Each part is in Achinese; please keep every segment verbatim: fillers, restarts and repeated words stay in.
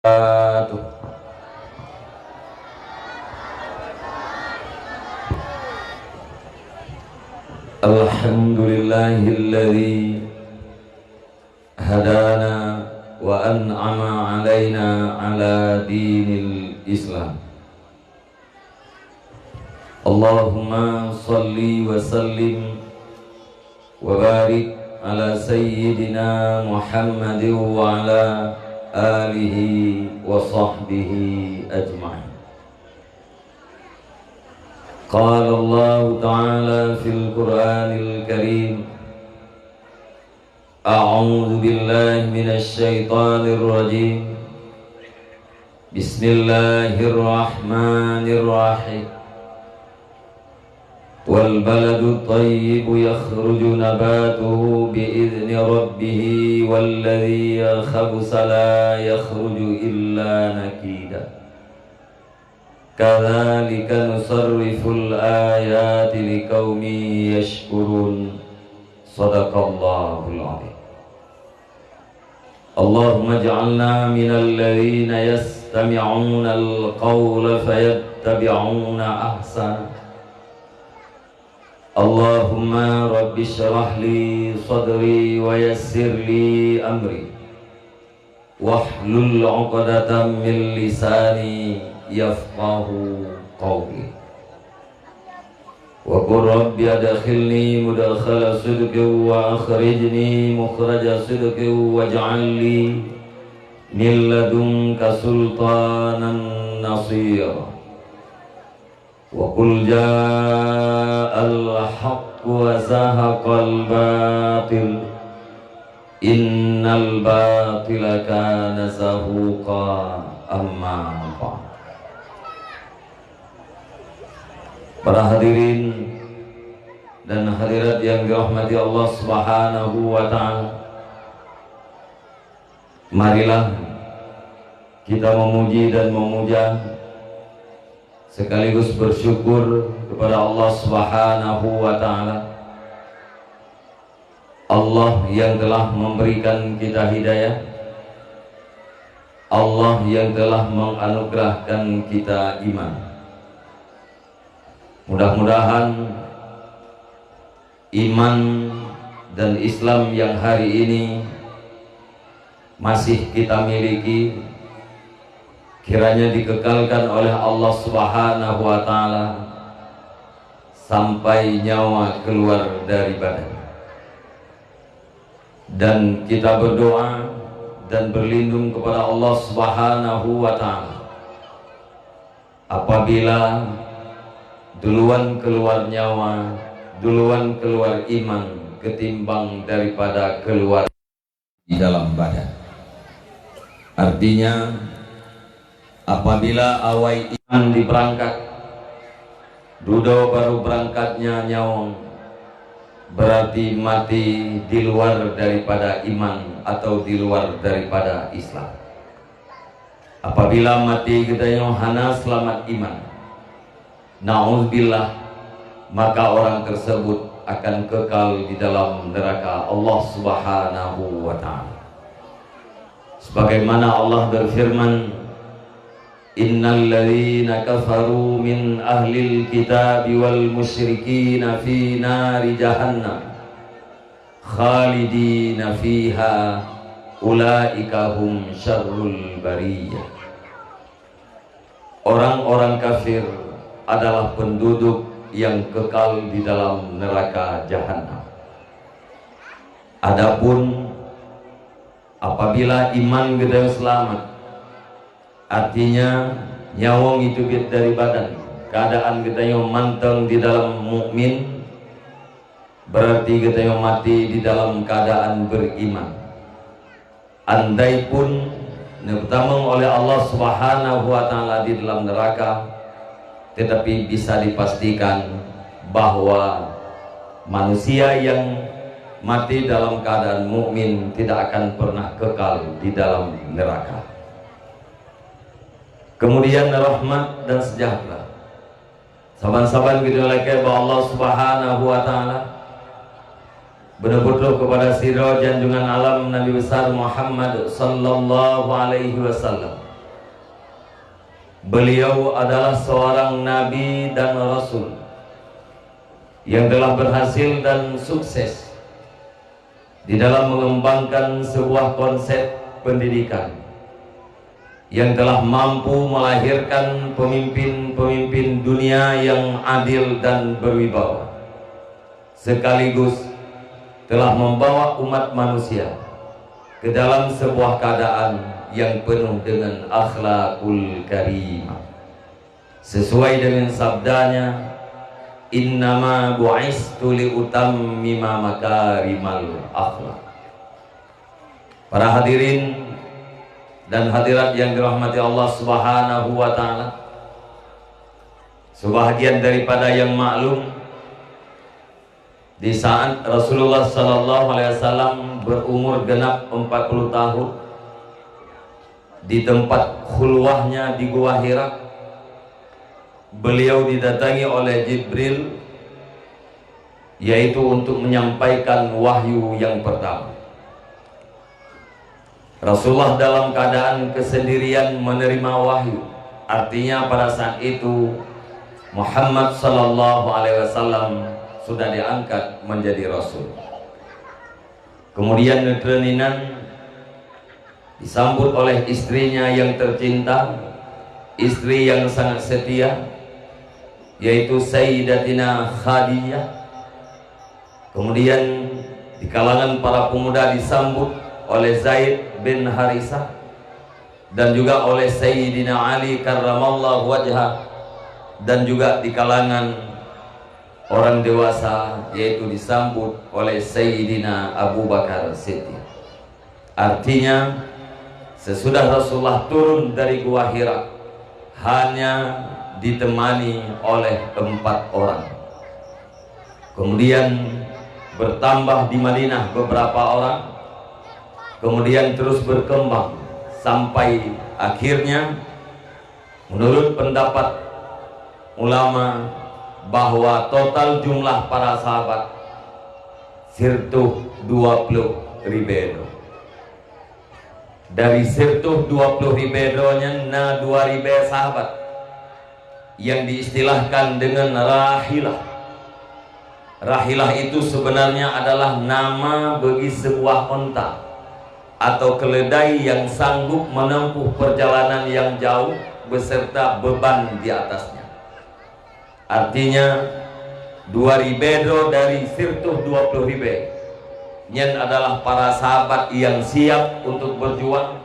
وبركاته. الحمد لله الذي هدانا وأنعم علينا على دين الإسلام. اللهم صل وسلم وبارك على سيدنا محمد وعلى آله وصحبه أجمعين. قال الله تعالى في القرآن الكريم: أعوذ بالله من الشيطان الرجيم. بسم الله الرحمن الرحيم. والبلد الطيب يخرج نباته بإذن ربه والذي خبث لا يخرج إلا نكدا. كذلك نصرف الآيات لقوم يشكرون. صدق الله العظيم. اللهم اجعلنا من الذين يستمعون القول فيتبعون أحسنه. اللهم رب اشرح لي صدري ويسر لي أمري واحلل عقدة من لساني يفقهوا قولي. وقل رب أدخلني مدخل صدق وأخرجني مخرج صدق واجعل لي من لدنك سلطانا نصيرا. وقل جاء الحق وزهق الباطل إن الباطل كان زهوقا. أما بعد. Para hadirin dan hadirat yang dirahmati Allah Subhanahu wa Ta'ala, marilah kita memuji dan memuja sekaligus bersyukur kepada Allah Subhanahu wa Ta'ala. Allah yang telah memberikan kita hidayah, Allah yang telah menganugerahkan kita iman. Mudah-mudahan iman dan Islam yang hari ini masih kita miliki, kiranya dikekalkan oleh Allah Subhanahu wa Ta'ala sampai nyawa keluar dari badan. Dan kita berdoa dan berlindung kepada Allah Subhanahu wa Ta'ala. Apabila duluan keluar nyawa, duluan keluar iman ketimbang daripada keluar di dalam badan. Artinya, apabila awai iman diberangkat, dudoe baru berangkatnya nyawöng, berarti mati di luar daripada iman atau di luar daripada Islam. Apabila mati geutanyoe hana seulamat iman, na'udzubillah, maka orang tersebut akan kekal di dalam neraka Allah Subhanahu wa Ta'ala. Sebagaimana Allah berfirman, "Innal ladzina kafaru min ahlil kitabi wal musyrikina fi nari jahannam khalidina fiha ulaika hum syarrul bariyah." Orang-orang kafir adalah penduduk yang kekal di dalam neraka Jahannam. Adapun apabila iman geutanyoe seulamat, artinya nyawöng jiteubiet dari badan, keuadaan geutanyoe mantong di dalam mukmin, berarti geutanyoe mati di dalam keuadaan beriman. Andaipun neupeutamong oleh Allah Subhanahu wa Ta'ala di dalam neraka, tetapi bisa dipastikan bahwa manusia yang mati dalam keadaan mukmin tidak akan pernah kekal di dalam neraka. Kemudian rahmat dan sejahtera saban-saban geutanyoe lakée bak Allah Subhanahu wa Ta'ala, beuneuputroh keupada sidroe janjungan alam Nabi Besar Muhammad sallallahu alaihi wasallam. Beliau adalah seorang nabi dan rasul yang telah berhasil dan sukses di dalam mengembangkan sebuah konsep pendidikan yang telah mampu melahirkan pemimpin-pemimpin dunia yang adil dan berwibawa, sekaligus telah membawa umat manusia ke dalam sebuah keadaan yang penuh dengan akhlakul karimah. Sesuai dengan sabdanya, "Innama bu'istu liutammima makarimal akhlak." Para hadirin dan hadirat yang dirahmati Allah Subhanahu wa Ta'ala, sebahagian daripada yang maklum, di saat Rasulullah sallallahu alaihi wasallam berumur genap empat puluh tahun, di tempat khulwahnya di Gua Hira, beliau didatangi oleh Jibril, yaitu untuk menyampaikan wahyu yang pertama. Rasulullah dalam keadaan kesendirian menerima wahyu. Artinya, pada saat itu Muhammad sallallahu alaihi wasallam sudah diangkat menjadi rasul. Kemudian, neutron inan disambut oleh istrinya yang tercinta, istri yang sangat setia, yaitu Sayyidatina Khadijah. Kemudian, di kalangan para pemuda disambut oleh Zaid bin Harisah dan juga oleh Sayyidina Ali karramallahu wajhah, dan juga di kalangan orang dewasa, yaitu disambut oleh Sayyidina Abu Bakar Siddiq. Artinya, sesudah Rasulullah turun dari Gua Hira, hanya ditemani oleh empat orang. Kemudian, bertambah di Madinah beberapa orang, kemudian terus berkembang sampai akhirnya, menurut pendapat ulama, bahwa total jumlah para sahabat sireutoh dua ploh ribée droe. Dari sireutoh dua ploh ribée droe nyan na dua ribée sahabat yang diistilahkan dengan rahilah. Rahilah itu sebenarnya adalah nama bagi sebuah onta atau keledai yang sanggup menempuh perjalanan yang jauh beserta beban di atasnya. Artinya, dua ribée droe dari sireutoh dua ploh ribée nyan adalah para sahabat yang siap untuk berjuang,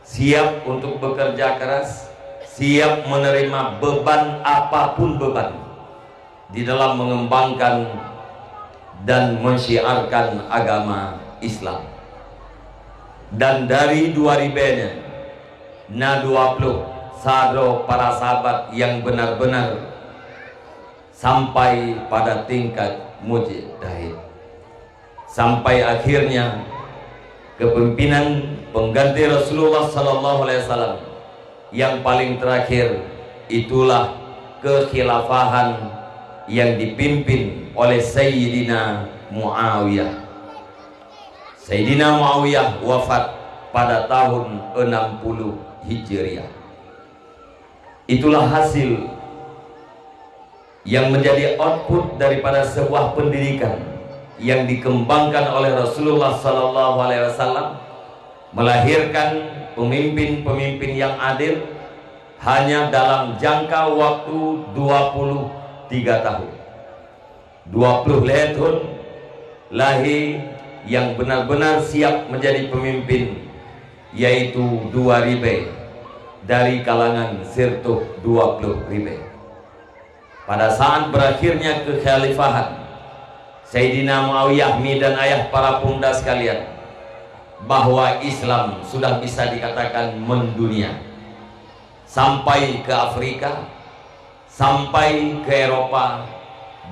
siap untuk bekerja keras, siap menerima beban apapun beban di dalam mengembangkan dan mensyiarkan agama Islam. Dan dari dua ribée nyan, na dua ploh sa droe para sahabat yang benar-benar sampai pada tingkat mujtahid. Sampai akhirnya, kepemimpinan pengganti Rasulullah sallallahu alaihi wasallam yang paling terakhir, itulah kekhilafahan yang dipimpin oleh Sayyidina Muawiyah. Sayyidina Muawiyah wafat pada tahun enam puluh Hijriah. Itulah hasil yang menjadi output daripada sebuah pendidikan yang dikembangkan oleh Rasulullah sallallahu alaihi wasallam, melahirkan pemimpin-pemimpin yang adil hanya dalam jangka waktu dua puluh tiga tahun. Dua ploh lhée thon lahé yang benar-benar siap menjadi pemimpin, yaitu dua ribée dari kalangan sireutoh dua ploh ribée. Pada saat berakhirnya kekhalifahan Sayyidina Muawiyah, mi dan ayah para pemuda sekalian, bahwa Islam sudah bisa dikatakan mendunia sampai ke Afrika, sampai ke Eropa,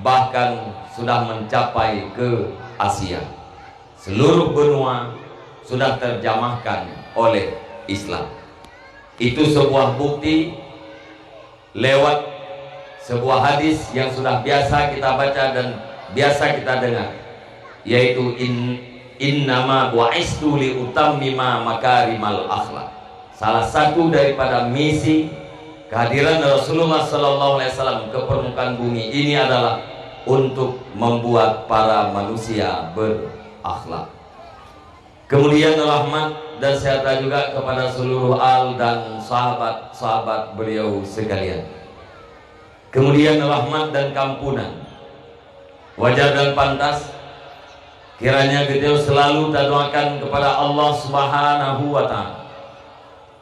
bahkan sudah mencapai ke Asia. Seluruh benua sudah terjamahkan oleh Islam. Itu sebuah bukti lewat sebuah hadis yang sudah biasa kita baca dan biasa kita dengar, yaitu in, "Innama bu'istu li utammima makarimal akhlak." Salah satu daripada misi kehadiran Rasulullah sallallahu alaihi wasallam ke permukaan bumi ini adalah untuk membuat para manusia berakhlak. Kemudian rahmat dan sejahtera juga kepada seluruh al dan sahabat-sahabat beliau sekalian. Kemudian rahmat dan kampunan. Wajar dan pantas kiranya geutanyoe selalu tadoakan kepada Allah Subhanahu wa Ta'ala,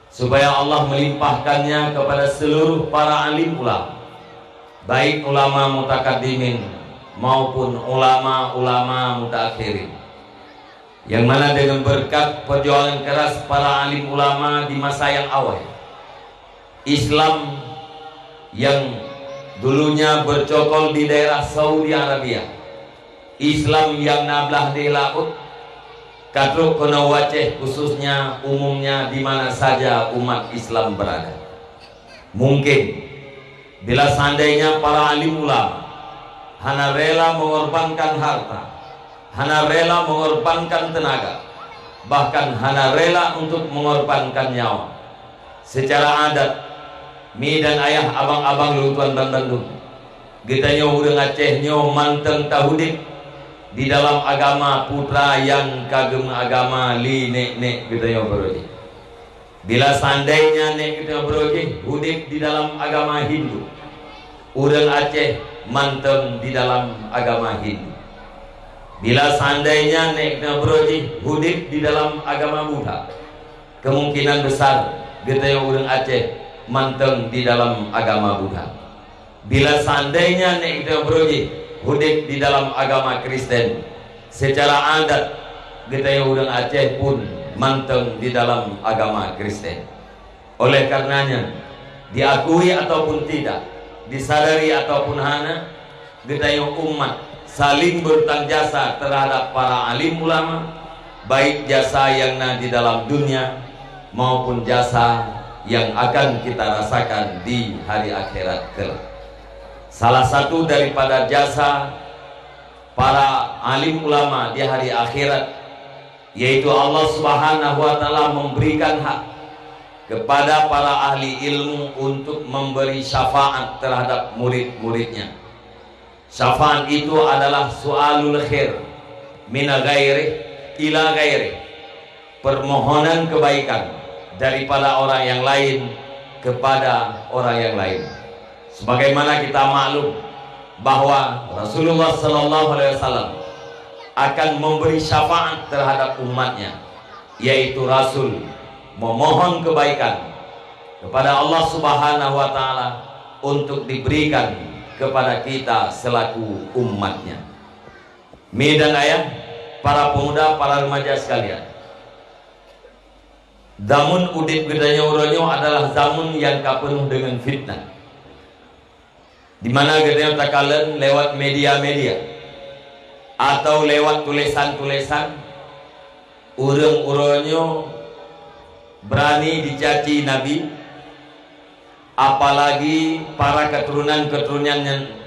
supaya Allah melimpahkannya kepada seluruh para alim ulama, baik ulama mutakaddimin maupun ulama-ulama mutaakhirin. Yang mana dengan berkat perjuangan keras para alim ulama di masa yang awai, Islam yang dulunya bercokol di daerah Saudi Arabia, Islam yang na blah di laôt, ka trok keunoe u Aceh, khususnya, umumnya, di mana saja umat Islam berada. Mungkin bila seandainya para alim ulama hana rela mengorbankan harta, hana rela mengorbankan tenaga, bahkan hana rela untuk mengorbankan nyawa, secara adat, mi dan ayah, abang-abang lôn tuan bandum, geutanyoe ureuëng Aceh nyoe mantong taudeb di dalam agama putra nyang ka geumeuagama lé nek-nek geutanyoe baroe jih. Bila seandainya nek geutanyoe baroe jih udeb di dalam agama Hindu, ureuëng Aceh mantong di dalam agama Hindu. Bila seandainya nek geutanyoe baroe jih udeb di dalam agama Buddha, kemungkinan besar geutanyoe ureuëng Aceh mantong di dalam agama Buddha. Bila seandainya nek geutanyoe baroe jih udeb di dalam agama Kristen, secara adat geutanyoe ureuëng Aceh pun mantong di dalam agama Kristen. Oleh karenanya, diakui ataupun tidak, disadari ataupun hana, geutanyoe umat saling berutang jasa terhadap para alim ulama, baik jasa yang na di dalam dunia maupun jasa yang akan kita rasakan di hari akhirat kelak. Salah satu daripada jasa para alim ulama di hari akhirat, yaitu Allah Subhanahu wa Ta'ala memberikan hak kepada para ahli ilmu untuk memberi syafaat terhadap murid-muridnya. Syafaat itu adalah su'alul khair min ghairih ila ghairih, permohonan kebaikan daripada orang yang lain kepada orang yang lain. Sebagaimana kita maklum bahwa Rasulullah sallallahu alaihi wasallam akan memberi syafaat terhadap umatnya, yaitu Rasul memohon kebaikan kepada Allah Subhanahu wa Ta'ala untuk diberikan kepada kita selaku umatnya. Mi dan ayah, para pemuda, para remaja sekalian, zaman udeb geutanyoe uroe nyoe adalah zaman yang ka penuh dengan fitnah, di mana geutanyoe takalon lewat media-media atau lewat tulisan-tulisan, ureuëng uroe nyoe berani dicaci Nabi, apalagi para keturunan-keturunan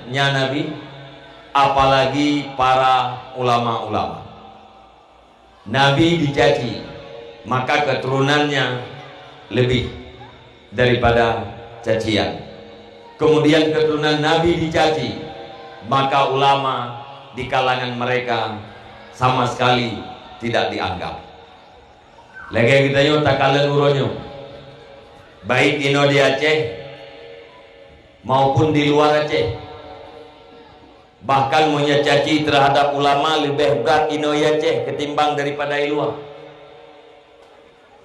nya Nabi, apalagi para ulama-ulama. Nabi dicaci, maka keturunannya lebih daripada cacian. Kemudian keturunan Nabi dicaci, maka ulama di kalangan mereka sama sekali tidak dianggap. Lagée geutanyoe takalon uroe nyoe, baik inoe di Aceh maupun di luar Aceh. Bahkan meunyoe caci terhadap ulama leubeh brat inoe di Aceh ketimbang daripada i luwa.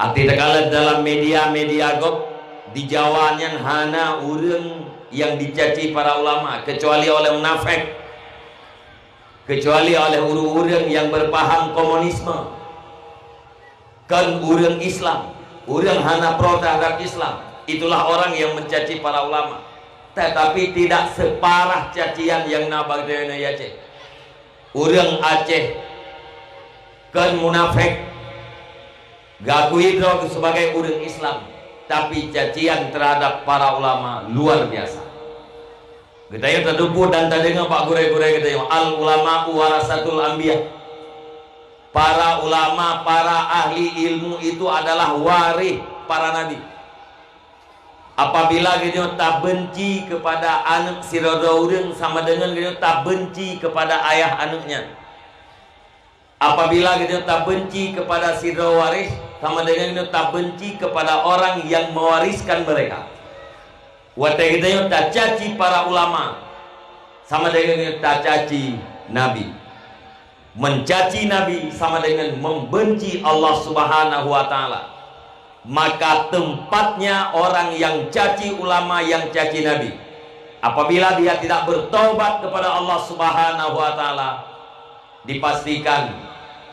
Até takalon dalam media-media gob, di Jawa nyan hana ureuëng nyang dicaci para ulama, kecuali oleh munafék, kecuali oleh ureuëng-ureuëng nyang beupaham komunisme. Kon ureuëng Islam, ureuëng hana pro terhadap Islam, itulah orang yang mencaci para ulama. Tetapi tidak separah cacian nyang na bak droeneuh di Aceh. Ureuëng Aceh kon munafék, geuakui droe sebagai ureuëng Islam, tapi cacian terhadap para ulama luar biasa. Geutanyoe tateupeue dan tadeungoe bak gurée-gurée geutanyoe, al ulama warasatul anbiya. Para ulama, para ahli ilmu itu adalah waréh para nabi. Apabila geutanyoe tabenci kepada aneuk sidroe-droe ureuëng, sama dengan geutanyoe tabenci kepada ayah aneuk nyan. Apabila geutanyoe tabenci kepada sidroe waréh, sama dengan geutanyoe tabenci kepada orang yang mewariskan mereka. Watée geutanyoe tacaci para ulama, sama dengan geutanyoe tacaci Nabi. Mencaci Nabi sama dengan membenci Allah Subhanahu wa Ta'ala. Maka tempatnya orang yang caci ulama, yang caci Nabi, apabila dia tidak bertobat kepada Allah Subhanahu wa Ta'ala, dipastikan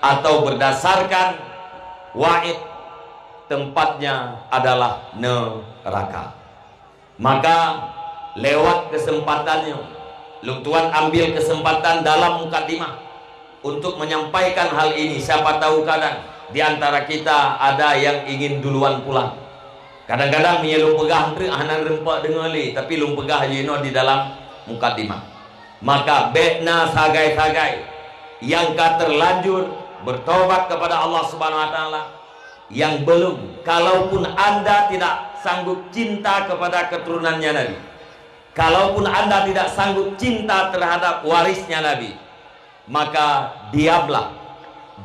atau berdasarkan waid, tempatnya adalah neraka. Maka, lewat kesempatan nyoe, lôn tuan ambil kesempatan dalam mukadimah untuk menyampaikan hal ini. Siapa tahu kadang di antara kita ada yang ingin duluan pulang. Kadang-kadang meunyoe lôn peugah treuk hana reumpak deungoe lé, tapi lôn peugah jinoe di dalam mukadimah. Maka bék na sagai-sagai nyang ka terlanjur bertobat kepada Allah Subhanahu wa Ta'ala, yang belum, kalaupun anda tidak sanggup cinta kepada keturunannya Nabi, kalaupun anda tidak sanggup cinta terhadap warisnya Nabi, maka diamlah.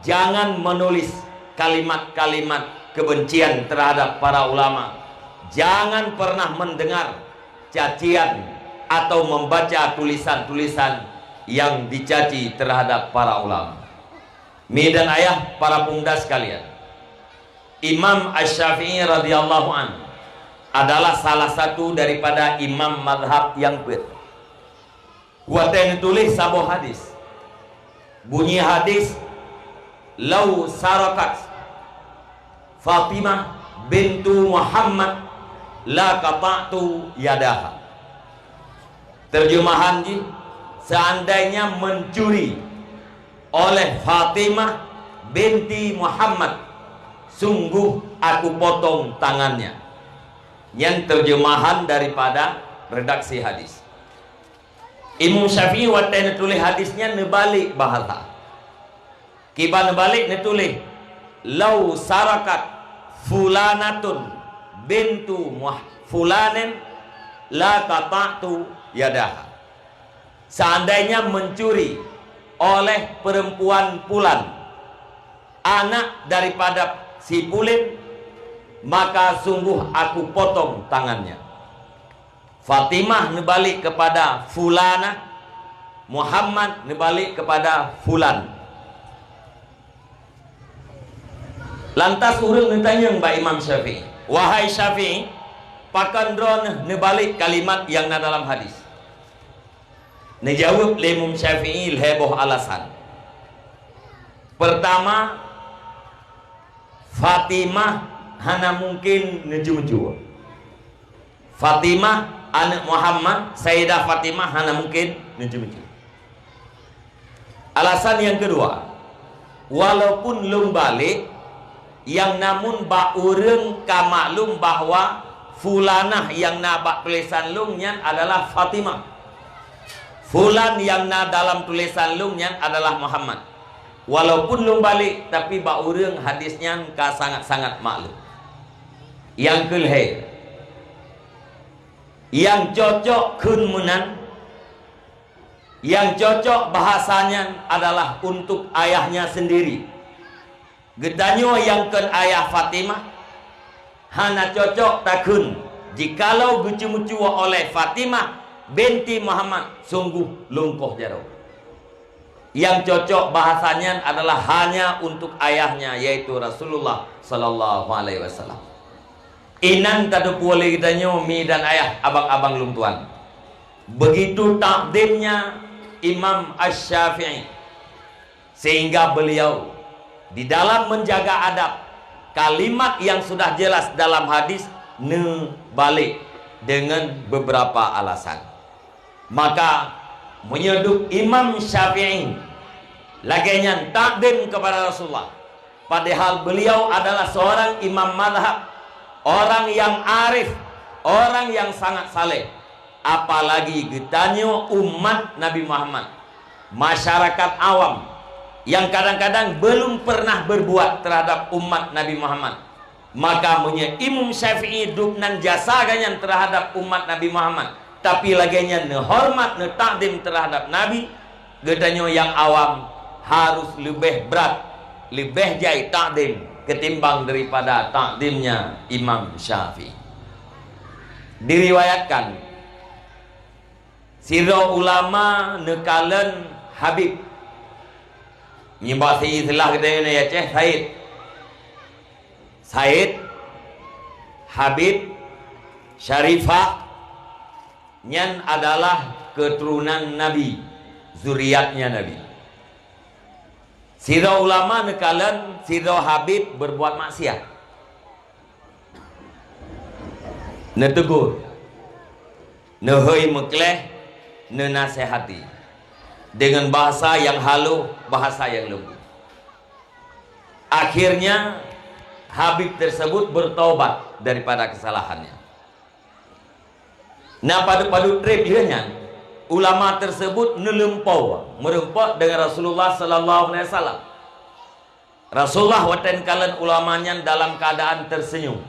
Jangan menulis kalimat-kalimat kebencian terhadap para ulama. Jangan pernah mendengar cacian atau membaca tulisan-tulisan yang dicaci terhadap para ulama. Mi dan ayah, para pemuda sekalian, Imam Asy-Syafi'i radhiyallahu anhu adalah salah satu daripada imam mazhab nyang peuet. Watée neutuléh saboh hadis, bunyi hadis, "Lau sarakat Fatimah bintu Muhammad la qata'tu yadaha." Terjemahan jih, "Seandainya mencuri oleh Fatimah binti Muhammad, sungguh aku potong tangannya." Nyan terjemahan daripada redaksi hadis. Imam Syafi'i watée neutuléh hadis nyan neubalek bahasa. Kiban neubalek neutuléh, "Lau sarakat fulanatun bintu muh-, fulanin la qata'tu yadaha." Seandainya mencuri oleh perempuan pulan, anak daripada si pulan, maka sungguh aku potong tangannya. Fatimah neubalek kepada fulanah, Muhammad neubalek kepada fulan. Lantas ureuëng neutanyong bak Imam Syafi'i, "Wahai Syafi'i, pakon droeneuh neubalek kalimat nyang na dalam hadis?" Neujaweueb lé Imam Syafi'i lhée boh alasan. Pertama, Fatimah hana mungken neucumcu. Fatimah, aneuk Muhammad, Sayyidah Fatimah hana mungken neucumcu. Alasan nyang keudua, walaupun lôn balek, nyang namun bak ureuëng ka maklum bahwa fulanah nyang na bak tulésan lôn nyan adalah Fatimah. Fulan nyang na dalam tulésan lôn nyan adalah Muhammad. Walaupun lôn balek, tapi bak ureuëng hadis nyan ka sangat-sangat maklum. Nyang keulhée, nyang cocok kheun meunan, nyang cocok bahasa nyan adalah untuk ayahnya sendiri. Geutanyoe nyang kon ayah Fatimah, hana cocok takheun, "Jikalau geucumcu oleh Fatimah binti Muhammad, sungguh lungkoh jaroe." Nyang cocok bahasa nyan adalah hanya untuk ayahnya, yaitu Rasulullah sallallahu alaihi wasallam. Inan tateupeue lé geutanyoe mi dan ayah, abang-abang lôn tuan. Begitu takdimnya Imam Asy-Syafi'i, sehingga beliau di dalam menjaga adab, kalimat yang sudah jelas dalam hadis neubalek dengan beberapa alasan. Maka, meunyoe duek Imam Syafi'i lagée nyan takdim kepada Rasulullah, padahal beliau adalah seorang imam mazhab, orang yang arif, orang yang sangat saleh, apalagi geutanyoe umat Nabi Muhammad, masyarakat awam yang kadang-kadang belum pernah berbuat terhadap umat Nabi Muhammad, Maka meunyoe Imam Syafi'i dub nan jasa geuhnyan terhadap umat Nabi Muhammad, tapi lagée nyan neuhoreumat, neutakdim terhadap Nabi, geutanyoe nyang awam harus leubeh brat, leubeh jai takdim ketimbang daripada takdimnya Imam Syafi'i. Diriwayatkan, sidroe ulama neukalon Habib. Meunyoe bak si istilah geutanyoe di Aceh, Said. Said, Habib, Syarifah, nyan adalah keuturonan Nabi, zuriatnya Nabi. Sidroe ulama neukalon sidroe Habib berbuat maksiat. Neutegur, neuhôi meukleh, neunasehati dengan bahasa yang halus, bahasa yang lembut. Akhirnya, Habib tersebut bertaubat daripada kesalahannya. Nah, padub-padub treb lheueh nyan, ulama tersebut neulumpoe meureumpok dengan Rasulullah sallallahu alaihi wasallam. Rasulullah watée neukalon ulama nyan dalam keadaan tersenyum,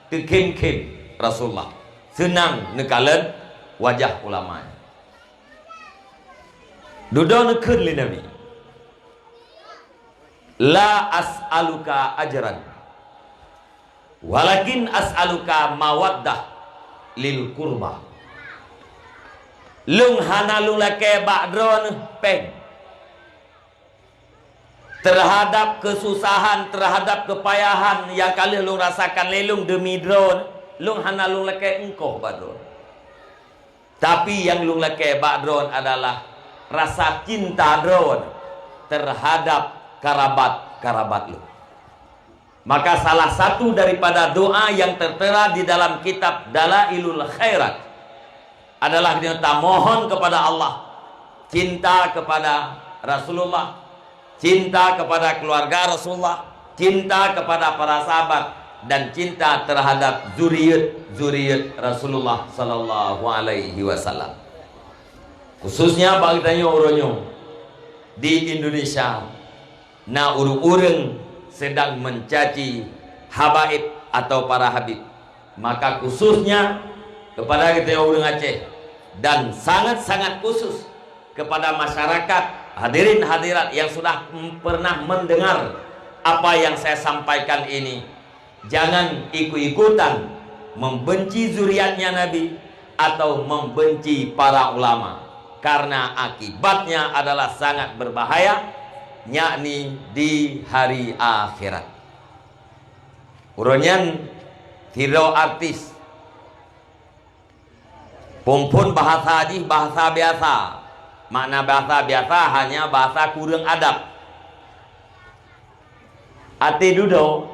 teukhém-khém Rasulullah, seunang neukalon wajah ulama nyan. Dudoe neukheun lé Nabi, "La as'aluka ajran, walakin as'aluka mawaddah lil qurba." Lôn hana lôn lakée bak droeneuh péng terhadap keususahan, terhadap keupayahan nyang ka lheueh lôn rasakan lé lôn demi droeneuh. Lôn hana lôn lakée eungkoh bak droeneuh. Tapi nyang lôn lakée bak droeneuh adalah rasa cinta droeneuh terhadap karabat-karabat lôn. Maka salah satu daripada doa yang tertera di dalam kitab Dalailul Khairat adalah kita mohon kepada Allah cinta kepada Rasulullah, cinta kepada keluarga Rasulullah, cinta kepada para sahabat, dan cinta terhadap zuriat-zuriat Rasulullah sallallahu alaihi wasallam. Khususnya bagi tanyoe uroe nyoe di Indonesia, na ureuëng-ureuëng sedang mencaci habaib atau para habib. Maka khususnya kepada kita ureuëng Aceh dan sangat-sangat khusus kepada masyarakat hadirin hadirat yang sudah pernah mendengar apa yang saya sampaikan ini, jangan ikut-ikutan membenci zuriatnya Nabi atau membenci para ulama, karena akibatnya adalah sangat berbahaya, yakni di hari akhirat. Uroe nyan sidroe artis. Phon-phon bahasa jih bahasa biasa. Makna bahasa biasa hanya bahasa kureueng adab. Até dudoe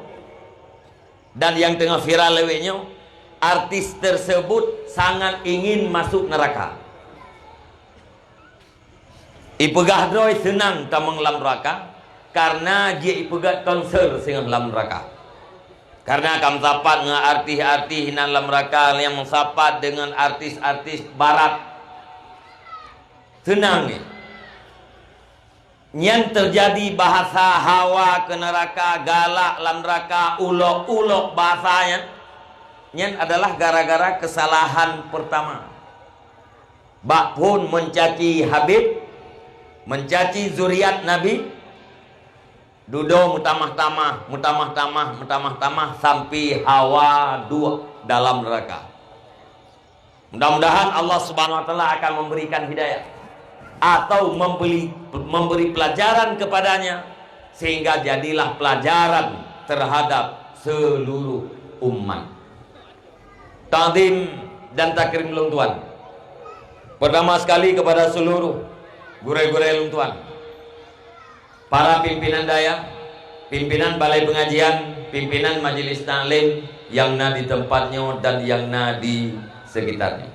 dan nyang teungoh viral lawét nyoe, artis tersebut sangat ingin masuk neraka. Ipeugah droe seunang tamong lam neuraka, karena jeuet ipeugét konser singoh lam neuraka. Karena ka meusapat ngon artis-artis nan lam neuraka nyang meusapat deungon artis-artis barat. Seunang jih. Nyan teujadi bahasa hawa keu neuraka, galak lam neuraka, ulok-ulok bahasa nyan. Nyan adalah gara-gara keusalahan peurtama. Bak phon meucaci Habib, meucaci zuriat Nabi, dudoe meutamah-tamah, meutamah-tamah, meutamah-tamah sampai hawa duek dalam neuraka. Mudah-mudahan Allah Subhanahu wa Taala akan memberikan hidayah atau memberi, memberi pelajaran kepadanya, sehingga jadilah pelajaran terhadap seluruh umat. Takdim dan takrim lôn tuan. Pertama sekali kepada seluruh gurée-gurée lôn tuan, para pimpinan dayah, pimpinan balai pengajian, pimpinan majelis taklim yang na di tempat nyoe dan yang na di sekitar nyoe.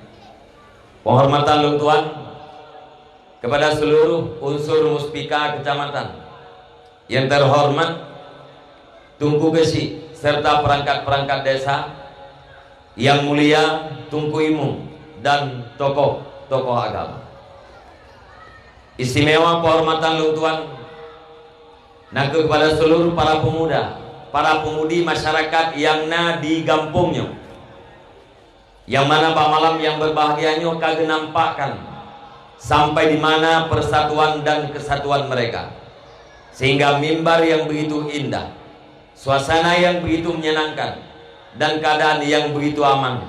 Penghormatan lôn tuan kepada seluruh unsur muspika kecamatan, yang terhormat Teungku Geuchik serta perangkat-perangkat desa, yang mulia Teungku Imum dan tokoh-tokoh agama. Istimewa penghormatan lôn tuan na kheueh kepada seluruh para pemuda para pemuda masyarakat nyang na di gampông nyoe, nyang mana bak malam nyang berbahagia nyoe ka geunampakkan sampai di mana persatuan dan kesatuan mereka, sehingga mimbar yang begitu indah, suasana yang begitu menyenangkan, dan keadaan yang begitu aman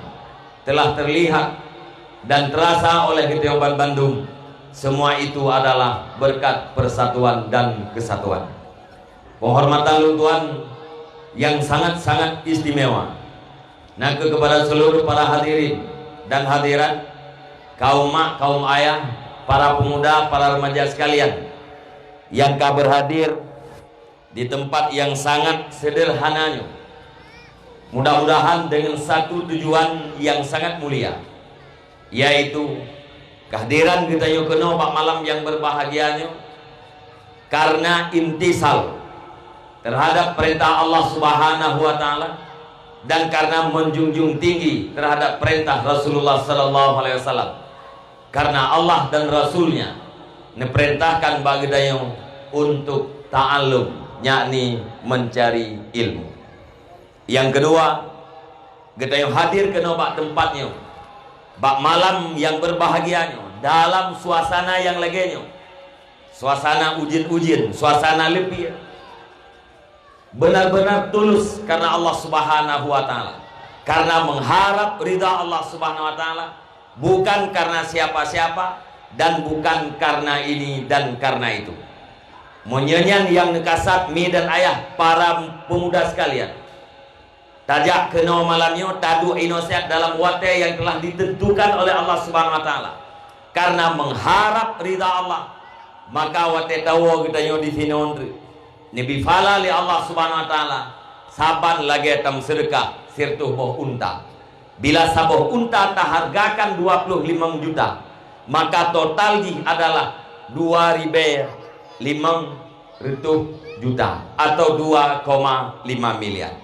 telah terlihat dan terasa oleh geutanyoe bandum. Semua itu adalah berkat persatuan dan kesatuan. Penghormatan lôn tuan yang sangat-sangat istimewa na kheueh kepada seluruh para hadirin dan hadirat, kaum mak, kaum ayah, para pemuda, para remaja sekalian yang ka berhadir di tempat yang sangat sederhana nyoe. Mudah-mudahan dengan satu tujuan yang sangat mulia, yaitu kehadiran geutanyoe keunoe bak malam yang berbahagia nyoe karena imtisal terhadap perintah Allah Subhanahu wa Ta'ala dan karena menjunjung tinggi terhadap perintah Rasulullah sallallahu alaihi wasallam. Karena Allah dan Rasul-Nya neuperintahkan bak geutanyoe untuk ta'allum, yakni mencari ilmu. Yang kedua, geutanyoe hadir keunoe bak tempat nyoe, bak malam yang berbahagia nyoe, dalam suasana yang lagée nyoe, suasana ujeuen-ujeuen, suasana leupie, benar-benar tulus karena Allah Subhanahu wa Ta'ala, karena mengharap ridha Allah Subhanahu wa Ta'ala, bukan karena siapa-siapa dan bukan karena ini dan karena itu. Meunyoe nyan nyang neukasat, mi dan ayah, para pemuda sekalian, tajak keunoe malam nyoe taduek inoe siat dalam watée nyang telah ditentukan oleh Allah Subhanahu wa Ta'ala, karena mengharap ridha Allah. Maka watée tawoe geutanyoe disinoe treuk, neubi pahala lé Allah Subhanahu wa Ta'ala saban lagée tameuseudeukah sireutôh boh unta. Bila saboh unta tahargakan dua ploh limong juta, maka total jih adalah dua ribée limong reutôh juta atau dua koma lima miliar.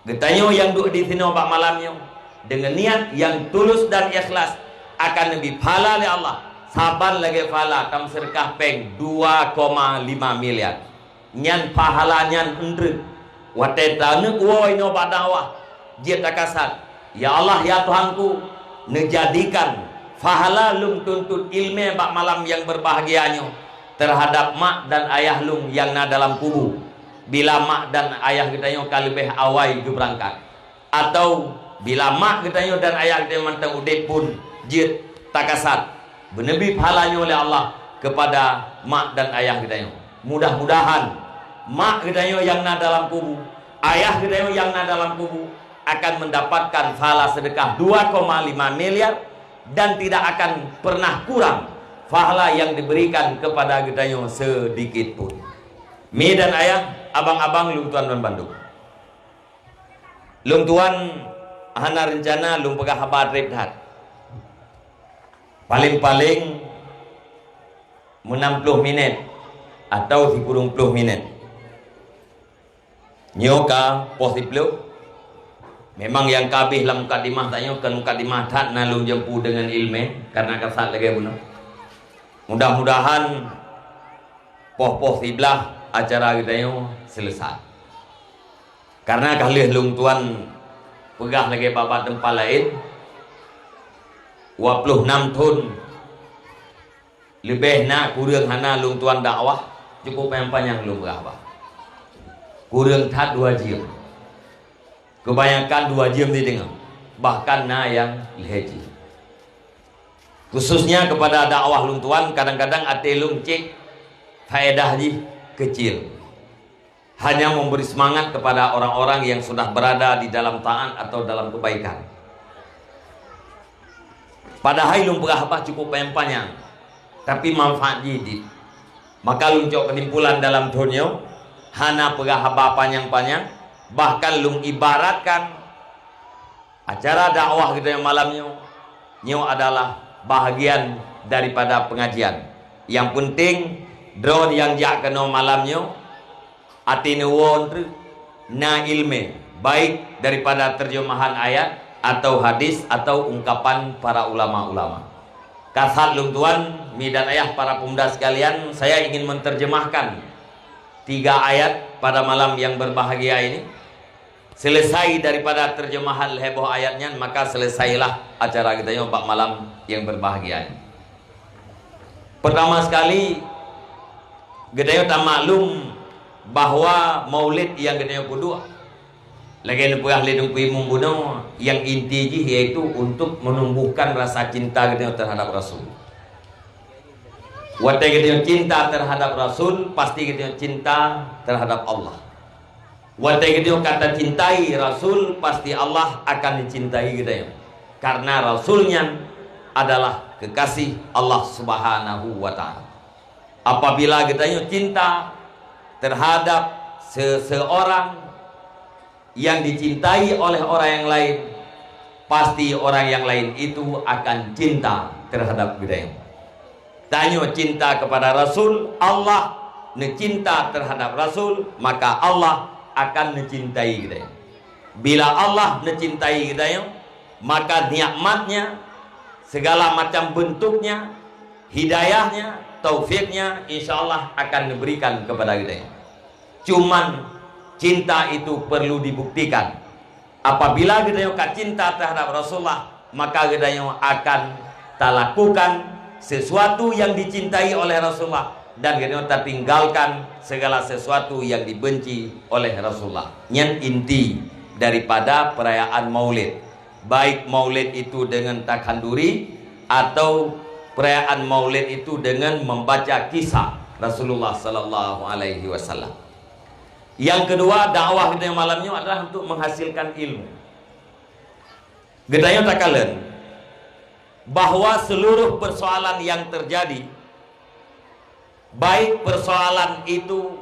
Geutanyoe nyang duek disinoe bak malam nyoe, deungon niat nyang tulus dan ikhlas, akan neubi pahala lé Allah saban lagée pahala tameuseudeukah péng dua koma lima miliar. Nyan pahala nyan eunteuk. Watée taneuk woe inoe bak dakwah, jeuet takasat, "Ya Allah, ya Tuhanku, neujadikan pahala lôn tuntut ileumé bak malam nyang berbahagia nyoe terhadap mak dan ayah lôn nyang na dalam kubu, bila mak dan ayah geutanyoe ka leubeh awai geubeurangkat." Atau bila mak geutanyoe dan ayah geutanyoe mantong udeb pun jeuet takasat, beuneubi pahala nyoe lé Allah keupada mak dan ayah geutanyoe. Mudah-mudahan mak geutanyoe nyang na dalam kubu, ayah geutanyoe nyang na dalam kubu akan mendapatkan pahala seudeukah dua koma lima miliar dan tidak akan pernah kurang pahala yang diberikan kepada geutanyoe sedikit pun. Mi dan ayah, abang-abang lôn tuan dan bandum. Lôn tuan hana reuncana lôn peugah haba treb that. Paleng-paleng meunam ploh minét atau sikureueng ploh minét. Nyoe ka poh siplôh. Memang nyang ka abéh lam mukadimah tanyoe kon mukadimah that na lôn jampu deungon ileumé, karena kasat lagée bunoe. Mudah-mudahan poh-poh siblaih acara geutanyoe seuleusai. Karena ka lheueh lôn tuan peugah lagée bak-bak teumpat laén, dua ploh nam thon leubeh na kureueng hana lôn tuan dakwah, cukup panyang-panyang lôn peugah haba. Kureueng that dua jeuem. Kebanyakan dua jeuem jideungoe, bahkan na nyang lhée jeuem. Khususnya kepada dakwah lôn tuan, kadang-kadang até lôn cit faedah jih kecil. Hanya memberi semangat kepada orang-orang yang sudah berada di dalam taat atau dalam kebaikan. Padahai lôn peugah haba cukup panyang-panyang, tapi manfaat jih dit. Maka lôn cok kesimpulan dalam thon nyoe, hana peugah haba panyang-panyang, bahkan lôn ibaratkan acara dakwah geutanyoe malam nyoe, nyoe adalah bahagian daripada pengajian. Nyang peunteng, droe nyang jak keunoe malam nyoe, até neuwoe treuk na ileumé, baik daripada terjemahan ayat atau hadis atau ungkapan para ulama-ulama. Kasat lôn tuan, mi dan ayah, para pemuda sekalian, saya ingin menerjemahkan tiga ayat pada malam yang berbahagia ini. Selesai daripada terjemahan lhèe boh ayat nyan, maka selesailah acara geutanyoe bak malam yang berbahagia nyoe. Pertama sekali, geutanyoe tamaklum bahwa maulid nyang geutanyoe peuduek, lagèe neupeugah lé Teungku Imum bunoe, nyang inti jih yaitu untuk menumbuhkan rasa cinta geutanyoe terhadap Rasul. Watèe geutanyoe cinta terhadap Rasul, pasti geutanyoe cinta terhadap Allah. Watèe geutanyoe ka tacintai Rasul, pasti Allah akan mencintai geutanyoe. Karena Rasul nyan adalah kekasih Allah Subhanahu wa Ta'ala. Apabila geutanyoe cinta terhadap seseorang yang dicintai oleh orang yang lain, pasti orang yang lain itu akan cinta terhadap geutanyoe. Tanyoe cinta kepada Rasul, Allah neucinta terhadap Rasul, maka Allah akan mencintai geutanyoe. Bila Allah mencintai geutanyoe, maka nikmatnya, segala macam bentuknya, hidayahnya, taufiknya, insya Allah akan diberikan kepada geutanyoe. Cuman, cinta itu perlu dibuktikan. Apabila geutanyoe ka cinta terhadap Rasulullah, maka geutanyoe akan talakukan sesuatu yang dicintai oleh Rasulullah dan geutanyoe tatinggalkan segala sesuatu yang dibenci oleh Rasulullah. Nyan inti daripada perayaan Maulid. Baik Maulid itu dengan takhanduri atau perayaan Maulid itu dengan membaca kisah Rasulullah sallallahu alaihi wasallam. Yang kedua, dakwah geutanyoe malam nyoe adalah untuk menghasilkan ilmu. Geutanyoe takalon bahwa seluruh persoalan yang terjadi, baik persoalan itu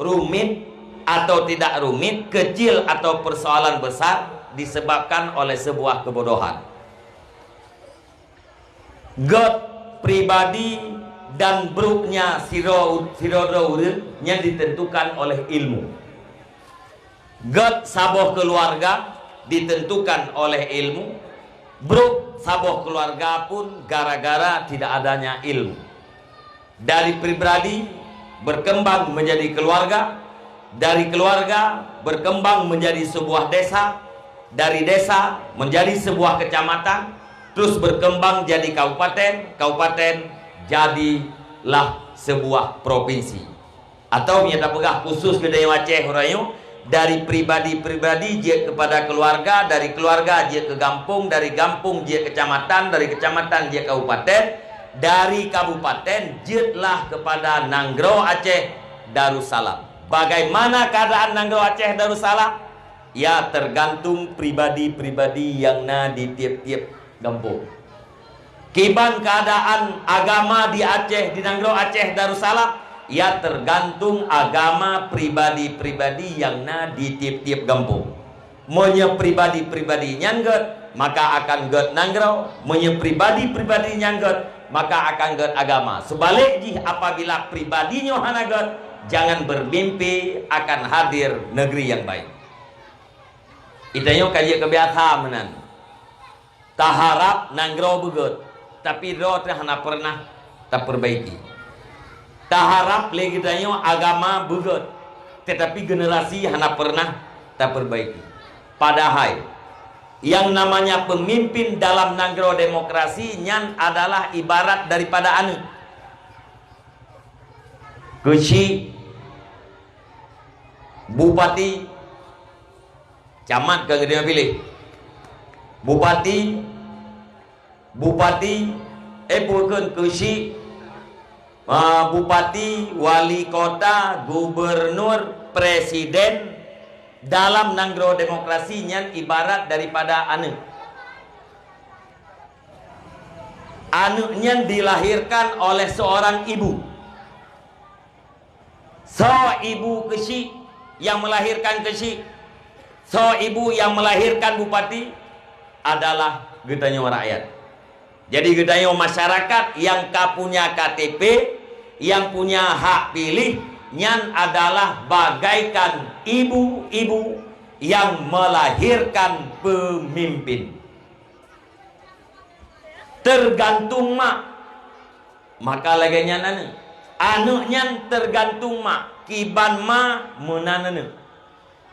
rumit atau tidak rumit, kecil atau persoalan besar, disebabkan oleh sebuah kebodohan. Göt pribadi dan brôknya sidroe, sidroe ureuëng nyan ditentukan oleh ilmu. Göt saboh keuluwarga ditentukan oleh ilmu, brôk saboh keuluwarga pun gara-gara tidak adanya ilmu. Dari pribadi berkembang menjadi keluarga, dari keluarga berkembang menjadi sebuah desa, dari desa menjadi sebuah kecamatan, terus berkembang jadi kabupaten, kabupaten jadilah sebuah provinsi. Atau meunyoe tapeugah khusus geutanyoe Aceh uroe nyoe, dari pribadi-pribadi jeuet kepada keluarga, dari keluarga jeuet ke gampông, dari gampông jeuet kecamatan, dari kecamatan jeuet kabupaten, dari kabupaten jeuetlah kepada nanggroe Aceh Darussalam. Bagaimana keadaan nanggroe Aceh Darussalam? Ya, tergantung pribadi-pribadi nyang na di tiep-tiep gampông. Kiban keadaan agama di Aceh, di nanggroe Aceh Darussalam, ya tergantung agama pribadi-pribadi nyang na di tiep-tiep gampông. Meunyoe pribadi-pribadi nyan göt, maka akan göt nanggroe. Meunyoe pribadi-pribadi nyan göt, maka akan göt agama. Seubalek jih, apabila pribadi nyoe hana göt, jangan bermimpi akan hadir negeri yang baik. Geutanyoe ka jeuet keu biasa meunan. Taharab nanggroe beugöt, tapi droe teuh hana peureunah tapeurbaiki. Taharab lé geutanyoe agama beugöt, teutapi generasi hana peureunah tapeurbaiki. Padahai, nyang namanya peumimpin dalam nanggroe demokrasi nyan adalah ibarat daripada aneuëk. Keuchik, bupati, camat ka geutanyoe piléh. Bupati, bupati, eh, bukon, keuchik, ah, bupati, wali kota, gubernur, presiden, dalam nanggroe demokrasi nyan ibarat daripada aneuëk. Aneuëk nyan dilahirkan oleh seorang ibu. Soe ibu keuchik nyang meulahirkan keuchik? Soe ibu nyang meulahirkan bupati? Adalah geutanyoe rakyat. Jadi geutanyoe masyarakat nyang ka punya K T P, nyang punya hak pilih, nyan adalah bagaikan ibu-ibu nyang meulahirkan peumimpin. Teugantung mak. Maka lagée nyan aneuëk. Aneuëk nyan teugantung mak. Kiban ma meunan aneuëk.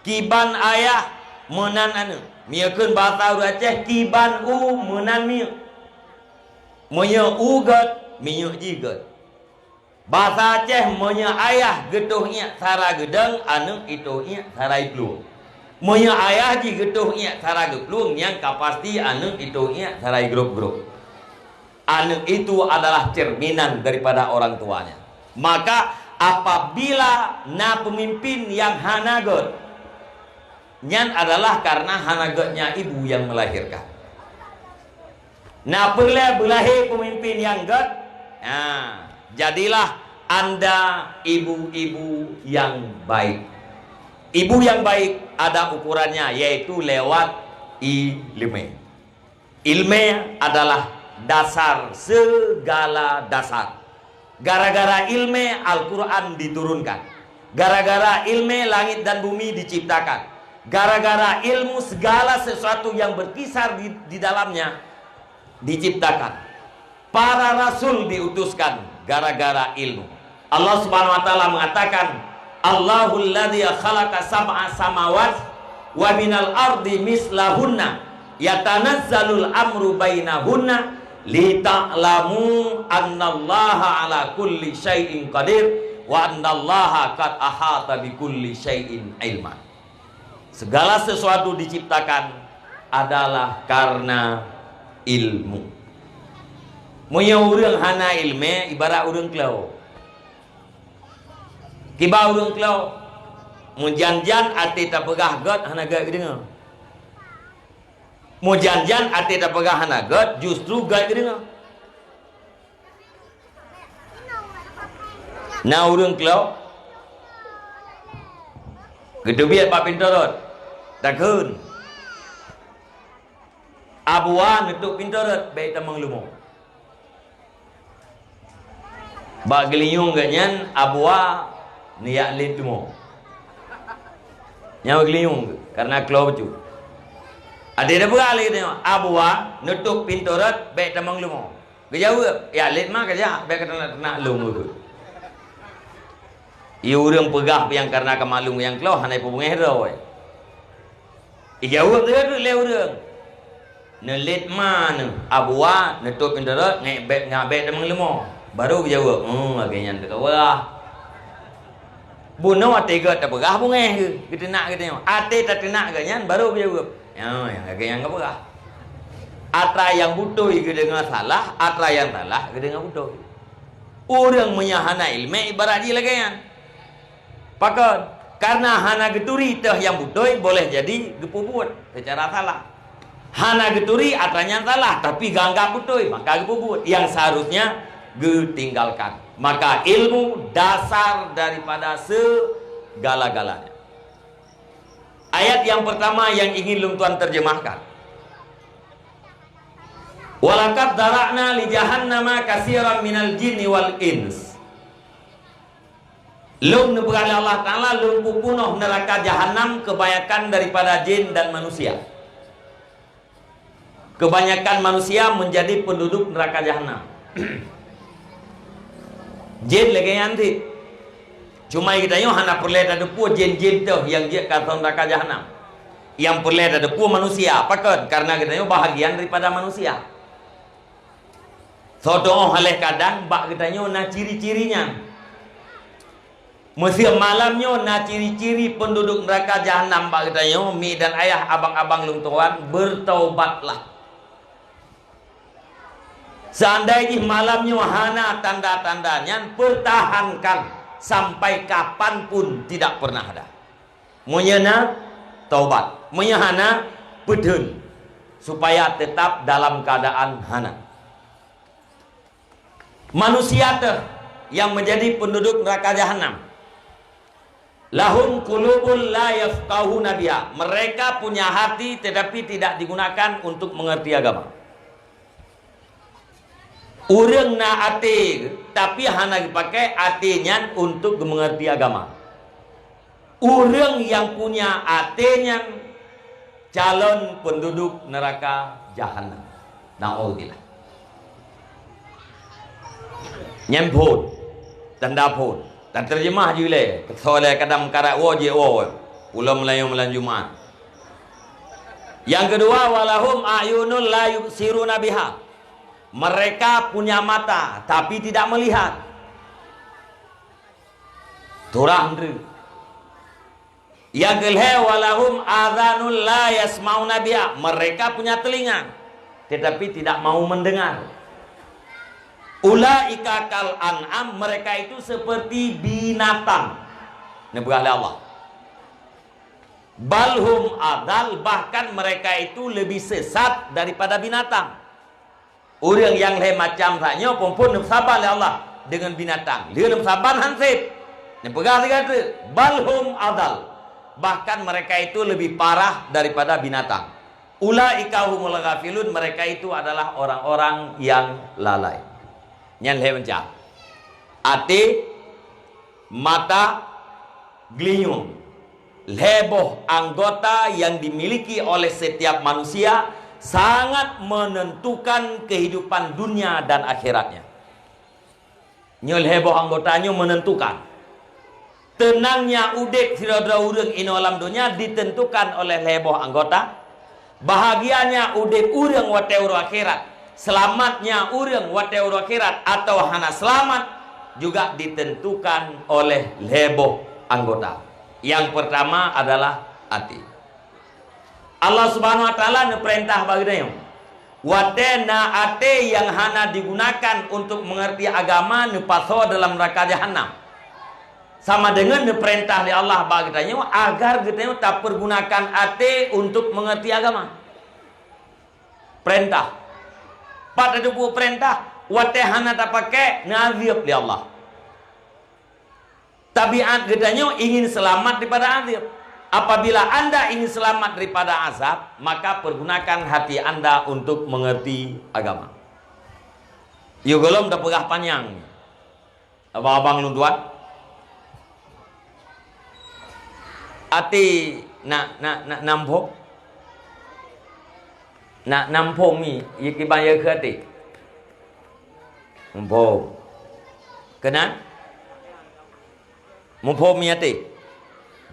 Kiban ayah Meunan aneuëk. Meunyoe kheun basa ureuëng Aceh, kiban u meunan minyeuk. Meunyoe u gét, minyeuk jih gét. Basa Aceh, meunyoe ayah geutoh iék sara geudong, aneuëk itoh iék sara iplueng. Meunyoe ayah jih geutoh iék sara geuplueng, nyan ka pasti aneuëk itoh iék sara igrôp-grôp. Aneuk itu adalah cerminan daripada orang tuanya. Maka, apabila na peumimpin nyang hana gét, nyan adalah karena hana gétnya ibu yang melahirkan. Na peureulée beulahé peumimpin nyang gét, nah, jadilah anda ibu-ibu yang baik. Ibu yang baik ada ukurannya, yaitu lewat ileumé. Ilmé adalah dasar segala dasar. Gara-gara ilmé Al-Quran diturunkan. Gara-gara ilmé langit dan bumi diciptakan. Gara-gara ilmu segala sesuatu yang berkisar di, di dalamnya diciptakan. Para rasul diutuskan gara-gara ilmu. Allah Subhanahu wa taala mengatakan, "Allahul ladzi khalaqa sab'a samawat wa minal ardi mislahunna yatanazzalul amru bainahunna lita'lamu annallaha ala kulli syai'in qadir wa annallaha qad ahata bi kulli syai'in ilma." Segala sesuatu diciptakan adalah karena ilmu. Meunyoe ureuëng hana ilmé, ibarat ureuëng klo. Kiban ureuëng klo, meujan-jan até tapeugah gét hana gét geudeungoe. Meujan-jan até tapeugah hana gét, justru gét geudeungoe. Na ureuëng klo geuteubiet bak pintoe rot, takheun, "Abua, neutôp pintoe rot, bék tamong leumo." Bak geulinyueng geuh nyan, Abua neujak lét leumo. Nyan bak geulinyueng geuh, karena klo bacut. Até tapeugah lé geutanyoe, "Abua, neutôp pintoe rot, bék tamong leumo." Geujaweueb, "Ya lét ma kajak, bék kateunak-teunak lôn." Yue ureuëng peugah nyang karena kamaklum nyang klo hana ipeubungéh droe. Ijaweueb lé ureuëng, "Neulét ma neuh, Abua, neutôp pintoe rot, ngabék, ngabék tamong leumo." Baru geujaweueb, "Oh, lagée nyan teuka wah." Bunoe até gét tapeugah bungéh geuh, geuteunak geutanyoe. Até tateunak geuh nyan baru geujaweueb. Nyoe nyang lagée nyang geupeugah. Atra nyang beutôi geudeungoe salah, atra nyang salah geudeungoe beutôi. Ureuëng meunyoe hana iéleumé ibarat jih lagée nyan. Pakon? Karena hana geuturi teuh nyang beutôi boleh jadi geupeubuet secara salah. Hana geuturi atra nyang salah, tapi geuanggab beutôi, maka geupeubuet. Nyang seharusnya geutinggalkan. Maka ilmu dasar daripada segala-galanya. Ayat yang pertama yang ingin lôn tuan terjemahkan. "Walaqad dzara'na li jahannama katsiran minal jinni wal ins." Lôn neupeugah lé Allah Taala, lôn peupunoh neuraka jahanam keubanyakan daripada jin dan manusia. Keubanyakan manusia meunjadi peunduduk neuraka jahanam. Jén lagée nyan cit. Cuma geutanyoe hana peureulée tateupeue jén-jén teuh nyang jeuet keu asoe neuraka jahanam. Nyang peureulée tateupeue manusia. Pakon? Karena geutanyoe bahagian daripada manusia. Soe tuoh haleh kadang bak geutanyoe na ciri-ciri nyan. Meuseu malam nyoe na ciri-ciri peunduduk neuraka jahanam bak geutanyoe, mi dan ayah, abang-abang lôn tuan, beutaubatlah. Seandai jih malam nyoe hana tanda-tanda nyan, peurtahankan sampai kapan pun tidak pernah ada. Meunyoe na, taubat. Meunyoe hana, peutheun, supaya tetap dalam keadaan hana. Manusia teuh nyang meunjadi peunduduk neuraka jahanam. "Lahum qulubun la yafqahuna biha." Mereka punya hati tetapi tidak digunakan untuk mengerti agama. Ureuëng na até, tapi hana geupakai até nyan untuk geumeungerti agama. Ureuëng nyang punya até nyan calon peunduduk neuraka jahanam. Naudzubillah. Nyan phon, tanda phon. Tateurjeumah jih lé, soe lé kadang meukarat woe jeuet woe, pulo meulayeue malam Jumat. Yang kedua, walahum a'yunun la yubsiruna biha. Mereka punya mata, tapi tidak melihat. Turah ndri. Yang kelhée, walahum adhanun la yasmauna biha. Mereka punya telinga, tetapi tidak mau mendengar. Ulaika kal an'am, mereka itu seperti binatang. Neupeugah lé Allah. Balhum adal, bahkan mereka itu lebih sesat daripada binatang. Ureuëng nyang lhée macam tanyoe phon-phon neupeusaban lé Allah deungon binatang. Lheueh neupeusaban han sép. Neupeugah sigoe teuk, balhum adal. Bahkan mereka itu lebih parah daripada binatang. Ulaika humul ghafilun, mereka itu adalah orang-orang yang lalai. Nyan lhée macam. Até, mata, geulinyueng. Lhée boh anggota yang dimiliki oleh setiap manusia sangat menentukan kehidupan dunia dan akhiratnya. Nyoe lhée boh anggota nyoe menentukan. Teunangnya udeb sidroe-droe ureuëng inoe lam donya ditentukan oleh lhée boh anggota. Bahagianya udeb ureuëng watée uroe akhirat, selamatnya ureuëng watée uroe akhirat atawa hana selamat juga ditentukan oleh lhée boh anggota. Yang pertama adalah até. Allah Subhanahu wa Taala neupeurintah bak geutanyoe, watée na até nyang hana digunakan untuk mengerti agama neupasoe dalam neuraka jahanam. Sama deungon neupeurintah lé Allah bak geutanyoe agar geutanyoe tapeurgunakan até untuk mengerti agama. Peurintah. Pat teupeue peurintah, watée hana tapakai, neuazeueb lé Allah. Tabiat geutanyoe ingin selamat daripada azab. Apabila anda ingin selamat daripada azab, maka pergunakan hati anda untuk mengerti agama. Yôh gohlom tapeugah panyang. Abang-abang lôn tuan. Até na, na, na, na muphom? Na, na muphom mi, ye kiban ye keu até? Muphom. Keunan? Muphom mi até?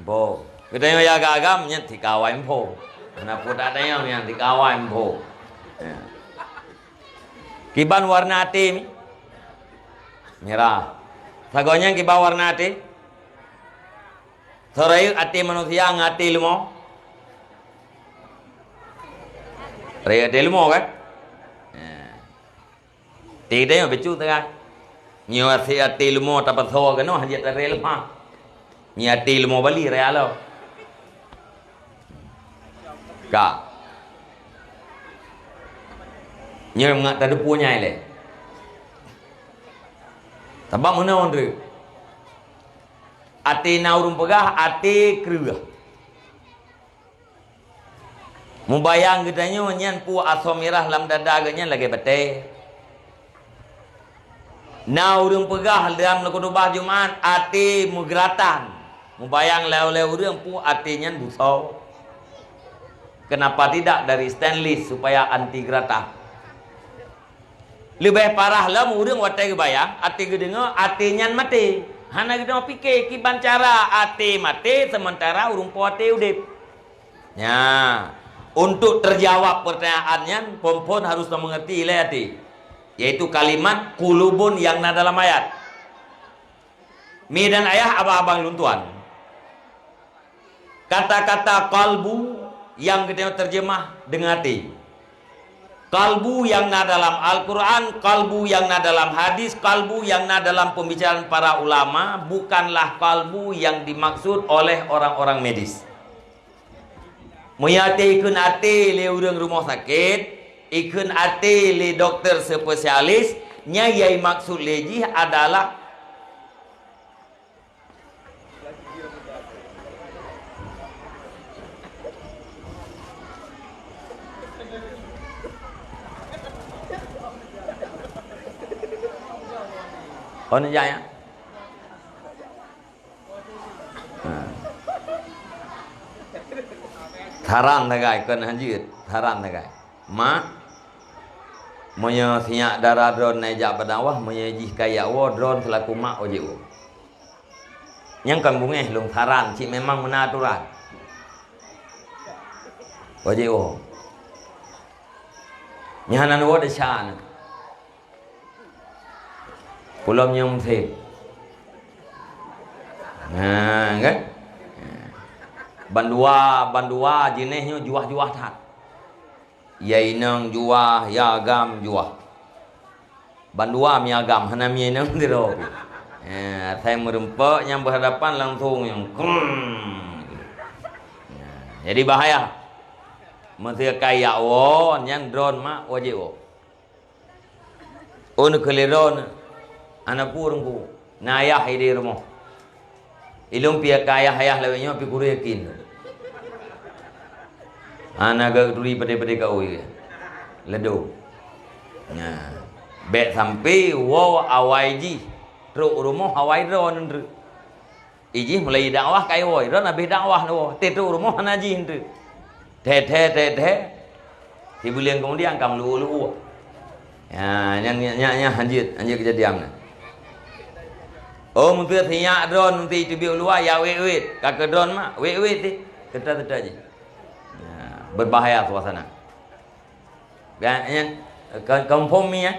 Muphom. Geutanyoe ya agam-agam nyan tika awai muphom. Hana peue tatanyong nyan tika awai muphom. Ya. Kiban warna até mi? Mirah. Sagoe nyan kiban warna até? Soe rayeuk até manusia ngon até leumo? Rayeuk até leumo kan? Ya. Até geutanyoe bacut teuka. Nyoe até, até leumo tapasoe keunoe hana jeuet taré leupah. Nyoe até leumo bali raya lom. Ka. Nyoe mangat tateupeue nyan ilée. Sabab meunoe treuk. Até na ureuëng peugah até kreueh. Mubayang geutanyoe nyan peue asoe mirah lam dada geuh nyan lagée batée. Na ureuëng peugah lam khutubah Jumat até meugeuratan. Mubayang lé, lé ureuëng peue até nyan beusoe. Kenapa tidak dari stainless supaya anti geuratan? Leubeh parah lom ureuëng watée geubayang, até geudeungoe, até nyan maté. Hana geudeungoe pike kiban cara até maté seumeuntara ureuëng po até udeb. Nya, untuk terjawab pertanyaan nyan, phon-phon harus tameungerti ilée até, yaitu kalimat qulubun nyang na dalam ayat. Mi dan ayah abang-abang lôn tuan. Kata-kata qalbu nyang geutanyoe terjemah deungon até. Qalbu nyang na dalam Al-Quran, qalbu nyang na dalam hadis, qalbu nyang na dalam pembicaraan para ulama bukanlah qalbu nyang dimaksud oleh orang-orang medis. Meunyoe até ikheun até lé ureuëng rumoh sakét, ikheun até lé dokto spesialis, nyang jimaksud lé jih adalah Oh, neujak, ya? Ha. Tharan sagai, kon hanjeuet. Tharan sagai. Mak, meunyoe sinyak dara droen na ijak bak dakwah, meunyoe jih ka ijak woe, droen seulaku mak ojek woe. Nyang kon beungéh lôn saran, cit memang meunan aturan. Wajéb woe. Nyan hana woe desya na. Pulom nyang musém. Nah, kan? Bandua, bandua jinéh nyoe juah-juah that. Ya inong juah, ya agam juah. Bandua mi agam, hana mi inong sidroe pih. Eh, asai meureumpok nyang berhadapan langsung nyang, hmm. Nah, jadi bahaya. Meuseuka jak woe, nyan droeneuh mak wajéb woe. Oh, neukeulirô na. Hana peue ureueng ku. Na ayah ideh rumoh. Ilôn pih ka ayah-ayah lawét nyoe pih kureueng yakin. Hana geuturi padé-padé ka ui. Ledo. Nah, bèk sampai woe awai jih trok rumoh awai droeneuh. Ijih mulai dakwah ka iwoe, droeneuh habéh dakwah woe, teutôk rumoh hana jih eunteuk. Thèe-thèe, thèe-thèe. Sibuleuen keumudian ka meuluwoe-luwoe. Ya, nyan, nyan, nyan, nyan hanjeuet, hanjeuet keujadian nyan. Oh, meunteuk sinyak droeneuh, meunteuk iteubiet u luwa, ya wét-wét. Ka keu droeneuh mak, wét-wét teuh. Teuta-teuta jih. Ya, berbahaya suasana. Kan, nyan, kon-, konfirm mi, eh?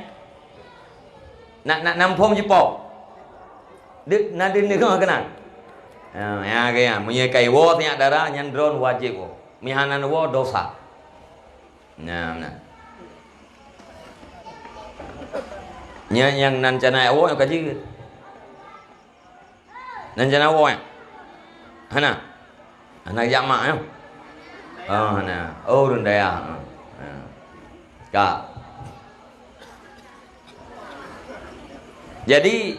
Nak, nak, na phom jipo. Dek, na deungoe keunan. Ha, ya, ka, ya. Meunyoe ka iwoe sinyak dara, nyan droeneuh wajéb woe. Meunyoe hana woe, dosa. Nah, nah. Nyan nyang nan cana woe ka jeuet. Nan cana woe, eh? Hana? Hana jak mak, eh? Oh, hana. Oh, ureueng dayah, eh. Ha. Ka. Jadi,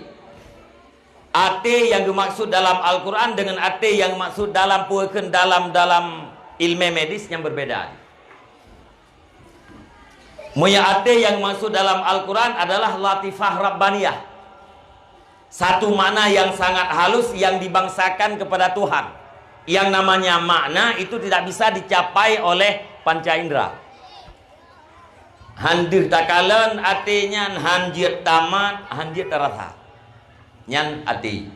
até nyang geumaksud dalam Al-Quran dengan até nyang geumaksud dalam peue kheun dalam, dalam ilmu medis nyang berbeda. Meunyoe até nyang maksud dalam Al-Quran adalah latifah rabbaniyah. Satu makna yang sangat halus yang dibangsakan kepada Tuhan. Yang namanya makna itu tidak bisa dicapai oleh panca indera. Han deuh takalon até nyan, han jeuet tamat, han jeuet tarasa. Nyan até.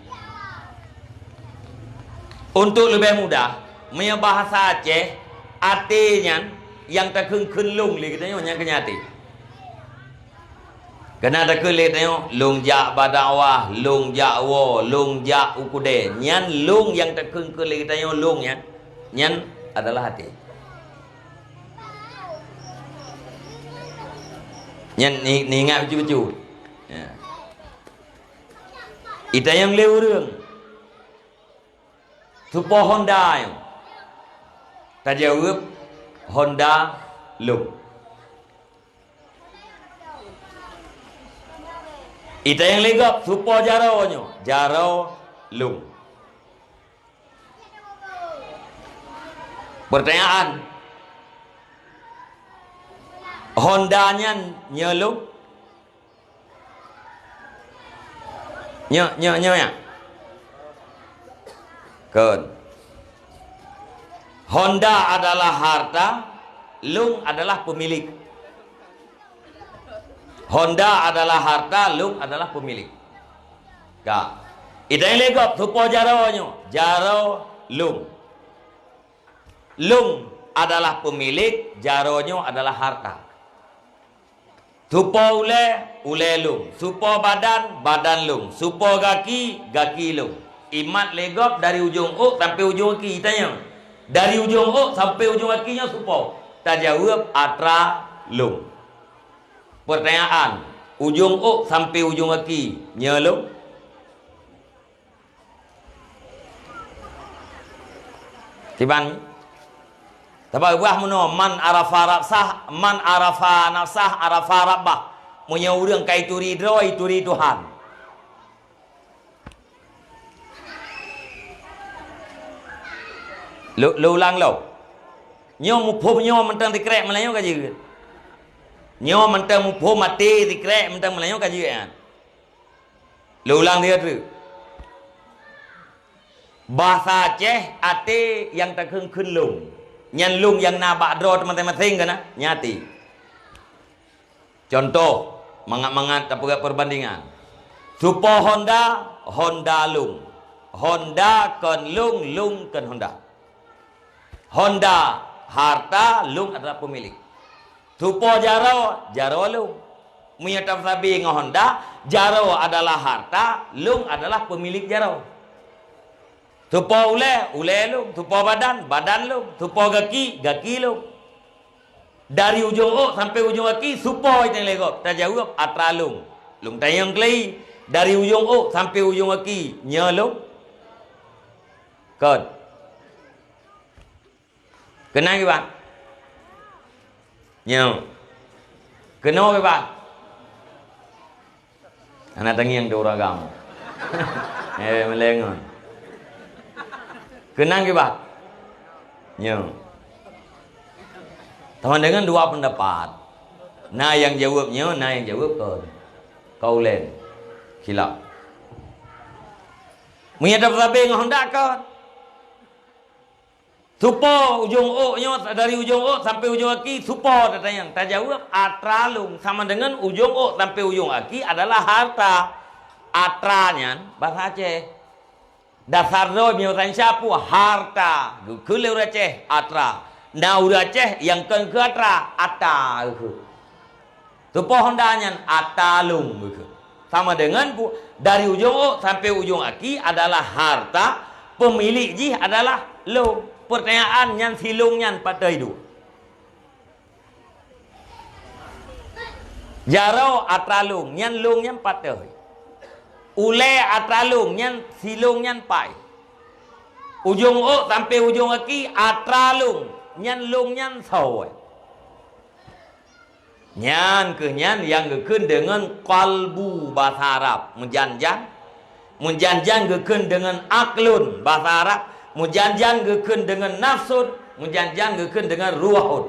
Untuk leubeh mudah, meunyoe bahasa Aceh, até nyan nyang takheun-kheun lôn lé geutanyoe, nyan keuh nyan até. Keunan takheun lé geutanyoe, lôn jak bak dakwah, lôn jak woe, lôn jak u keudè. Nyan lôn nyang takheun-kheun lé geutanyoe lôn nyan, nyan adalah até. Nyan ni, niingat bacut-bacut. Ya. Itanyong lé ureueng, "Soe po Honda nyoe?" Tajaweueb, "Honda lôn." Itanyong lé gob, "Soe po jaroe nyoe?" "Jaroe lôn." Pertanyaan, Honda nyan nyoe lôn? Nyoe, nyoe, nyoe, ya? Kon. Honda adalah harta, lôn adalah pemilik. Honda adalah harta, lôn adalah pemilik. Ka. Itanyong lé gob, "Soe po jaroe nyoe?" "Jaroe lôn." Lôn adalah pemilik, jaroe nyoe adalah harta. Soe po ulèe, ulèe lôn. Soe po badan, badan lôn. Soe po gaki, gaki lôn. Imat lé gob dari ujong ôk sampoe ujong gaki, itanyong. Dari ujong ôk sampoe ujong gaki nyoe soe po? Tajaweueb, "Atra lôn." Pertanyaan, ujong ôk sampoe ujong gaki nyoe lôn? Kiban? Sabab bah meunoe, "Man arafa nafsah, man arafa nafsah, arafa rabbah." Meunyoe ureueng ka ituri droe, ituri Tuhan. Lôn, lôn ulang lom. Nyoe muphom nyoe mantong sikrek meulayeue ka jeuet. Nyoe mantong muphom até sikrek mantong meulayeue ka jeuet nyan. Lôn ulang siat teuk. Basa Aceh até nyang takheun-kheun lôn. Nyan lôn nyang na bak droe teumaséng-maséng ka na, nyan até. Contoh, mangat-mangat tapeugah perbandingan. Soe po Honda, Honda lôn. Honda kon lôn, lôn kon Honda. Honda Harta, lôn adalah pemilik. Tupo jaroe, jaroe lôn. Meunyoe tapeusabe ngon honda, jaroe adalah harta, lôn adalah pemilik jaroe. Tupo ulée, ulée lôn. Tupo badan, badan lôn. Tupo gaki, gaki lôn. Dari ujong ôk sampoe ujong gaki, soe po itang lé gob? Tajaweueb, atra lôn. Lôn tanyong keulai, dari ujong ôk sampoe ujong gaki, nyoe lôn? Kon. Keunan kiban? Nyoe. Keunoe kiban? Hana tangieng di ureueng agam. Eh, meulée ngon. Keunan kiban? Nyoe. Teuma deungon dua peundapat. Na nyang jaweueb nyoe, na nyang jaweueb kon. Kaulain. Khilaf. Meunyoe tapeusabe ngon honda kon. Tupo ujong ôk nyoe, dari ujong ôk sampoe ujong gaki, soe po tatanyong? Tajaweueb, atra lôn. Sama deungon ujong ôk sampoe ujong gaki adalah harta. Atra nyan basa Aceh. Dasar droe meunyoe tanyoe sapeue, harta. Geukheun lé ureueng Aceh, atra. Na ureueng Aceh nyang kon keu atra, ata geukheun. Tupo honda nyan ata lôn geukheun. Sama deungon pu-, dari ujong ôk sampoe ujong gaki adalah harta, pemilik jih adalah lôn. Peurtanyaan nyan, si lôn nyan pat teuh iduek? Jaroe atra lôn, nyan lôn nyan pat teuh. Ulée atra lôn, nyan si lôn nyan pat. Ujong ôk sampoe ujong gaki atra lôn, nyan lôn nyan soe? Nyan kheueh nyan nyang geukheun deungon qalbu basa Arab, meujan-jan. Meujan-jan geukheun deungon aqlun basa Arab, meujan-jan geukheun deungon nafsun, meujan-jan geukheun deungon ruhun.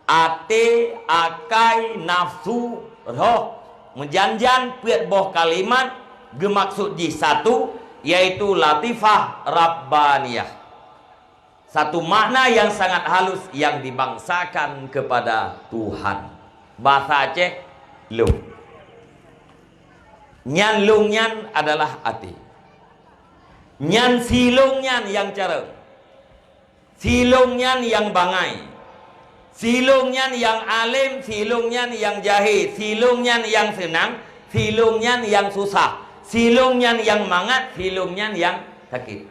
Até, akai, nafsu, roh, meujan-jan peuet boh kalimat geumaksud jih satu, yaitu latifah rabbaniyah. Satu makna yang sangat halus yang dibangsakan kepada Tuhan. Bahasa Aceh, lôn. Nyan lôn nyan adalah até. Nyan si lôn nyan nyang carông. Si lôn nyan nyang bangai. Si lôn nyan nyang além, si lôn nyan nyang jahé, si lôn nyan nyang seunang, si lôn nyan nyang susah, si lôn nyan nyang mangat, si lôn nyan nyang sakét.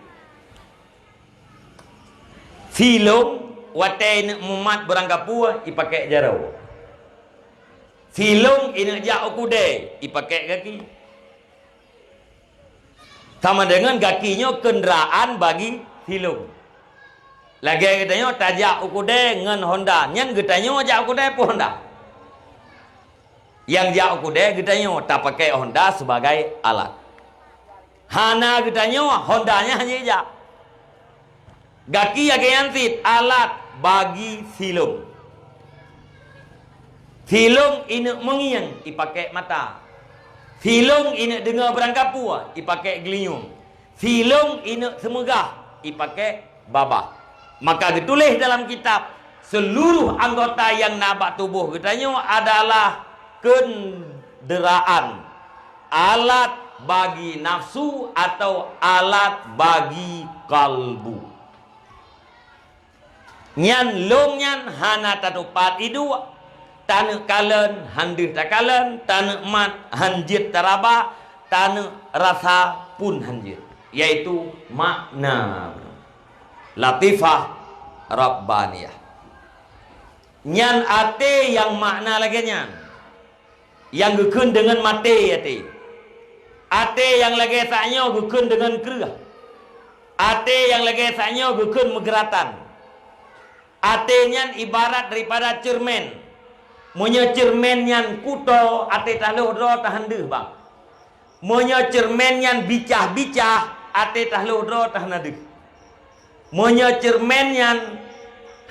Si lôn watée ineuk mumat beurangkapeue ipakék jaroe. Si lôn ineuk jak u keudè ipakék gaki. Sama deungon gaki nyoe keundraan bagi si lôn. Lagée geutanyoe tajak u keudè ngon honda, nyan geutanyoe jak u keudè peue honda? Nyang jak u keudè geutanyoe tapakék honda sebagai alat. Hana geutanyoe, honda nyan hana jijak. Gaki lagée nyan cit alat bagi si lôn. Si lôn ineuk meungieng ipakék mata. Si lôn ineuk deungoe beurangkapeue ipakék geulinyueng. Si lôn ineuk seumeugah ipakék babah. Maka geutuléh dalam kitab, seuluruh anggota nyang na bak tuboh geutanyoe adalah keundraan, alat bagi nafsu atau alat bagi kalbu. Nyan lôn nyan hana tatupat iduek, taneuk kalon han deuh takalon, taneuk mat han jeuet taraba, taneuk rasa pun han jeuet, yaitu makna. Latifah Rabbaniyah. Nyan até nyang makna lagée nyan. Nyang geukheun deungon maté até. Até nyang lagée sak nyoe geukheun deungon kreueh. Até nyang lagée sak nyoe geukheun meugeuratan. Até nyan ibarat daripada ceureumen. Meunyoe ceureumen nyan kuto, até tahlôh droe tahan deuh bang. Meunyoe ceureumen nyan bicah-bicah, até tahlôh droe tahan deuh. Meunyoe ceureumen nyan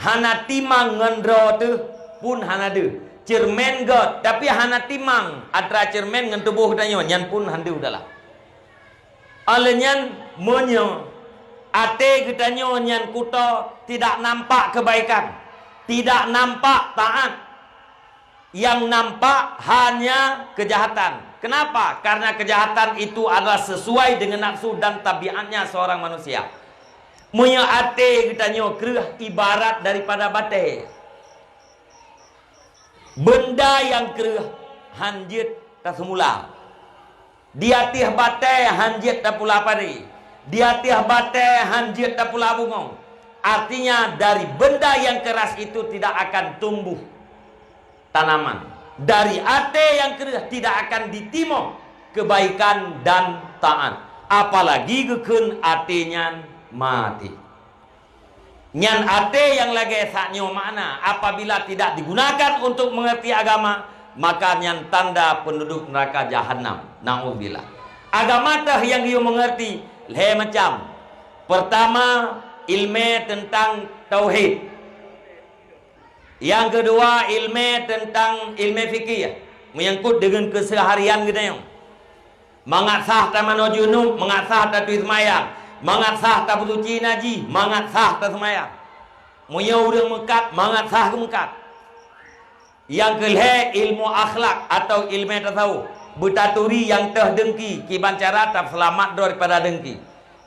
hana timang ngon droe teuh, pun hana deuh. Ceureumen göt, tapi hana timang antara ceureumen ngon tuboh geutanyoe, nyan pun han deuh dalam. Oleh nyan, meunyoe até geutanyoe nyan kuto tidak nampak kebaikan, tidak nampak taat, yang nampak hanya kejahatan. Kenapa? Karena kejahatan itu adalah sesuai dengan nafsu dan tabiatnya seorang manusia. Meunyoe até geutanyoe kreueh ibarat daripada batée, beunda nyang kreueh han jeuet taseumula. Di ateueh batée han jeuet tapula padi, di ateueh batée han jeuet tapula bungong. Artinya, dari benda yang keras itu tidak akan tumbuh tanaman. Dari até nyang kreueh tidak akan ditimoh kebaikan dan taat, apalagi geukheun até nyan maté. Nyan até nyang lagée sak nyoe makna, apabila tidak digunakan untuk mengerti agama, maka nyan tanda penduduk neraka jahanam. Naudzubillah. Agama teuh nyang geuyue mengerti lhée macam. Pertama, ilmu tentang tauhid. Nyang keudua, ilmu tentang ilmu fikih, menyangkut dengan keseharian geutanyoe. Mangat sah tamanoe junub, mangat sah tatui seumayang, mangat sah tapeusuci najih, mangat sah taseumayang. Meunyoe ureuëng meukat, mangat sah geumeukat. Nyang keulhée, ilmu akhlak atau ilmu tasawuf, beutaturi nyang teuh deungki, kiban cara taseulamat droe daripada deungki.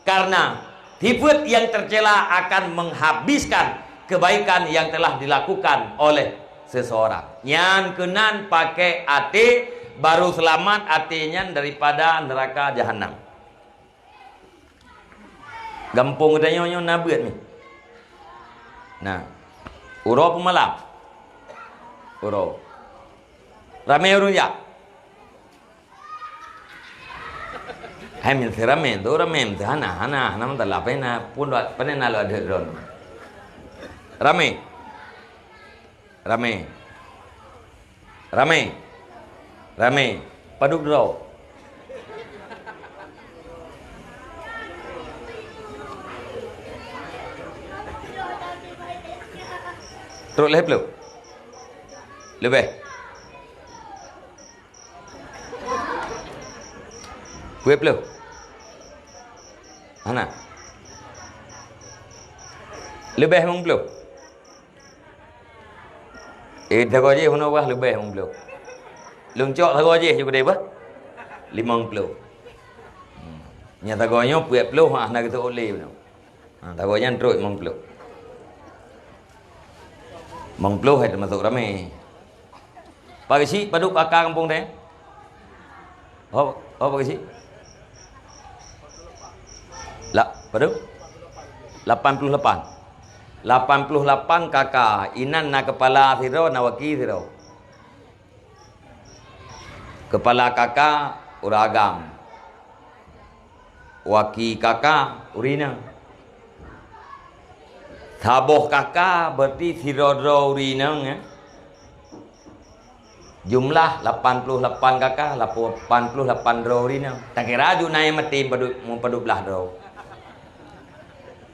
Karena sifat yang tercela akan menghabiskan kebaikan yang telah dilakukan oleh seseorang. Nyan keunan pakai até, baru seulamat até nyan daripada neuraka jahanam. Gampông geutanyoe nyoe na beuet mi. Nah, uroe peumalam. Uroe. Ramé ureuëng jak. Hai, min si ramé, tu ramé, hana, hana, hana masalah, pane na pun, pane na lôn adeuek droe. Ramé. Ramé. Ramé. Ramé. Padub droe. Trok lhée ploh. Leubeh. Peuet ploh. Hana. Leubeh limong ploh. Eh, sagoe jih bunoe bah leubeh limong ploh. Lôn cok sagoe jih ju keudeh bah. Limong ploh. Hmm. Nyang sagoe nyoe peuet ploh, ah, na geuseuôt lé bunoe. Ha, sagoe nyan trok limong ploh. Limong ploh hai teumasok ramé. Pak Geuchik, padub kaka gampông teuh? Ho, ho Pak Geuchik? La, padub? Lapan ploh lapan. Lapan ploh lapan kaka, inan na keupala sidroe, na waki sidroe. Keupala kaka ureuëng agam. Waki kaka ureuëng inong. Saboh kaka berarti sidroe-droe ureuëng inong, ya. Jumlah lapan ploh lapan kaka, lapan ploh lapan droe ureuëng inong. Takira aju na nyang maté padub-, padub blaih droe.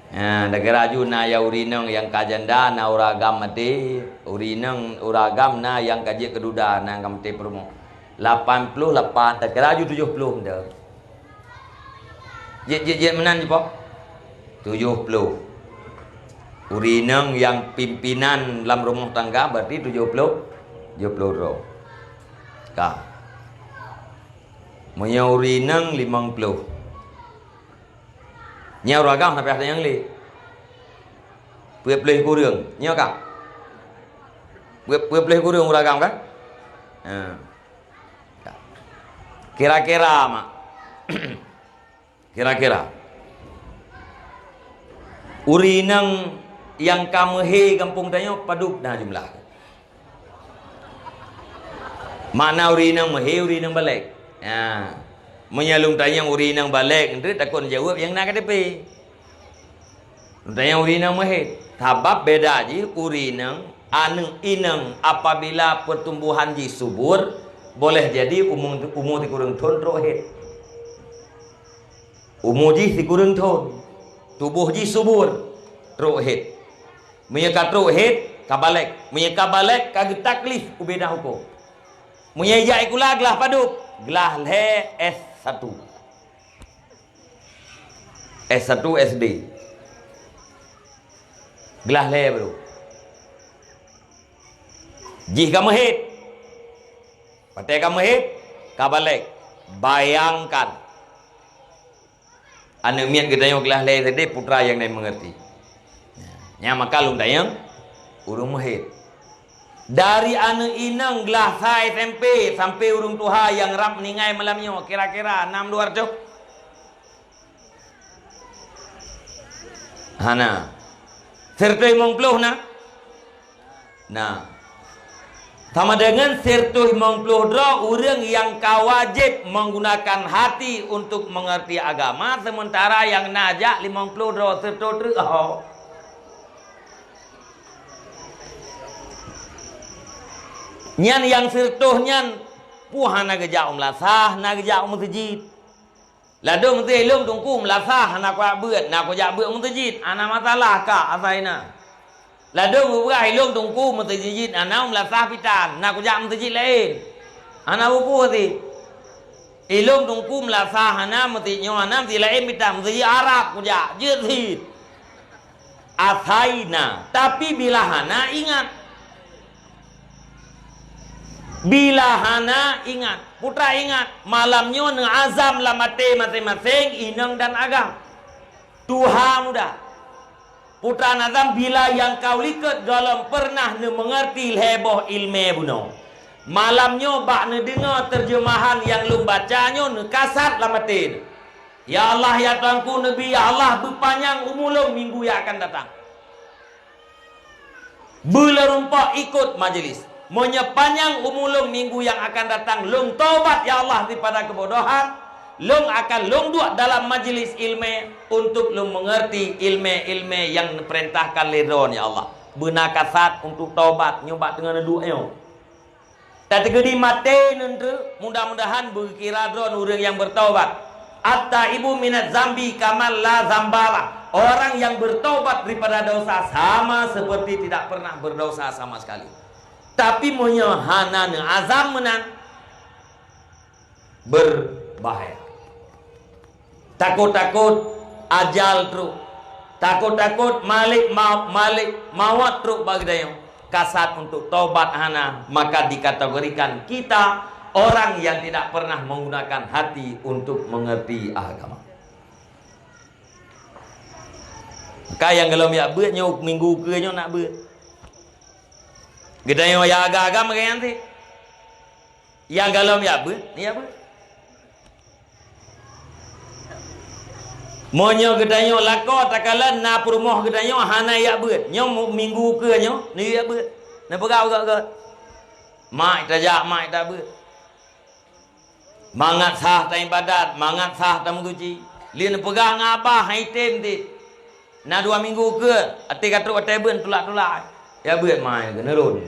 Ha, takira aju na nyang ureuëng inong nyang ka janda, na ureuëng agam maté, ureuëng inong, ureuëng agam na nyang ka jeuet keu duda, na nyang ka maté peurumoh. Lapan ploh lapan, takira aju tujoh ploh meunan. Jeuet, jeuet, jeuet meunan jipoh? Tujoh ploh. Ureuëng inong nyang pimpinan lam rumoh tangga berarti tujoh ploh, tujoh ploh droe. Ka. Meunyoe ureuëng inong limong ploh. Nyoe ureuëng agam sampai ada nyang lé. Peuet ploh kureueng. Nyoe ka. Peuet, peuet ploh kureueng ureuëng agam kan? Ha. Kira-kira, mak. Kira-kira. Ureuëng inong nyang ka meuhé gampông tanyoe padub na jumlah. Makna ureuëng inong meuhé, ureuëng inong balek. Ya. Meunyoe lôn tanyong ureuëng inong balek, nteuk takot jaweueb nyang na K T P. Lôn tanyong ureuëng inong meuhé. Sabab beda jih ureuëng inong, aneuëk inong apabila pertumbuhan jih subur, boleh jadi umu, umu sikureueng thon trok hét. Umu jih sikureueng thon, tuboh jih subur, trok hét. Meunyoe ka trok hét, ka balek. Meunyoe ka balek, ka geutaklif ubena hukôm. Meunyoe ijak sikula glah padub, glah lhée S satu. S satu S D. Glah lhée baru. Jih ka meuhét. Watée ka meuhét, ka balek. Bayangkan. Aneuk miet geutanyoe glah lhèe saideh, putra nyang na meungeurti. Nyan maka lôn tanyong ureueng meuhét. Dari aneuk inong glah sa S M P sampai ureueng tuha nyang rab meuninggai malam nyoe, kira-kira na meudua reutôh? Hana. Sireutoh limong ploh na? Na. Sama deungon sireutoh limong ploh droe ureueng nyang ka wajéb menggunakan hati untuk mengerti agama, sementara nyang na jak limong ploh droe, sireutoh treuk ho. Nyan nyang sireutoh nyan peue hana geujak u meulasah, hana geujak u meuseujid. Ladôm meusé lôn teungku meulasah hana kujak beuet, na kujak beuet meuseujid, hana masalah ka asai na. Ladôm beubaih lôn teungku meuseujid hana meulasah pitan, na kujak meuseujid laén. Hana peue-peue sih. Ilôn teungku meulasah hana meuseujid nyoe hana meuseujid laén pitan, meuseujid Arab kujak, jeuet sit. Asai na, tapi bila hana ingat. Bila hana ingat, putra ingat, malam nyoe neuazam lam até maséng-maséng inong dan agam. Tuha muda. Putra neuazam bila nyang ka u likot gohlom peureunah neumeungeurti lhèe boh ileumèe bunoe. Malam nyoe bak neudeungoe teurjeumahan nyang lôn baca nyoe neukasat lam até. Ya Allah, ya Tuhanku Nabi, ya Allah, beupanyang umu lôn minggu nyang akan datang. Beuleurumpok ikot majelis. Meunyoe panyang umu lôn minggu nyang akan datang, lôn tobat ya Allah daripada keubodohan, lôn akan lôn duek dalam majelis ileumèe untuk lôn meungeurti ileumèe-ileumèe nyang neupeurintahkan lé Droe, ya Allah. Beuna kasat untuk tobat nyoe bak teungoh neuduek nyoe. Tateukeudi maté neuteuh, mudah-mudahan beukira droe ureuëng nyang beutaubat. At-taibu minaz zambi kaman la zambalah. Orang yang bertaubat daripada dosa sama seperti tidak pernah berdosa sama sekali. Tapi meunyoe hana neuazam meunan, berbahaya. Takot-takot ajal trok. Takot-takot malik ma-, malik mawat trok bak geutanyoe. Kasat untuk taubat hana, maka dikategorikan kita orang yang tidak pernah menggunakan hati untuk mengerti agama. Ka nyang golom jak beuet nyoe minggu keue nyoe nak beuet. Geutanyoe nyang agam-agam nyan sit. Nyang golom jak beuet, jak beuet. Meunyoe geutanyoe lakoe takalon na peurumoh geutanyoe hana jak beuet, nyoe mu-, minggu keue nyoe neujak beuet. Neupeugah u göt-göt. Mak tajak, mak tabeuet. Mangat sah taibadat, mangat sah tameusuci. Lé neupeugah ngon abah hai tem sit. Na dua minggu keue, até ka trok até beuet tulak-tulak. Jak beuet mai keuneurôn.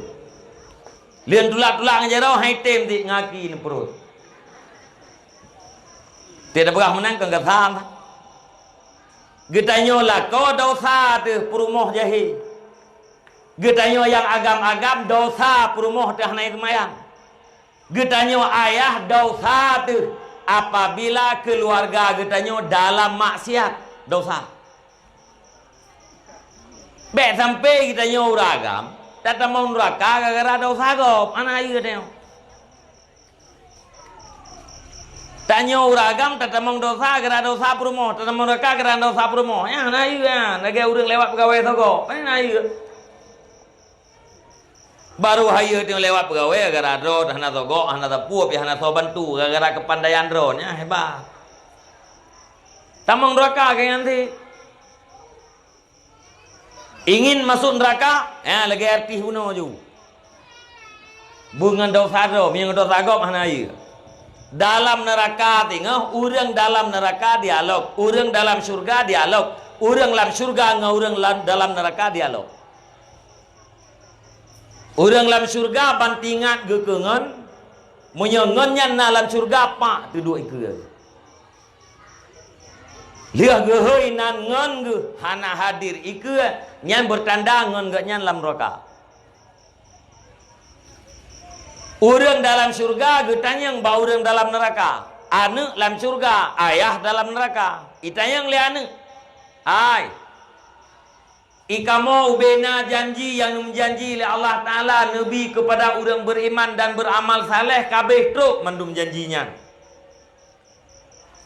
Lheueh tulak-tulak ngon jaroe hai tem sit ngaki neupeurot. Tiep tapeugah meunan kon gata. Geutanyoe lakoe dosa teuh peurumoh jahé. Geutanyoe nyang agam-agam dosa peurumoh teuh hana seumayang. Geutanyoe ayah dosa teuh apabila keuluwarga geutanyoe dalam maksiat, dosa. Bék sampai geutanyoe ureuëng agam tatamong nuraka gara-gara dosa gob, hana hayeue tanyoe. Tanyoe ureuëng agam tatamong dosa gara-gara dosa peurumoh, tatamong nuraka gara-gara dosa peurumoh. Nyan hana hayeue nyan, lagée ureuëng lewat peugawée sagoe, hana hayeue. Barô hayeue teungoh lewat peugawée gara-gara droe hana sagoe, hana sapeue, pih hana soe bantu gara-gara keupandaian droe, nyan hebat. Tamong nuraka keu nyan sit. Ingin masuk neraka, ya, lagée artis bunoe ju. Beungon dosa droe, meunyoe dosa gob hana hayeue. Dalam neraka teungoh, ureuëng dalam neraka dialog, ureuëng dalam syurga dialog, ureuëng lam syurga ngon ureuëng lam, dalam neraka dialog. Ureuëng lam syurga ban teuingat geukeue ngon, meunyoe ngon nyan na lam syurga, pak teuduek ikeue. Lheueh geuhôi nan ngon geuh hana hadir ikeue, nyan beutanda ngon geuhnyan lam nuraka. Ureuëng dalam syurga geutanyong bak ureuëng dalam neuraka. Aneuëk lam syurga, ayah dalam neuraka. Itanyong lé aneuëk, "Hai, i kamoe ubena janji nyang neumeujanji lé Allah Taala neubi keupada ureuëng beuriman dan beuramal saleh, ka abéh trok mandum janji nyan."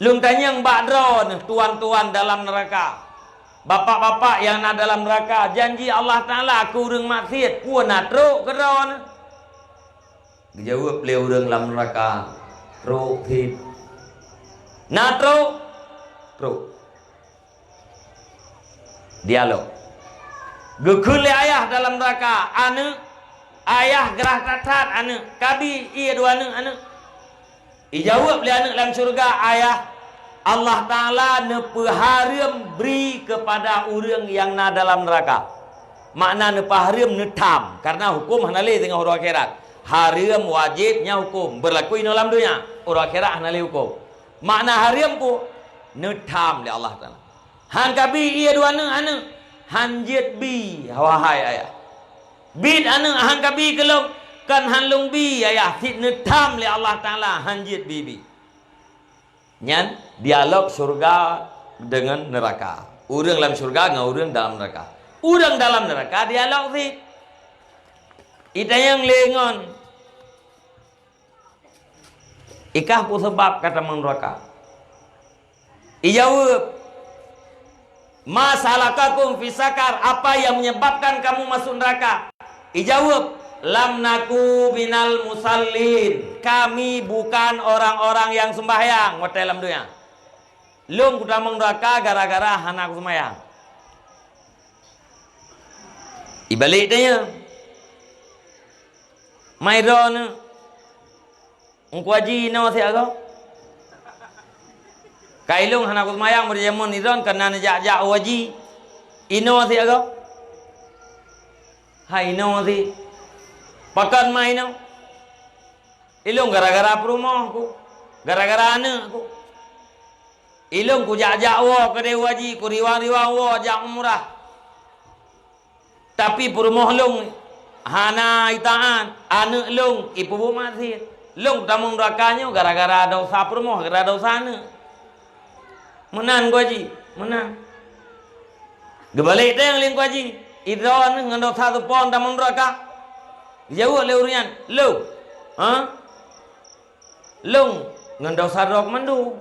Lôn tanyong bak droeneuh tuan-tuan dalam neuraka, bapak-bapak nyang na dalam neuraka, janji Allah Taala keu ureuëng maksiet peue na trok keu droeneuh? Geujaweueb lé ureuëng lam neuraka, "Trok cit." Na trok? Trok. Dialog. Geukheun lé ayah dalam neuraka, "Aneuëk, ayah grah that-that aneuëk, kabi ié dua aneuëk aneuëk." Ijaweueb lé aneuëk lam syeuruga, "Ayah, Allah Taala neupeuhareuem bri keupada ureuëng nyang na dalam neuraka." Makna neupeuhareuem, neutham, kareuna huköm hana lé teungoh uroe akhirat. Hareuem, wajéb, nyan huköm, beurlaku inoe lam donya, uroe akhirat hana lé huköm. Makna hareuem peue? Neutham lé Allah Taala. "Han kabi ié dua aneuëk aneuëk, han jeuet bi, wahai ayah. Biet aneuëk han kabi keu lôn, kon han lôn bi ayah, cit neutham lé Allah Taala han jeuet bi-bi." Nyan dialog syeuruga deungon neuraka. Ureuëng lam syeuruga ngon ureuëng dalam neuraka. Ureuëng dalam neuraka dialog cit. Itanyong lé ngon, "Ikah peue sabab ka tamong neuraka?" Ijaweueb, "Ma salakakum fi sakar? Apa yang menyebabkan kamu masuk neraka?" Ijaweueb, "Lam naku minal musallin. Kami bukan orang-orang yang sembahyang watée lam donya. Lôn kutamong neuraka gara-gara hana kuseumayang." Ibalek tanyong, "Mai droeneuh, Teungku Haji inoe siat goe? Ka ilôn hana kuseumayang meuri jameun idon, keunan jak-jak u Haji. Inoe siat goe?" "Hai inoe sit." "Pakon ma inoe?" "Ilôn gara-gara peurumoh ku, gara-gara aneuëk ku. Ilôn kujak-jak woe keudeh u Haji, kuriwang-riwang woe jak umrah. Tapi peurumoh lôn hana itaát, aneuëk lôn ipeubuet maksiet. Lôn tamong neuraka nyoe gara-gara desya peurumoh, gara-gara desya aneuëk." "Meunan, Teungku Haji, meunan." Geubalek teuh lé Teungku Haji, "Idon ngon desya seupon tamong neuraka?" Geujaweueb lé ureuëng nyan, "Lôn, ha? Lôn ngon desya droe mandum."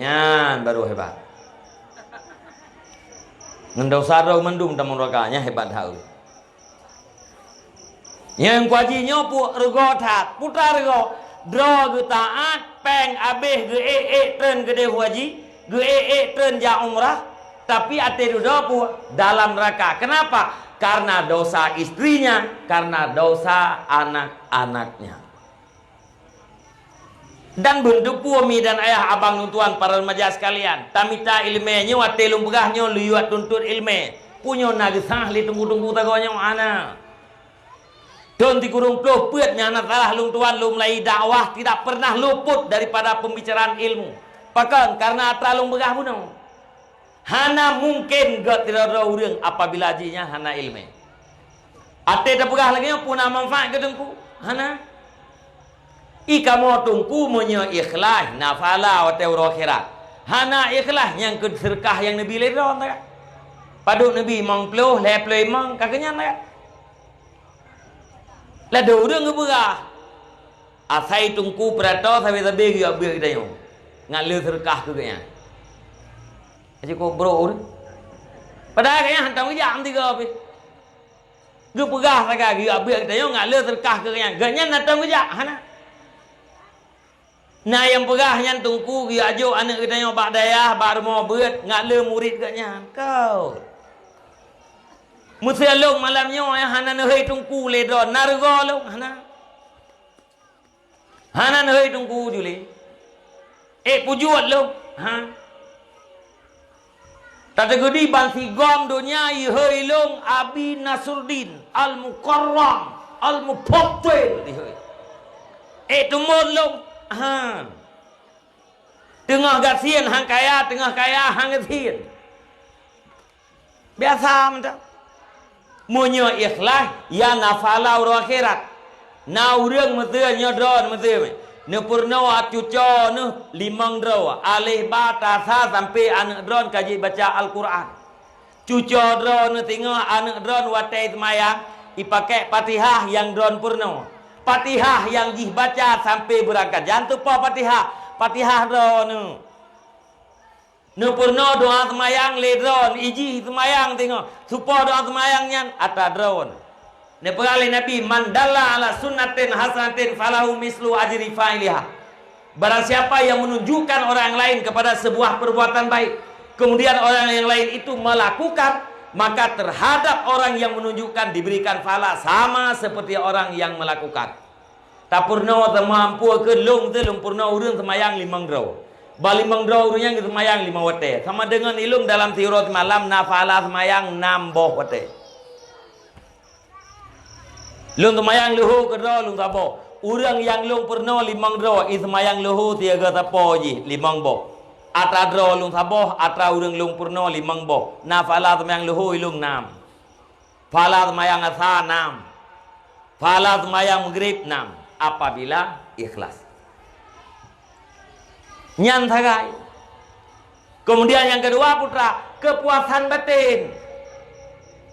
Nyan baru hebat. "Ngon desya droe mandum tamong neuraka, nyan hebat that ureuëng." Nyang kuaji nyoe peurugoe that, putra rugoe, droe geutaát, péng abéh geuék-ék treun keudeh u Haji, geuék-ék treun jak umrah, tapi até dudoe peuet dalam neuraka. Kenapa? Karena dosa istrinya, karena dosa anak-anaknya. Dan beuneuteupeu mi dan ayah, abang lôn tuan, para remaja sekalian, tamita iéleumé nyoe watée lôn peugah nyoe lôn yue tuntot iéleumé. Peue nyoe na geusah lé teungku-teungku tagoe nyoe hana. Thon sikureueng ploh peuet nyang na salah lôn tuan lôn mulai dakwah tidak pernah luput daripada pembicaraan ilmu. Pakon? Karena atra lôn peugah bunoe. Hana mungken gét sidroe-droe ureuëng apabila jih nyan hana iéleumé. Até tapeugah lagée nyoe peue na manfaat keu teungku? Hana. I kamoe teungku meunyoe ikhlaih na pahala watée uroe akhirat. Hana ikhlaih nyang keu seudeukah nyang neubi lé droe takat. Padub neubi limong ploh, lhée ploh limong ka keunyan takat. Ladôm ureuëng geupeugah, asai teungku peurato sabe-sabe geuyue beuet geutanyoe, ngat le seudeukah keu geuhnyan. Aci kok brok ureuëng. Padahai geuhnyan hantom geujak meusigoe pih. Geupeugah sagai geuyue beuet geutanyoe ngat le seudeukah keu geuhnyan. Geuhnyan hantom geujak, hana. Na nyang peugah nyan teungku geuyue jok aneuëk geutanyoe bak dayah, bak rumoh beuet, ngat le murit geuhnyan. Kau. Meuseu lôn malam nyoe nyang hana neuhôi teungku lé droe, na rugoe lôn, hana. Hana neuhôi teungku juli. Eh, pujuet lôn. Ha. Tateugeudi ban sigom donya ihôi lôn Abi Nasruddin Al-Mukarram, Al-Mufaddil ihôi. Eh, teumon lôn. Ha. Teungoh gasien han kaya, teungoh kaya han gasien. Biasa mantong. Meunyoe ikhlaih, ya na pahala uroe akhirat. Na ureuëng meuseu nyoe droe meuseu, neupeurunoe cucoe neuh limong droe, aleh ba ta sa sampoe aneuëk droe ka jibaca Al-Qur'an. Cucoe droe neuh singoh aneuëk droe watée seumayang, ipakék Fatihah nyang droe peurunoe. Fatihah nyang jih baca sampoe beurangkat. Jan teupo Fatihah, Fatihah droeneuh. Neupeurunoe doa seumayang lé droeneuh, ijih seumayang teungoh. Supo doa seumayang nyan atra droeneuh. Neupeugah lé Nabi, "Man dalla ala sunnatin hasanatin falahu mislu ajri fa'iliha." Barang siapa yang menunjukkan orang lain kepada sebuah perbuatan baik, kemudian orang yang lain itu melakukan, maka terhadap orang yang menunjukkan diberikan pahala sama seperti orang yang melakukan. Tapeurunoe teuma, ampôn keu lôn, lôn peurunoe ureuëng seumayang limong droe. Bak limong droe ureuëng nyan geuseumayang limong watée. Sama deungon ilôn dalam siuroe simalam na pahala seumayang nam boh watée. Lôn seumayang leuhô keudroe lôn saboh. Ureuëng nyang lôn peurunoe limong droe, i seumayang leuhô siaga sapo jih limong boh. Atra droe lôn saboh, atra ureuëng lôn peurunoe limong boh. Na pahala seumayang leuhô ilôn nam. Pahala seumayang asa nam. Pahala seumayang maghrib nam. Apabila ikhlas. Nyan sagai. Kemudian nyang keudua, putra, kepuasan batin.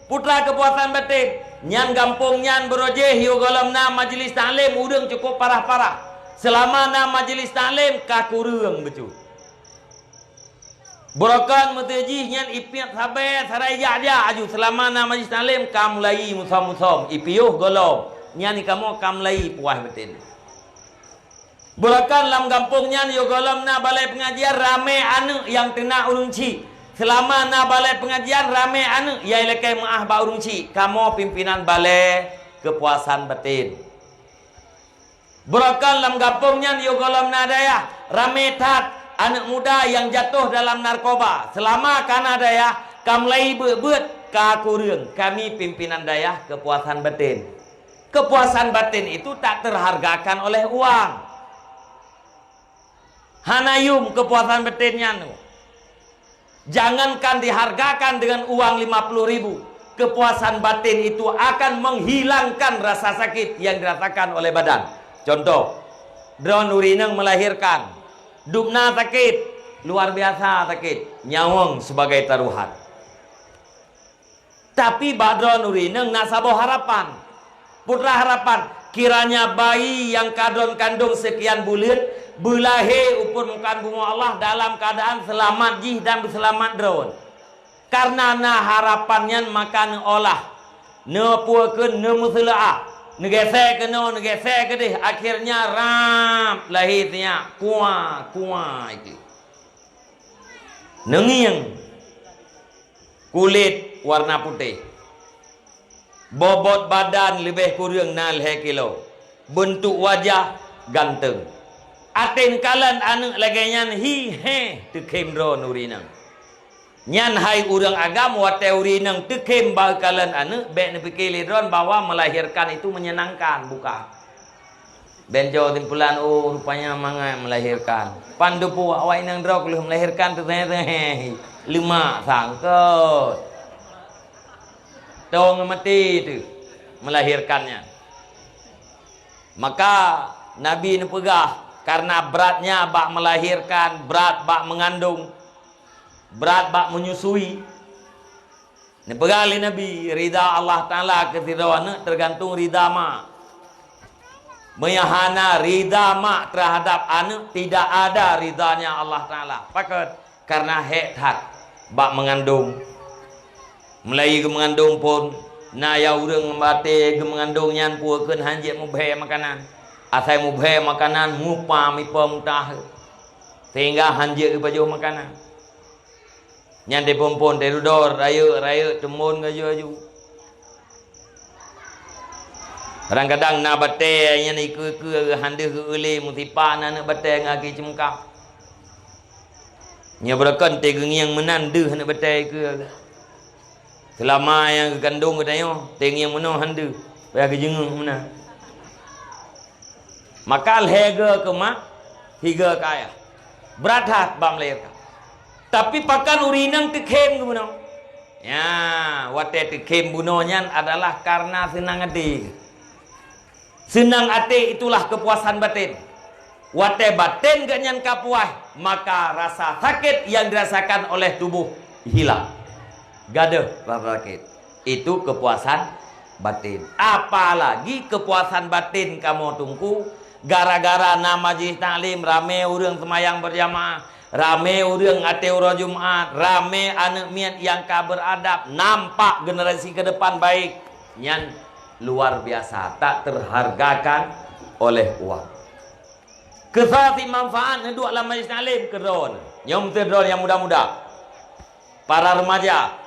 Putra, kepuasan batin. Nyan gampông nyan beurojéh yoh gohlom na majelis taklim, ureuëng cukup parah-parah. Seulama na majelis taklim, ka kureueng bacut. Beurokon meuteujih nyan ipiep sabe sarai jak-jak aju, seulama na majelis taklim ka mulai musom-musom, ipiôh gohlom. Nyan kamoe ka mulai puas batin. Beurokon lam gampông nyan yoh gohlom na balai peungajian ramé aneuëk nyang teunak ureuëng chik. Seulama na balai peungajian ramé aneuëk nyang ilakée meuáh bak ureuëng chik, kamoe pimpinan balai keupuasan batin. Beurokon lam gampông nyan yoh gohlom na dayah, ramé that aneuëk muda nyang jatoh dalam narkoba. Seulama ka na dayah, ka mulai beuet-beuet, ka kureueng, kami pimpinan dayah keupuasan batin. Keupuasan batin itu tak terhargakan oleh uang. Hana yum keupuasan batin nyan. Jangankan dihargakan dengan uang lima puluh ribu, kepuasan batin itu akan menghilangkan rasa sakit yang dirasakan oleh badan. Contoh, droeneuh ureuëng inong melahirkan, dubna sakit, luar biasa sakit, nyawöng sebagai taruhan. Tapi bak droeneuh ureuëng inong na saboh harapan. Putra harapan, kiranya bayi nyang ka droeneuh kandong seukian buleuen, beulahé u peureumukaan bumoe Allah dalam keuadaan seulamat jih dan beuseulamat droeneuh. Kareuna na harapan nyan maka neuolah, neupukeun, neumeuseuleua, neugeusé keunoe, neugeusé keudeh, akhirnya rab lahé sinyak, kuah, kuah itu. Neungieng. Kulét warna putéh. Bobot badan leubeh kureueng na lhée kilo. Beuntuk wajah ganteng. Até neukalon aneuëk lagée nyan hi héh teukhém droeneuh ureuëng inong. Nyan hai ureuëng agam watée ureuëng inong teukhém bak kalon aneuëk bék neupike lé droeneuh bahwa melahirkan itu menyenangkan, bukan. Bék jo simpulan, oh, rupanya mangat melahirkan. Pan dupu awak inong droe keuh melahirkan teuh, teuh, teuh, leumak sangkot. Tong mati teuh melahirkannya. Maka Nabi neupeugah, karena beratnya bak melahirkan, berat bak mengandung, berat bak menyusui. Neupeugah lé Nabi, rida Allah Taala keu sidroe aneuëk teugantung rida mak. Meunyo hana rida mak teuhadab aneuëk, tidak ada ridanya Allah Taala. Pakon? Karena hék that bak meungandong. Meulayeue geumeungandong phon, na ya ureuëng batée geumeungandong nyan pukeun hanjeuet mubhé makanan. Asai mubhé makanan, mupa mipo mutah. Sehingga hanjeuet geupajoh makanan. Nyan teuphon-phon, teududor, rayeuk-rayeuk, teumon gaju-gaju. Kadang-kadang na batée nyan ikeue-keue, han deuh geu-eu lé, meusipa na aneuëk batée ngon gaki ceumeuka. Nyoe beureukan teugeungieng meunan deuh aneuëk batée ikeue. Seulama nyang geukandong geutanyoe, teugieng meunoe han deuh, payah geujeungeuk meunan. Maka lhée goe keu mak, higoe keu ayah. Brat that bak meulahirkan. Tapi pakon ureuëng inong teukhém geubunoe? Ya, watée teukhém bunoe nyan adalah karena seunang até. Seunang até itulah kepuasan batin. Watée batin geuhnyan ka puas, maka rasa sakét nyang dirasakan oleh tuboh hilang. Gadôh rasa sakét. Itu kepuasan batin. Apalagi kepuasan batin kamoe teungku, Gara-gara na majelis taklim, ramé ureuëng seumayang beurjamaah, ramé ureuëng até uroe Jumat, ramé aneuëk miet nyang ka beuradab, nampak generasi ke depan baik, nyan luar biasa, tak terhargakan oleh uang. Keu soe cit manfaat neuduek lam majelis taklim? Keu droeneuh. Nyoe meuteudroe nyang muda-muda. Para remaja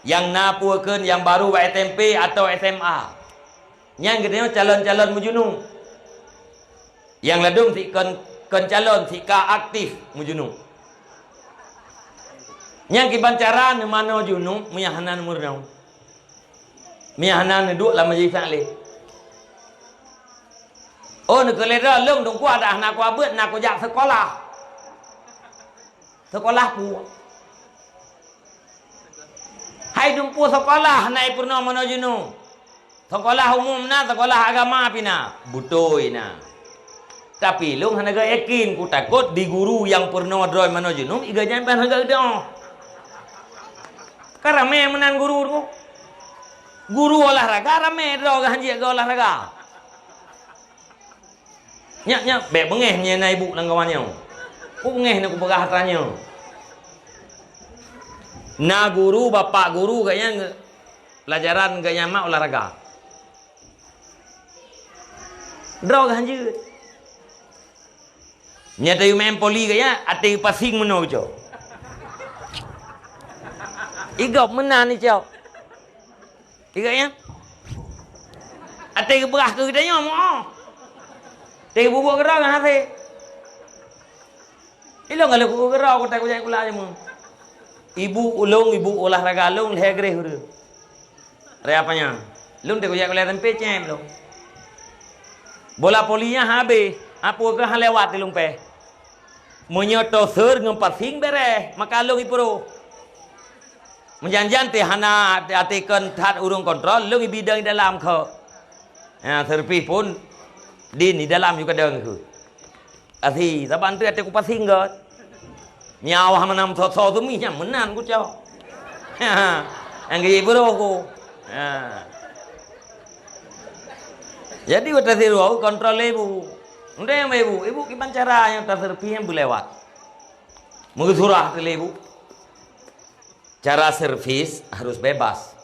nyang na peue kheun nyang baru bak S M P atau S M A. Nyan geutanyoe calon-calon meujunub. Nyang ladôm cit kon, kon calon, cit ka aktif meujunub. Nyan kiban cara neumanoe junub meunyo hana neumeurunoe. Meunyo hana neuduek lam majelis taklim. Oh, neukeuleh droe, lôn dungku ada hana kuabeuet, na kujak sekolah. Sekolah peue? Hai dumpeue sekolah na ipeurunoe manoe junub. Sekolah umum na, sekolah agama pih na. Beutôi na. Tapi lôn hana geuyakin, kutakot di guru nyang peurunoe droe manoe junub, iga nyan ban hana geudoh. Ka ramé meunan guru tu. Guru olahraga ramé droe geuhanjeuet geu olahraga. Nyak, nyak, bék beungéh meunyoe na ibu lam kawan nyoe. Ku beungéh na kupeugah atra nyoe. Na guru, bapak guru geuh nyan, pelajaran geuh nyan mak olahraga. Droe geuh hanjeuet. Nyan tayue meu'en poli geuh nyan, até pasing meunoe geucok. Igop meunan icok. Tiga nyan. Até geupeugah keu geutanyoe, moh. Até geububuet keudroe ngon hasé. Ilong galak kukeue keudroe, kutai kujak kula cuma. Ibu ulôn, ibu olahraga lôn, lhèe greh ureueng. Raya apa nyan? Lôn teu kujak kula tempe cem lôn. Bola voli nyan habéh, apo keuh han lewat di lôn pèh. Meunyoe toh seur ngon pasing bereh, maka lôn ipuroh. Meujan-jan teuh hana até kon that ureueng kontrol, lôn ibi dong di dalam kho. Ha, servis pun din di dalam juga dong kho. Asi, saban teuh até kupasing göt. Nyawa hana meunan so-so teumih nyan meunan kucok. Ha, nyang geuji buroe ku. Ha. Jadi, watèe sidroe kontrol lé ibu. Undang ibu, ibu kiban cara nyang taservis nyang beulewat. Meugeusurah teuh lé ibu. Cara servis harus bebas.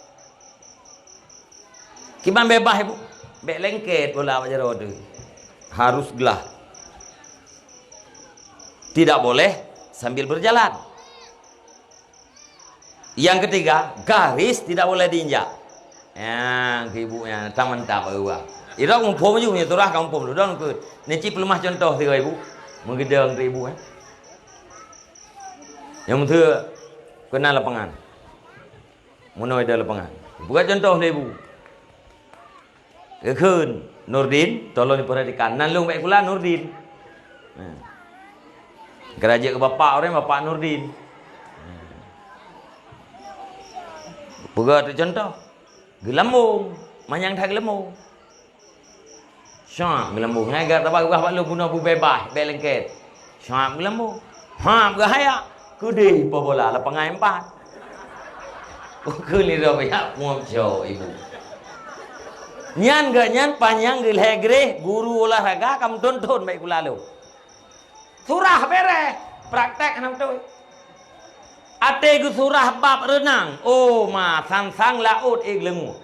Kiban bebas ibu. Bék lengket bola bak jaroe teuh. Harus glah. Tidak boleh sambil berjalan. Yang ketiga, garis tidak boleh diinjak. Nyang keu ibu nyan, tam mantap bak geuba. Irok muphom ju, meunyoe turah ka muphom, dudon keut. Ni cit peuleumah contoh sigoe ibu. Meugeudong teuh ibu, eh. Nyang meuteuk keunan lapangan. Meunoe idong lapangan. Buka contoh lé ibu. Geukheun, Nurdin, tolong diperhatikan. Nan lôn bak sikula Nurdin. Nah. Geura jeuet keu bapak ureueng, bapak Nurdin. Nah. Peugah tu contoh. Geulambong, manyang that geulambong. Syap geulambong. Ngai gata bak geuba bak lôn bunoe beubeubaih, bék lengket. Syap geulambong. Hap geuhayak. Keudeh po bola lapangan empat. Ukeue lé droe yak muam cok ibu. Nyan geuh nyan panyang geulhèe greh guru olahraga ka meuthon-thon bak sikula lôn. Surah bereh, praktek hana beutôi. Até geusurah bab reunang, oh ma sang-sang laôt ék leunguh.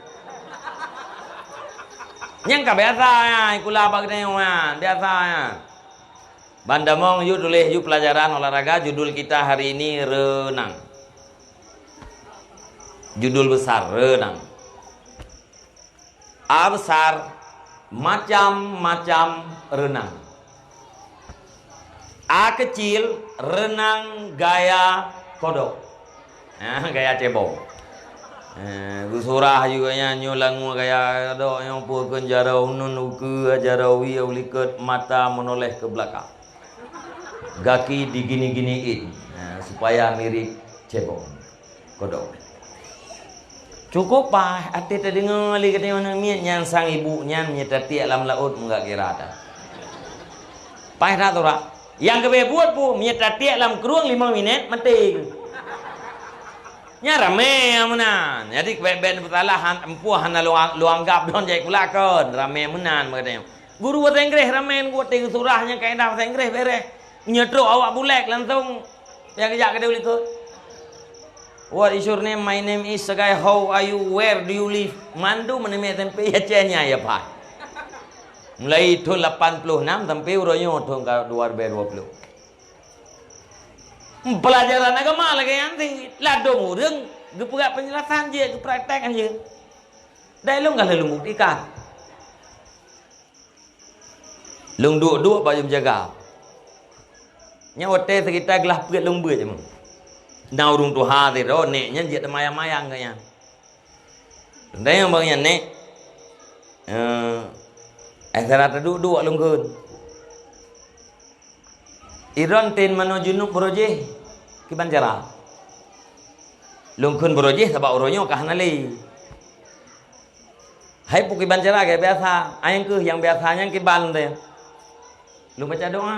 Nyang ka biasa nyan, sikula bak geutanyoe nyan, biasa nyan. Ban damong yue tuléh yue pelajaran olahraga, judul kita hari ini renang. Judul besar, renang. A besar, macam-macam renang. A kecil, renang gaya kodok. Ah, gaya cebong. Eh, geusurah juga nyan nyoe langue gaya kodok, nyoe peue kheun jaroe uneun ukeue, jaroe wie ulikot, mata meunoléh ke belakang. Gaki digini-giniin, eh, supaya mirip cebong. Kodok. Cukup paih, até tadeungoe lé geutanyoe aneuk miet nyan sang ibu nyan meunyoe tatiek lam laôt meugak kira that. Paih that uroe. Nyang geubeuet buet pu, meunyoe tatiek lam krueng limong minét, maté. Nyan ramé nyang meunan. Jadi, bék-bék neupeusalah, han, empuh hana lôn, lôn anggab lôn jai kula kon. Ramé meunan bak geutanyoe. Guru bahasa Inggréh ramé ngon watèe geusurah nyang kaedah bahasa Inggréh bèrèh. Nyoe trok awak bulek langsong nyang geujak keudéh likot. "What is your name?" "My name is Segai." "How are you? Where do you live?" Mandum meuneumè sampé Aceh nyan ya, Pak. Mulai thôn lapan ploh nam sampé uroe nyoe thôn ka dua ribèe dua ploh. Peulajaran agama lagèe nyan cit. Ladôm ureueng geupeugah peunjelasan jeuet, geupraktek jeuet. Dai lôn ka lheueh lôn buktikan. Lôn duek-duek bak jeuem jaga. Nyan watèe seukita glah peuet lôn beuet cit. Na ureueng tuha sidroe, nèk nyan jeuet teumayang-mayang keu nyan. Lôn tanyong bak nyan, "Nèk, eh, ai sira taduek-duek lôn kheun." Idroen ten manoe junub beurojéh kiban cara. Lôn kheun beurojéh sabab uroe nyoe ka hana lé. Hai peue kiban cara gét biasa, nyang keuh nyang biasa nyan kiban teuh. Lôn baca doa.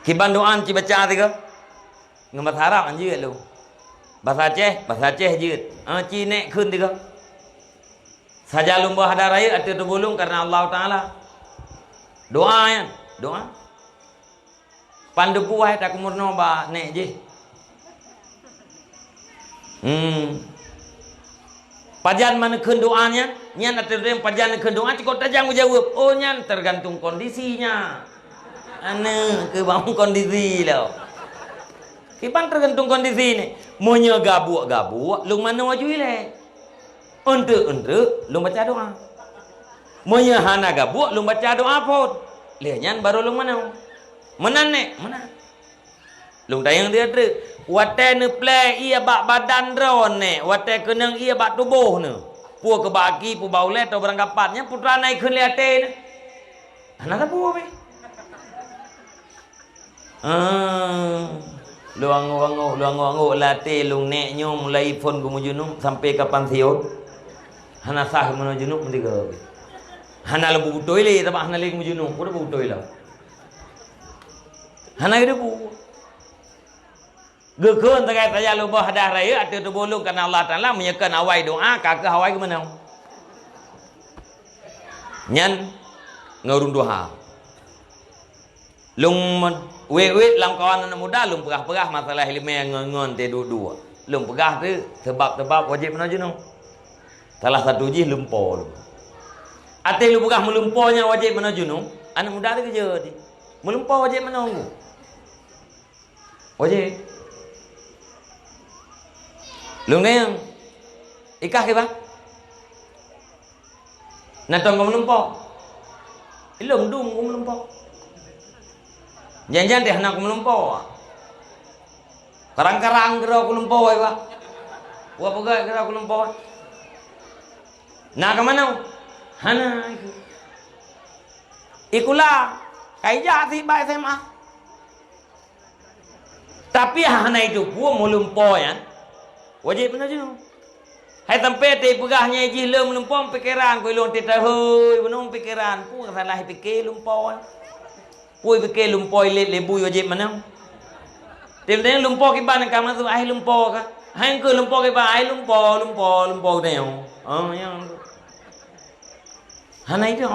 Kiban doa ci baca tiga. Ngon basa Arab han jeuet lôn. Basa Aceh, basa Aceh jeuet. Ah, ci nèk kheun tiga. Sajan lôn boh hada rayeuk ateueh tuboh lôn kareuna Allah Taala. Doa nyan, doa. Pan teupeu hai takeumeurunoe bak nèk jih. Hmm. Pajan man kheun doa nyan, nyan ateueh ureueng pajan kheun doa cukôp tajang geujaweueb. Oh, nyan teugantung kondisi nyan. Aneuk keu bangun kondisi lo. Kiban teugantung kondisi ni. Meunyoe gabuek-gabuek, lôn manoe aju ilèe. Eunteuk-eunteuk lôn baca doa. Meunyoe hana gabuek lôn baca doa phôn. Lheueh nyan barô lôn manoe. Meunan nèk, meunan. Lôn tanyong dia treuk. Watèe neuplè ié bak badan droeneuh, watèe keunong ié bak tuboh neuh. Peue keu bak aki, peue bak ulèe, atau barang kapan, nyan putra na ikheun lé até neuh. Hana sapeue pih. Ah, lôn angoh-angoh, lôn angoh-angoh lam até lôn nèk nyoe mulai phôn keu meujunub sampai kapan siôn. Hana sah meunoe junub meusigoe. Hana lôn peubeutôi lé, sabab hana lé meujunub, peue peubeutôi lom. Hana geuteupeue. Geukheun sagai saja lôn boh hadah rayeuk ateueh tuboh lôn kareuna Allah Taala, meunyoe kheun awai doa, ka keuh awai geumeunoe. Nyan ngon ureueng tuha. Lôn wét-wét lam kawan aneuk muda, lôn peugah-peugah masalah ileumèe ngon-ngon teuh duek-duek. Lôn peugah teuh seubab-seubab wajéb meunoe junub. Salah satu jih lumpo lôn. Ateueh lôn peugah meulumpo nyan wajéb meunoe junub, aneuk muda teuh geujeuet. Meulumpo wajéb meunoe nggu. Wajéb. Lôn tanyong, ikah kiban? Na tom keu meulumpo? Ilôn dum keu meulumpo. Jan-jan teuh hana keu meulumpo. Karang-karang keudroe keu lumpo, ai bah. Wah peugah keudroe keu lumpo. Na keu manoe? Hana ikeu. Ikula, kai jak sit bak S M A. Tapi hana iteupeue meulumpo nyan wajéb meunoe junub. Hai sampai teupeugah nyan jih lé meulumpo pikeran keu ilôn teuh tahôi, bunoe pikeran, peue salah pike lumpo nyan. Peue pike lumpo ilét lé bui wajéb meunoe. Tem-tem lumpo kiban ka masuk, ai lumpo ka. Hai engkeu lumpo kiban, ai lumpo, lumpo, lumpo teuh. Oh, nyan. Hana itu.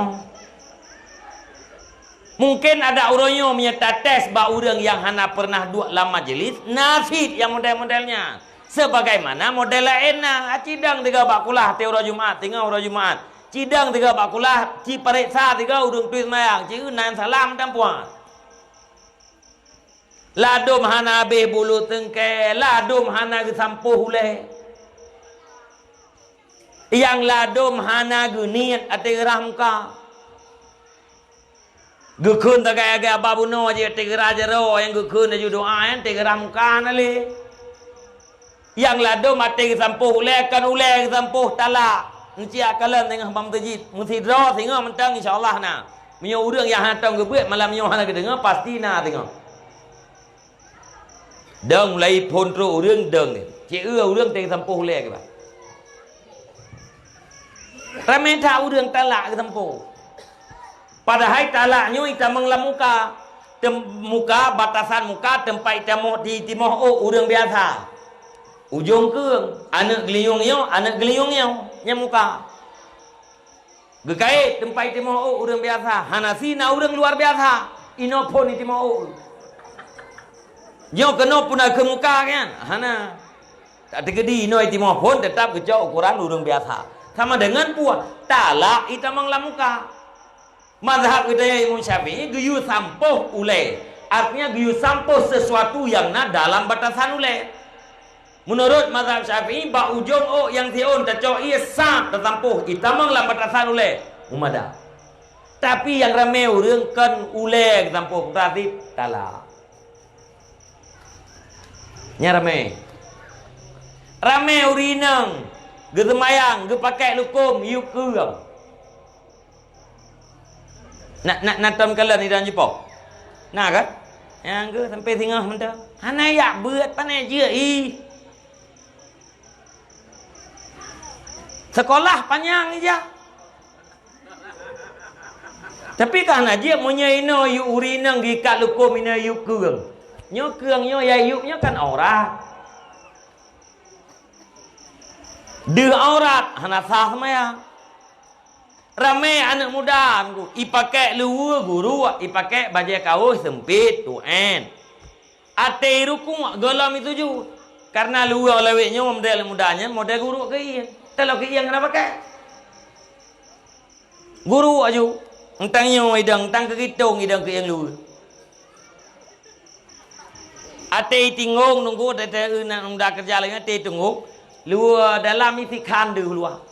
Mungkin ada uroe nyoe meunyoe tates bak ureueng nyang hana pernah duek lam majlis, na cit nyang model-model nyan. Sebagaimana model laén na, cidong tiga bak kulah teuh uroe Jumat, singoh uroe Jumat. Cidong tiga bak kulah, ci pareksa tiga ureueng tui seumayang, ci nan salam dan puas. Ladôm hana habéh bulu teungke, ladôm hana geusampôh ulèe. Nyang ladôm hana geuniet ateueh geurah muka. Geukheun sagai-sagai haba bunoe jih ateueh geurah jaroe, nyang geukheun laju doa nyan ateueh geurah muka hana lé. Nyang ladôm ateueh geusampôh ulèe, kon ulèe geusampôh talak. Euncik kalon teungoh bak meuseujid. Meusidroe singoh mantong insya Allah na. Meunyoe ureueng nyang hana tom geubeuet malam nyoe hana geudeungoe, pasti na teungoh. Dong mulai phôn trok ureueng dong. Cit eu ureueng teuh geusampôh ulèe kiban. Ramé that ureueng talak geusampôh. Padahai talak nyoe itamong lam muka. Tem-, muka, batasan muka, teumpat itimoh, itimoh ôk ureueng biasa. Ujong keueng, aneuk geulinyueng nyoe, aneuk geulinyueng nyoe, nyan muka. Geukait teumpat itimoh ôk ureuëng biasa, hana si na ureuëng luar biasa. Inoe phon itimoh ôk. Nyoe keunoe pun na keu muka kan? Hana. Tak teukeudi inoe itimoh phon teutap geucok ukuran ureuëng biasa. Sama dengan puah, talak itamong lam muka. Mazhab geutanyoe Imam Syafi'i geuyue sampôh ulée, artinya geuyue sampôh sesuatu nyang na dalam batasan ulée. Meunurot mazhab Syafi'i, bak ujong ôk nyang siôn tacok ié sab tasampôh itamong lam batasan ulée, meumada. Tapi nyang ramé ureuëng kon ulée geusampôh, peugah cit talak. Nyan ramé. Ramé ureuëng inong geuseumayang, geupakèk lukôm, yub keueng. Na, na, na tom kalon idang jipoh? Na kan? Nyang geuh sampai singoh mantong. Hana jak beuet, pané jeuet ih. Sekolah panyang ija. Tapi ka hana jeuet meunyoe inoe yub ureuëng inong geuikat lukôm inoe yub keueng. Nyoe keueng nyoe ya yub nyoe kan aurat. Deuh aurat hana sah seumayang. Ramé aneuëk muda, ipakèk luweue guruk, ipakèk bajée kaoh seumpit, tuén. Até rukuk gohlom isujut. Karena luweue lawét nyoe model muda nyan model guruk keuieng. Talo keuieng hana pakèk. Guruk aju, entang nyoe idang, entang keu gitong idang keuieng luweue. Até itinggong nunggu tete na muda keureuja lagée até itinggong, luweue dalam isi khan deuh luwa.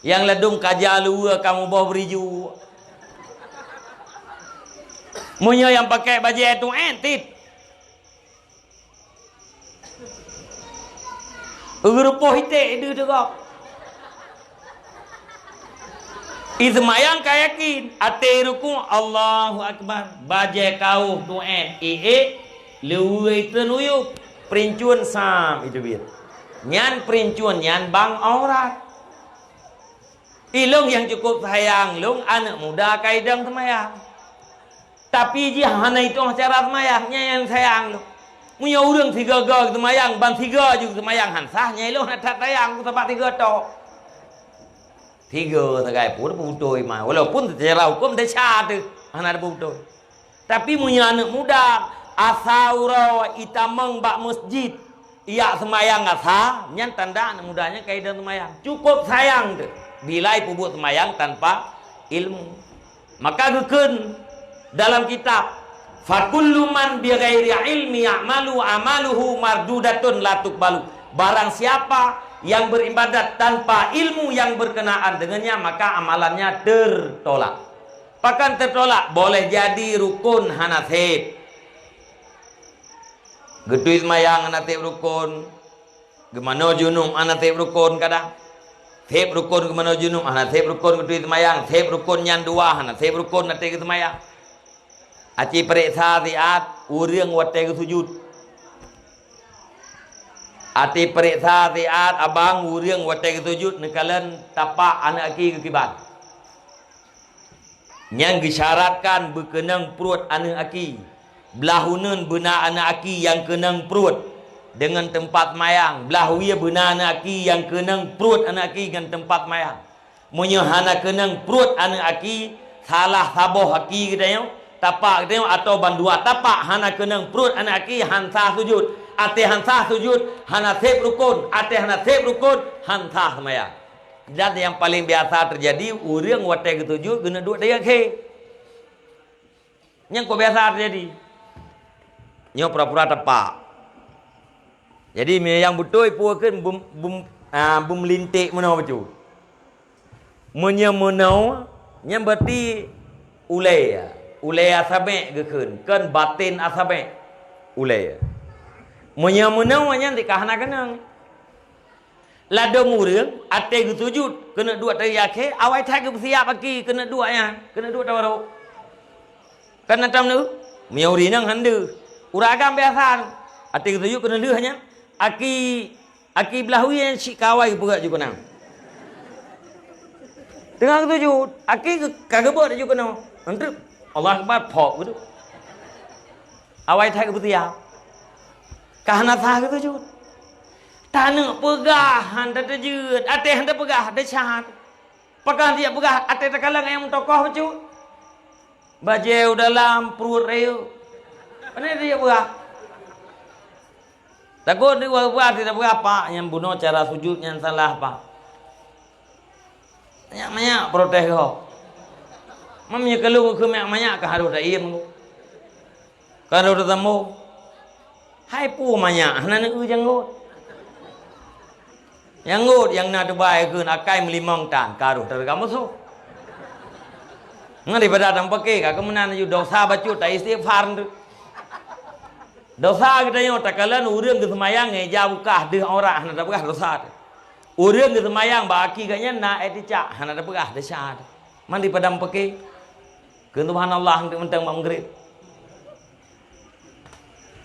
Nyang ladôm kaja luweue ka muboh beuriju. Meunyoe nyang pakèk bajée tuén tit. Geurupoh iték deuh teugok. Iseumayang ka yakin, até rukuk Allahu Akbar, bajée kaoh tuén iék, luweue itreun uyub, princun sam iteubiet. Nyan princun nyan bang aurat. Ilông nyang cukup sayang lông aneuëk muda ka idong seumayang. Tapi jih hana itueng cara seumayang, nyan nyang sayang lông. Meunyoe ureuëng sigoe-goe seumayang, ban sigoe ju seumayang han sah, nyan ilông hana that sayang, sabab sigoe tok. Sigoe sagai pun beutôi ma, walaupun secara hukum desya teuh hana beutôi. Tapi meunyoe aneuëk muda, asa uroe itamong bak masjid, ijak seumayang asa, nyan tanda aneuëk muda nyan ka idong seumayang. Cukup sayang teuh bila ipeubuet seumayang tanpa ilmu. Maka geukheun dalam kitab, "Fakullu man bighairi ilmi ya'malu amaluhu mardudatun la tuqbalu." Barang siapa yang beribadat tanpa ilmu yang berkenaan dengannya, maka amalannya tertolak. Pakon teutolak? Boleh jadi rukun hana sép. Geutui seumayang hana sép rukun. Geumanoe junub hana sép rukun kadang. Sép rukun geumanoe junub, hana sép rukun geutui seumayang. Sép rukun nyan dua, hana sép rukun até geuseumayang. Aci peuriksa siat ureuëng watée geusujut. Até peuriksa siat abang ureuëng watée geusujut neukalon tapak aneuëk aki geukiban. Nyang geusyaratkan beukeunong pruet aneuëk aki, blah uneuen beuna aneuëk aki nyang keunong pruet deungon teumpat mayang, blah wie beuna aneuëk aki nyang keunong pruet aneuëk aki ngon teumpat mayang. Meunyoe hana keunong pruet aneuëk aki, salah saboh aki geutanyoe, tapak geutanyoe atawa bandua tapak hana keunong pruet aneuëk aki, han sah sujut. Até han sah sujut, hana sép rukun. Até hana sép rukun, han sah seumayang. Dan nyang paleng biasa teujadi, ureuëng watée geusujut geuneuk duek dayeuh khe. Nyang kok biasa teujadi. Nyoe pura-pura tapak. Jadi meunyoe nyang beutôi peue kheun bum, bum, ah, bum linték meunoe bacut. Meunyoe meunoe, nyan berarti ulée, ulée asabek geukheun, kon baten asabek ulée. Meunyoe meunoe nyan tika hana keunong. Ladôm ureuëng até geusujut keuneuk duek tari akhé, awai that geupeusiab aki keuneuk duek nyan, keuneuk duek tawarok. Kan na tam neu? Meunyoe ureuëng inong han deuh. Ureuëng agam biasa, até geusujut keuneuk deuh nyan. Aki, aki blah wie nyan cit ka awai geupeugah ju keunong. Teungoh geusujut, aki ka geubeuet ju keunong. Enteuk, Allahu Akbar, phok geuduek. Awai that geupeusiab. Ka hana sah geusujut. Taneuk peugah han tateujeuet, até han tapeugah, desya. Pakon tajak peugah até takalon nyang meutokoh bacut? Bajée u dalam pruet rayeuk. Pane tajak peugah? Takot di peugah, tajak peugah, "Pak, nyang bunoe cara sujut nyan salah, Pak." Manyak-manyak protes gob. Meunyoe ka lôn keu manyak-manyak ka harôh taiem. Ka lheueh teutamong. Hai peue manyak hana neueu janggot. Janggot nyang na teubai kheun akai meulimong tan, ka rôh tareugam musoh. Ngon daripada tampake ka keu meunan laju dosa bacut ta istighfar tu. Dosa geutanyoe takalon ureuëng geuseumayang ngon ija bukah deuh aurat hana tapeugah dosa tu. Ureuëng geuseumayang bak aki geuh nyan na éh ticak hana tapeugah desya tu. Man daripada tampake. Kheun subhanallah mantong bak meugreb.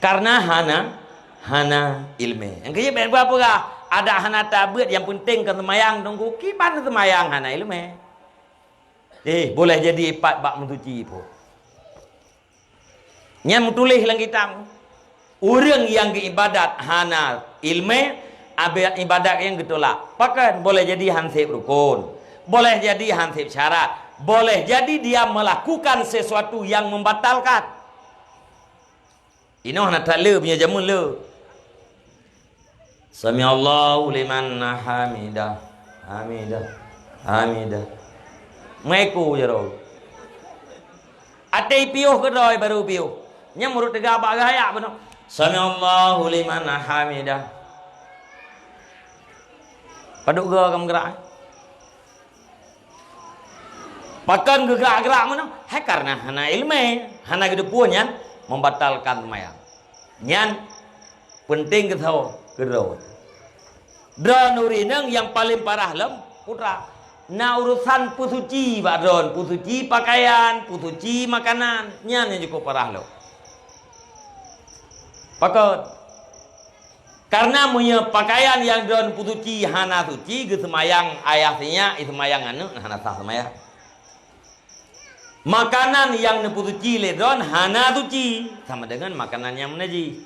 Karena hana, hana iéleumé. Nyang keujeuet bék peugah-peugah, adak hana tabeuet, nyang peunteng keu seumayang teungku, kiban seumayang hana iéleumé. Eh, boleh jadi ipat bak meusuci pun. Nyan meutuléh lam kitab. Ureuëng nyang geuibadat hana iéleumé, abéh ibadat nyang geutulak. Pakon? Boleh jadi hanseb rukon. Boleh jadi hanseb syarat. Boleh jadi dia melakukan sesuatu yang membatalkan. Inoe hana that le, meunyoe jameun le. Samiallahu liman hamidah. Hamidah. Hamidah. Meueku jaroe. Até piôh keudroe baru piôh. Nyang meurot teuga bak gaya beunong. Samiallahu liman hamidah. Padub goe ka meugerak. Pakon geugrak-grak meunoe? Hai karena hana iéleumé, hana geuteupeue nyan membatalkan seumayang. Nyan peunteng keu saboh keudroe. Droeneuh ureuëng inong nyang paleng parah lom putra. Na urusan peusuci bak droeneuh, peusuci pakaian, peusuci makanan, nyan nyang cukôp parah lom. Pakon? Karena meunyoe pakaian nyang droeneuh peusuci hana suci, geuseumayang ayah sinyak, iseumayang aneuëk, hana sah seumayang. Makanan nyang neupeusuci lé droeneuh hana suci, sama dengan makanan nyang meunajih.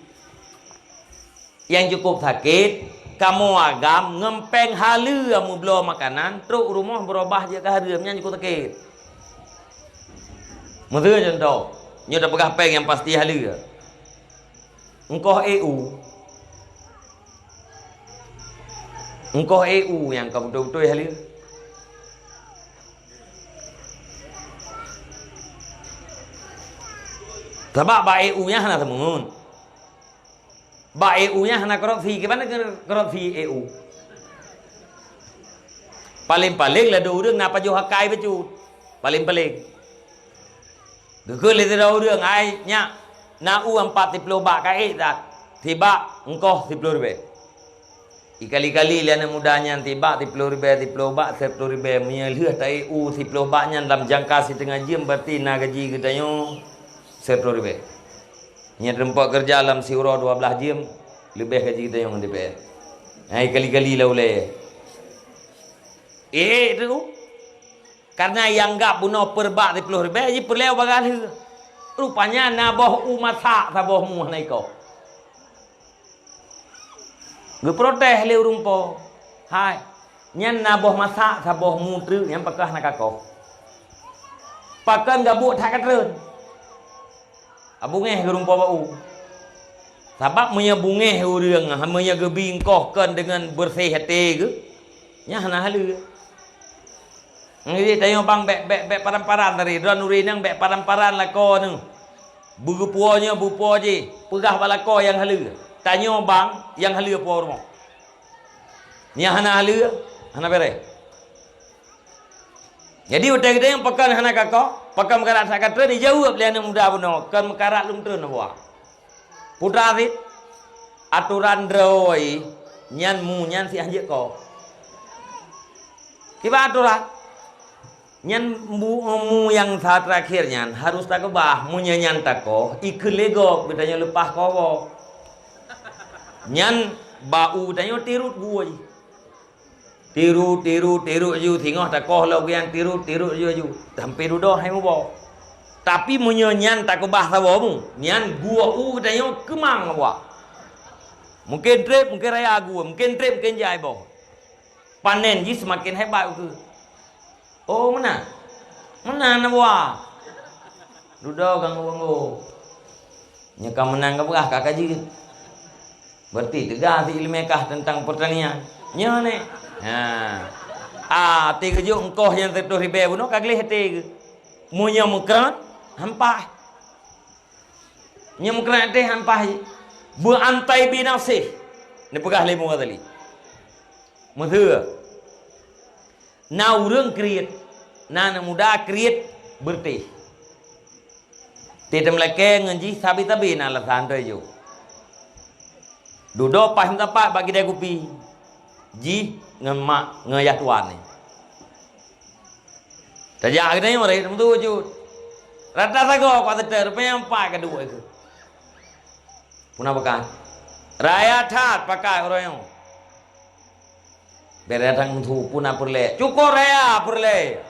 Nyang cukôp sakét, kamoe agam ngon péng haleue meubloe makanan, trok rumoh beurubah jeuet keu hareuem, nyan cukôp sakét. Miseu contoh, nyoe tapeugah péng nyang pasti haleue. Engkoh E U. Engkoh E U nyang ka beutôi-beutôi haleue. Sabab bak E U nyan hana seumeungon. Bak E U nyan hana korupsi. Kiban korupsi E U? Paleng-paleng ladôm ureuëng na pajoh akai bacut. Paleng-paleng. Geukheun lé sidroe ureuëng, "Ai, nyak, na u ampat siploh bak ka ék that, sibak engkoh siploh ribée." Ikali-kali lé aneuëk muda nyan sibak siploh ribée, siploh bak siploh ribée, meunyoe lheueh ta-ék u siploh bak nyan lam jangka siteungoh jeuem, berarti na gaji geutanyoe siploh ribée. Nyan teureumpok keureuja lam siuroe dua blaih jeuem, leubeh gaji geutanyoe ngon D P R. Hai kali-kali lam ulée. Eh, tu. Karena nyang gab bunoe peureubak siploh ribée, jipeureulée bagaih lheueh. Rupanya na boh u masak saboh mu hana ikoh. Geuprotes lé ureuëng po, "Hai, nyan na boh masak saboh mu treuk nyang pakoh hana kakoh. Pakon gabuek that ka treun?" Abungéh geurumpo bak u. Sabab meunyoe bungéh ureuëng, meunyoe geubi engkoh kon deungon beureuséh até geuh, nyan hana haleue. Ngon jih tanyoe bang bék, bék, bék paran-paran tadi, droe ureuëng inong bék paran-paran lakoe neuh. Beugeupuwoe nyoe beupuwoe jih, peugah bak lakoe nyang haleue. Tanyoe bang nyang haleue puwoe rumoh. Nyang hana haleue, hana béréh. Jadi, watée geutanyoe pakon hana kakoh, pakon meukarat that ka treun, dijaweueb lé aneuëk muda bunoe, "Kon meukarat lôn treun buah." Putra cit, atoran droe nyan mu nyan si hanjeuet koh. Kiban atoran? Nyan bu-, mu nyang sa terakhir nyan harus takeubah. Meunyoe nyan takoh, ikheun lé gob geutanyoe leupah koh. Nyan bak u tanyoe tirot gue jih. Tirot, tirot, tirot laju, singoh takoh lom geuyan, tirot, tirot laju, laju. Sampai dudoe hai muboh. Tapi meunyoe nyan takeubah saboh mu, nyan gua u geutanyoe keumang buah. Mungken treb, mungken raya gua, mungken treb, mungken jai boh. Panen jih seumaken hebat ukeue. Oh, meunan. Meunan na buah. Dudoe ganggu-ganggu. Nyoe ka meunan ka peugah ka, ka jeuet. Berarti teuga si ilmiah tentang pertanian. Nyoe neh. Ha. Ah, até geujok eungkoh nyang siratoh ribèe bunoe ka gleh até geuh. Meunyoe meukrot, hampah. Nyang meukeurang até hampah jih. Beuantai binafsih. Neupeugah lé Imam Ghazali. Meuseu. Na ureueng kriet, na aneuk muda kriet beureutéh. Té teumeulakée ngon jih sabe-sabe na alasan toh jih. Dudoe paih meusapat bak kidai kupi. Jih ngon mak ngon yah tuan nyan. Tajak geutanyoe raya teumeutujut. Rata sagoe kuat teuter, rupanya empat ka duek keu. Puna bekan. Raya that pakai uroe nyoe. Bèk datang meusu puna peureulèe. Cukôp raya peureulèe.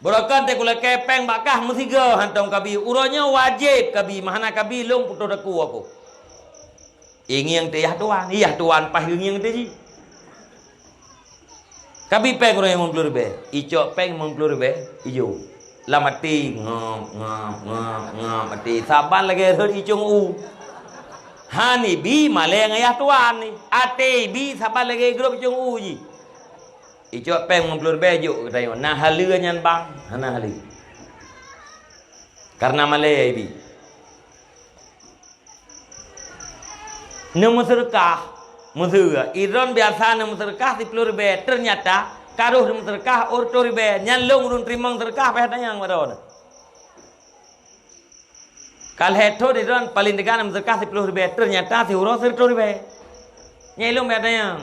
Beurokon teukulakée péng bak kah meusigoe hantom kabi. Uroe nyoe wajéb kabi, meuhana kabi lôn putôh daku aku. Ingieng teuh yah tuan, yah tuan paih ingieng teuh jih. Kabi péng ureueng limong ploh ribèe, icok péng limong ploh ribèe, ijok. Lam até ngop, ngop, ngop, ngop até. Saban lagèe rhot icong u. Han ibi malèe ngon yah tuan ni. Até ibi saban lagèe grob icong u jih. Icok péng limong ploh ribèe jok geutanyoe. Na haleue nyan bang, hana haleue. Karena malèe ibi. Neumeuseudeukah, meuseudeukah. Idroen biasa neumeuseudeukah siploh ribèe, teunyata ka rôh neumeuseudeukah ôh reutôh ribèe. Nyan lôn ureueng teurimong seudeukah payah tanyong bak droeneuh. Ka lhèe thôn idroen paleng teuga neumeuseudeukah siploh ribèe, teunyata siuroe sireutôh ribèe. Nyan lôn payah tanyong.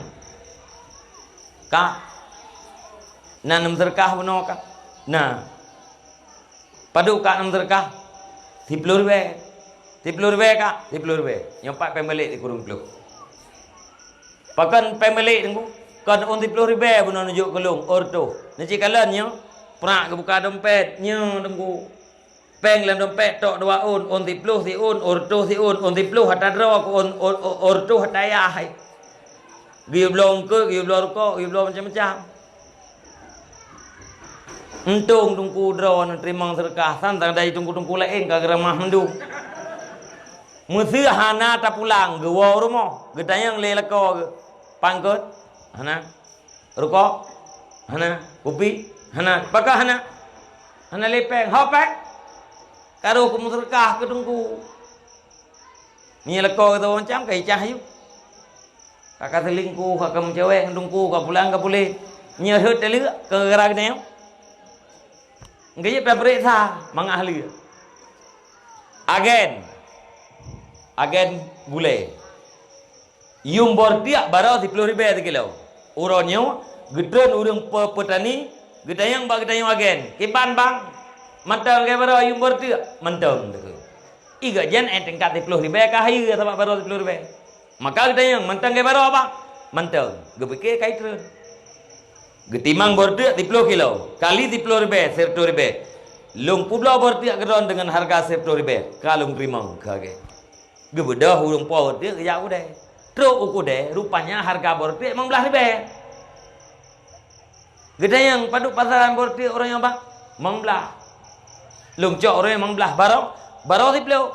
Ka na neumeuseudeukah bunoe ka? Na. Padub ka neumeuseudeukah? Siploh ribèe. Siploh ribèe ka? Siploh ribèe. Nyoe pat péng balek sikureueng ploh. Pakon péng balek, Teungku? Kon ôn siploh ribèe bunoe neujok keu lôn, ôn reutôh. Neucikalon nyoe, prak geubuka dompet, nyoe, Teungku. Péng lam dompet tok dua ôn, ôn siploh siôn, ôn reutôh siôn, ôn siploh ata droe keu ôn, ôn, ôn, ôn reutôh ata yah hai. Geuyue bloe eungkôt, geuyue bloe rukok, geuyue bloe macam-macam. Untông teungku droe neuteurimong seudeukah, sang tadai teungku-teungku laén ka geuramah mandum. Meuseu hana tapulang, geuwoe u rumoh, geutanyong lé lakoe geuh, "Pangkot?" "Hana." "Rukok?" "Hana." "Kupi?" "Hana." "Pakon hana?" "Hana lé péng." "Ho péng?" "Ka rôh keu meuseudeukah keu teungku. Meunyoe lakoe gata macam ka icah yôh. Ka, ka seulingkuh, ka, ka meucewek ngon teungku, ka pulang, ka puléh. Meunyoe rhot taleuek, ka gara-gara geutanyoe. Geujeuet tapeuriksa mangat haleue." Agen. Agen gulée. Yuem bor tiek baroe siploh ribée sikilo. Uroe nyoe, geutreun ureuëng pe-, peutani, geutanyong bak geutanyoe agen, "Kiban bang, mantong lagée baroe yuem bor tiek?" "Mantong," takheun. Iga jan eh tingkat siploh ribée ka hayeue sabab baroe siploh ribée. Maka geutanyong, "Mantong lagée baroe bang?" "Mantong." Geupike ka itreun. Geutimang bor tiek siploh kilo, kali siploh ribée, sireutoh ribée. "Lôn peubloe bor tiek keudroe deungon hareuga sireutoh ribée, ka lôn teurimong," kheun agen. Geubeudôh ureuëng po teuk geujak u keudée. Trok u keudée, rupanya hareuga bor tiek limong blaih ribée. Geutanyong, "Padub pasaran bor tiek uroe nyoe bang?" "Limong blaih." "Lôn cok uroe nyoe limong blaih, baroe?" "Baroe siploh."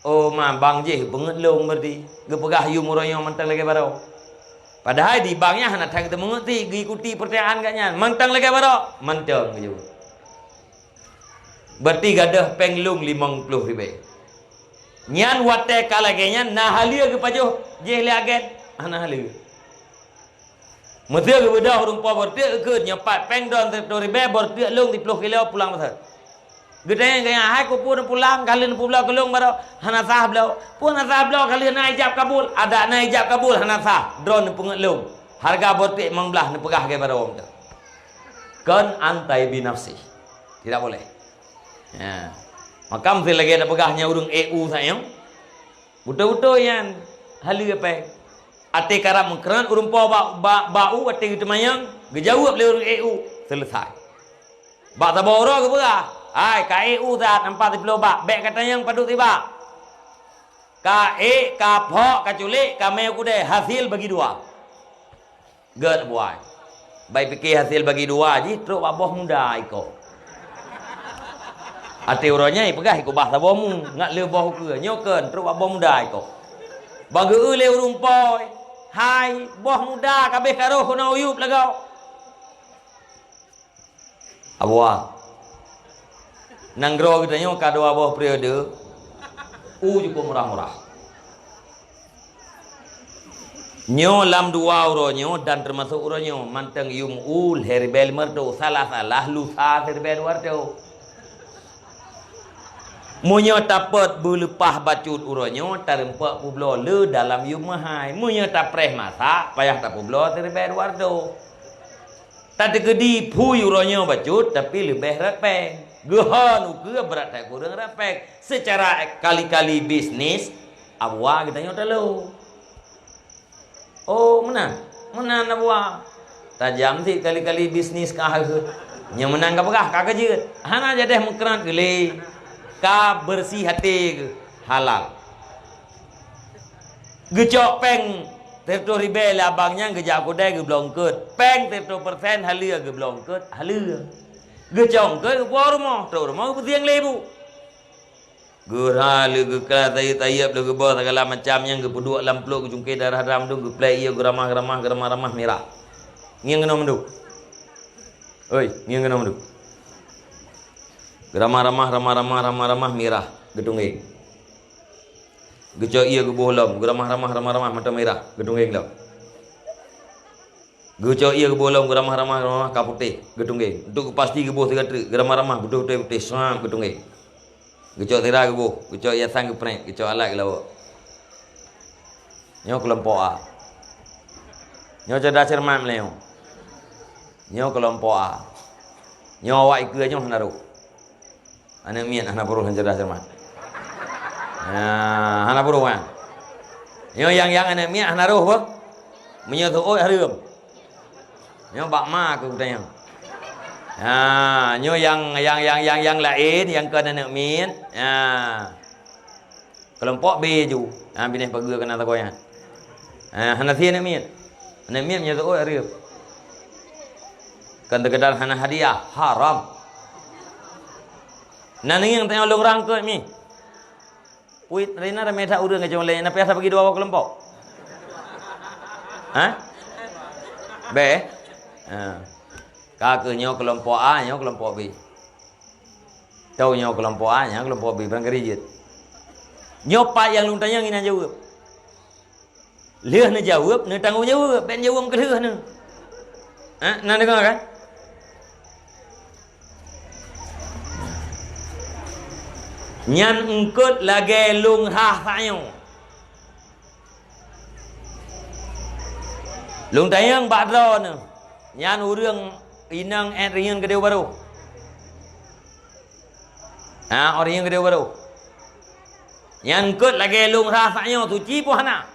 "Oh, ma bang jih peungeut lôn berarti. Geupeugah yuem uroe nyoe mantong lagée baroe." Padahai di bang nyan hana that geuteumeu'euet, geuikuti peurtanyaan gobnyan, "Mantong lagée baroe?" "Mantong," geujaweueb. Berarti gadôh péng lôn limong ploh ribée. Nyan watée ka lagée nyan na haleue geupajoh jih lé agen? Hana haleue. Meuseu geubeudôh ureuëng po bor tiek geukheun, "Nyoe pat péng droen sireutoh ribée, bor tiek lôn siploh kilo pulang masa." Geutanyong gobnyan, "Hai keupeue neupulang, ka lheueh neupeubloe keu lôn baroe?" "Hana sah bloe." "Peue hana sah bloe, ka lheueh na ijab kabul?" "Adak na ijab kabul, hana sah. Droen neupeungeut lôn. Hareuga bor tiek limong blaih neupeugah lagée baroe mantong." Kon antai binafsih. Tidak boleh. Ya. Maka meuseu lagée tapeugah nyan ureuëng ék u sayoe. Beutôi-beutôi nyan haleue péng. Até karab meukrot ureuëng po bak, bak, bak u até geuteumanyong, geujaweueb lé ureuëng ék u, seuleusai. Bak saboh uroe geupeugah, "Hai, ka ék u that nampak siploh bak, bék katanyong padub sibak. Ka ék, ka phok, ka culék, ka mé u keudée, hasil bagi dua." Gét buai. Bai pike hasil bagi dua jih, trok bak boh muda iko. Até uroe nyan ipeugah iko bah saboh mu, ngat le boh ukeue. Nyoe kon, trok bak boh muda iko. Bak geu-eu lé ureuëng po, hai, boh muda ka abéh ka roh keunoe u yup lagoe. Abuwa. Nanggroe geutanyoe ka dua boh periode, u jukuk murah-murah. Nyoe lam dua uroe nyoe dan teumasok uroe nyoe, mantong yum u lhée ribée limong reutôh, salah-salah lusa siribée dua reutôh. Meunyoe tapot beuleupah bacut uroe nyoe, tareumpok peubloe le dalam yum meuhai. Meunyoe tapreh masak, payah tapeubloe siribée dua reutôh. Tateukeudi phui uroe nyoe bacut, tapi leubeh rot péng. Geuhon ukeue brat that kureueng rot péng. Seucara kali-kali bisnis, abuwa geutanyoe talo. Oh, meunan. Meunan abuwa. Tajam sit kali-kali bisnis ka heueh. Nyang meunan ka peugah, ka keujeuet. Hana jadeh meukrat geulé. Ka beureusi até geuh. Halal. Geucok péng sireutoh ribée lé abang nyan geujak kudée geubloe eungkot. Péng sireutoh persen haleue geubloe eungkot, haleue. Geucok eungkot geupuwoe rumoh, trok rumoh geupeusieng lé ibu. Geura lé geukla tayeb-tayeb lé geuboh sagala macam nyang geupeuduek lam plôk geucungké darah dam dum geuplek ié geuramah-ramah geuramah-ramah mirah. Ngieng keunoe mandum. Oi, ngieng keunoe mandum. Geuramah-ramah ramah-ramah ramah-ramah mirah geutunggeng. Geucok ié geuboh lom, geuramah-ramah ramah-ramah mata mirah geutunggeng lom. Geucok ié geuboh lom, geuramah-ramah ramah-ramah ka putéh geutunggeng. Untuk geupasti geuboh siga treuk, geuramah-ramah beutôi-beutôi putéh, seuab geutunggeng. Geucok sira geuboh, geucok ié asang geupreh, geucok alat geulawok. Nyoe keulompok A. Nyoe ceudah ceureumat meunyoe. Nyoe keulompok A. Nyoe awak ikeue nyoe hana rôh. Aneuk miet hana peuroh nyang ceudah ceureumat. Nah, hana peuroh kan? Nyoe nyang, nyang aneuk miet hana rôh boh. Meunyoe seuôt hareuem. Nyoe bak ma keu geutanyoe. Ha, nyoe nyang, nyang, nyang, nyang, nyang laén, nyang kon aneuk miet. Ha. Keulompok B ju. Ha, binéh pageue keunan sagoe nyan. Ha, hana sie aneuk miet. Aneuk miet meunyoe seuôt hareuem. Kon teukeudar hana hadiah, haram. Na neungieng tanyoe lôn rangkot mi. Puit rina ramé that ureuëng keucong lé, na piasa bagi dua keulompok. Ha? Beh. Ha. Ka keuh nyoe keulompok A, nyoe keulompok B. Tau nyoe keulompok A, nyoe keulompok B, barangkali jeuet. Nyoe pat nyang lôn tanyong inan jaweueb. Lheueh neujaweueb, neutanggong jaweueb, bék neujaweueb keu lheueh neu. Ha, na deungoe kan? Nyan eungkot lagée lông hah tanyoe. Lông tanyong bak droeneuh, nyan ureuëng inong ék rinyeun keudeh barôh. Ha, ureuëng keudeh barôh. Nyan eungkot lagée lông hah tanyoe suci peue hana?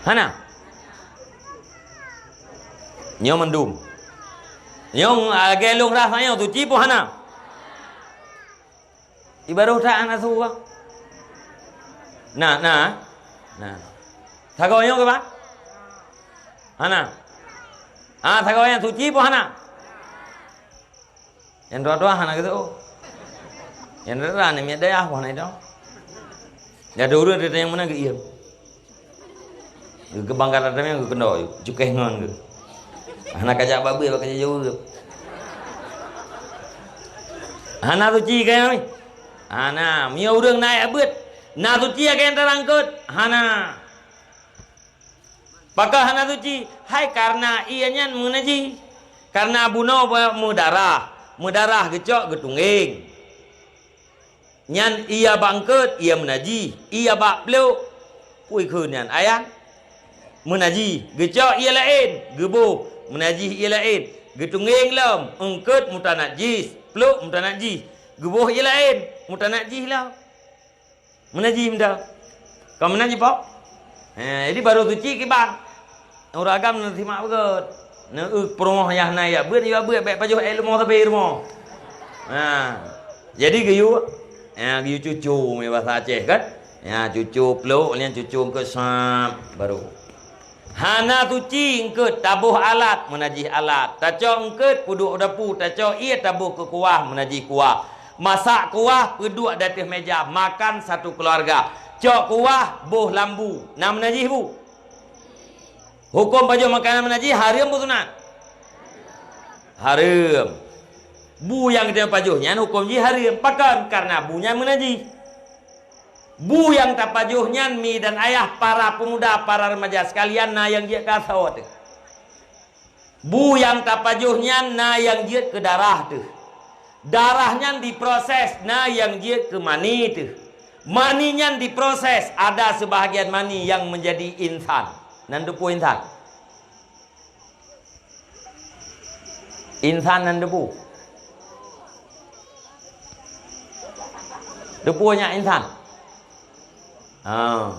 Hana. Nyoe mandum. Nyoe lagée lông hah tanyoe suci peue hana? Ibaroh that hana su bah. Na, na. Na. Sagoe nyoe keuban? Hana. Ha, sagoe nyan suci peue hana? Nyang dua-dua hana geuseuôt. Nyang dua-dua aneuk miet dayah peue hana idong. Nyang dua ureuëng teuntang meunan geuiem. Geukeubang gata teumé geukeunok, cukéh ngon geuh. Hana kajak bak beuet, bak kajak jaweueb. Hana suci kayang ni. Hana, meunyoe ureuëng na ayat beuet, na suci kayang tarangkot. Hana. Pakon hana suci? Hai kareuna ié nyan meunajih. Kareuna bunoe meudarah. Meudarah geucok geutunggeng. Nyan ié bak eungkot, ié meunajih, ié bak plôk, peue kheun nyan, ayang? Meunajih, geucok ié laén, geuboh, meunajih ié laén, geutunggeng lom, eungkot mutanajih, plôk mutanajih, geuboh ié laén, mutanajih lom. Meunajih meuda. Kon meunajih po? Eh, jadi barô suci kiban. Ureuëng agam neusimak beugét. Neuék peurumoh yah na yak beuet, yak beuet, bék pajoh ék lumoh sabe rumoh. Ha. Jadi geuyue, ya, geuyue cucu, meunan basa Aceh kan? Ya, cucu plôk, nyan cucu keusab baru. Hana suci eungkôt, taboh alat, meunajih alat. Tacok eungkôt, peuduek dapu, tacok ié, taboh keu kuah, meunajih kuah. Masak kuah, peuduek di ateueh meja, makan satu keuluarga. Cok kuah, boh lam bu, na meunajih bu. Huköm pajoh makanan meunajih hareuem peue sunat? Hareuem. Bu nyang geutanyoe pajoh nyan huköm jih hareuem. Pakon? Kareuna bu nyan meunajih. Bu nyang tapajoh nyan, mi dan ayah, para pemuda, para remaja sekalian, na nyang jeuet keu asoe teuh. Bu nyang tapajoh nyan na nyang jeuet keu darah teuh. Darah nyan diproses, na nyang jeuet keu mani teuh. Mani nyan diproses, ada sebahagian mani nyang meunjadi insan. Nan teupeue insan? Insan nan teupeue? Teupeue nyak insan? Ha.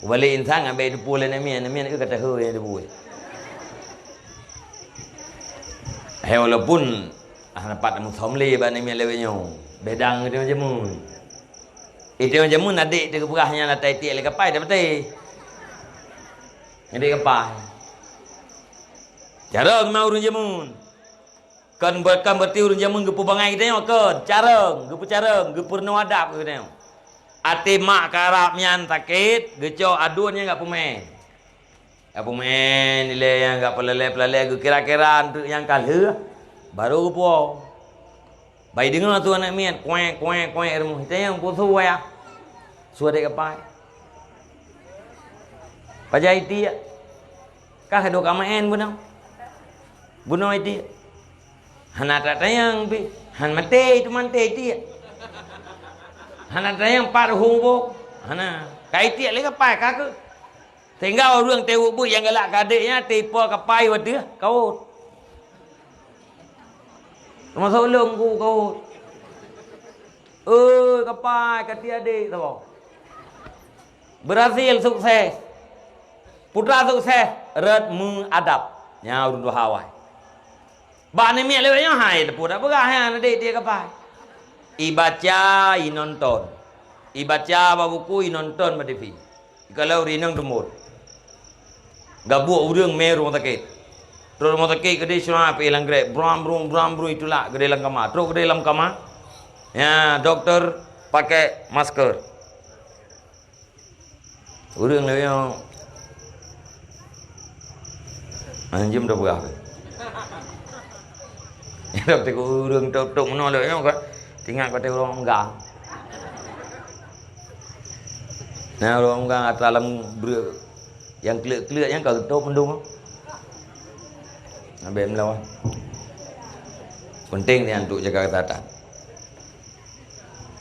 Ubali insan ngon bèk teupeue lé namiet, namiet ka teuhôi nyang teupeue. Hai, walaupun ah, dapat meusom lé bak namiet lewat nyoe. Bèk dang geutanyoe jameun. Geutanyoe jameun adék teuh geupeugah nyan ata itiek lé kapai, dak beutôi? Adék kapai. Carông ma ureueng jameun. Kon ber-, kon berarti ureueng jameun geupeubangai geutanyoe, kon. Carông, geupeucarông, geupeurunoe adab keu geutanyoe. Até mak karab nyan sakét, geucok aduen nyan gak peumè. Gak peumè, ilèe nyang gak peulalè-peulalè, geukira-kira eunteuk nyang ka lheueh, barô geupuwoe. Bai deungoe su aneuk miet, kuék, kuék, kuék, rumoh. Tanyong peue su ya? Su adék kapai. Pajan itiek? Ka duek ka meu'en bunoe. Bunoe itiek. Hana tatanyong pih. Han maté itu manté itiek. Hana tatanyong pat hong boh. Hana. Ka itiek lé kapai ka keuh. Sehingga ureueng teuweuek beuet nyang galak keu adék nyan teuipo kapai watèe kawot. Teumasok lôn ku kawot. Eh, kapai ka tiek adék saboh. Berhasil sukses. Putra sukses, rot meuadab. Nyan ureueng tuha awai. Bak namiet lewat nyoe hai teupeue dak peugah nyan adék tiek kapai. Ibaca, inonton. Ibaca bak buku, inonton bak T V. Kalau rinong teumbon. Gabuek ureueng mé rumoh sakét. Trok rumoh sakét keudéh syuruh pih lam grek, bram brung, bram brung itulak keudéh lam kama. Trok keudéh lam kama. Ya, doktor pakai masker. Ureueng lewat nyoe. Anjeum dah berah. Nyan dak teuka ureueng tôp-tôp meunoe lé nyoe ka teuingat watèe ureueng meunggang. Nah, ureueng meunggang atra lam breueh nyang kleuet-kleuet nyan ka geutôp mandum. Abéh meulawan. Penting nyan untuk jaga kesehatan.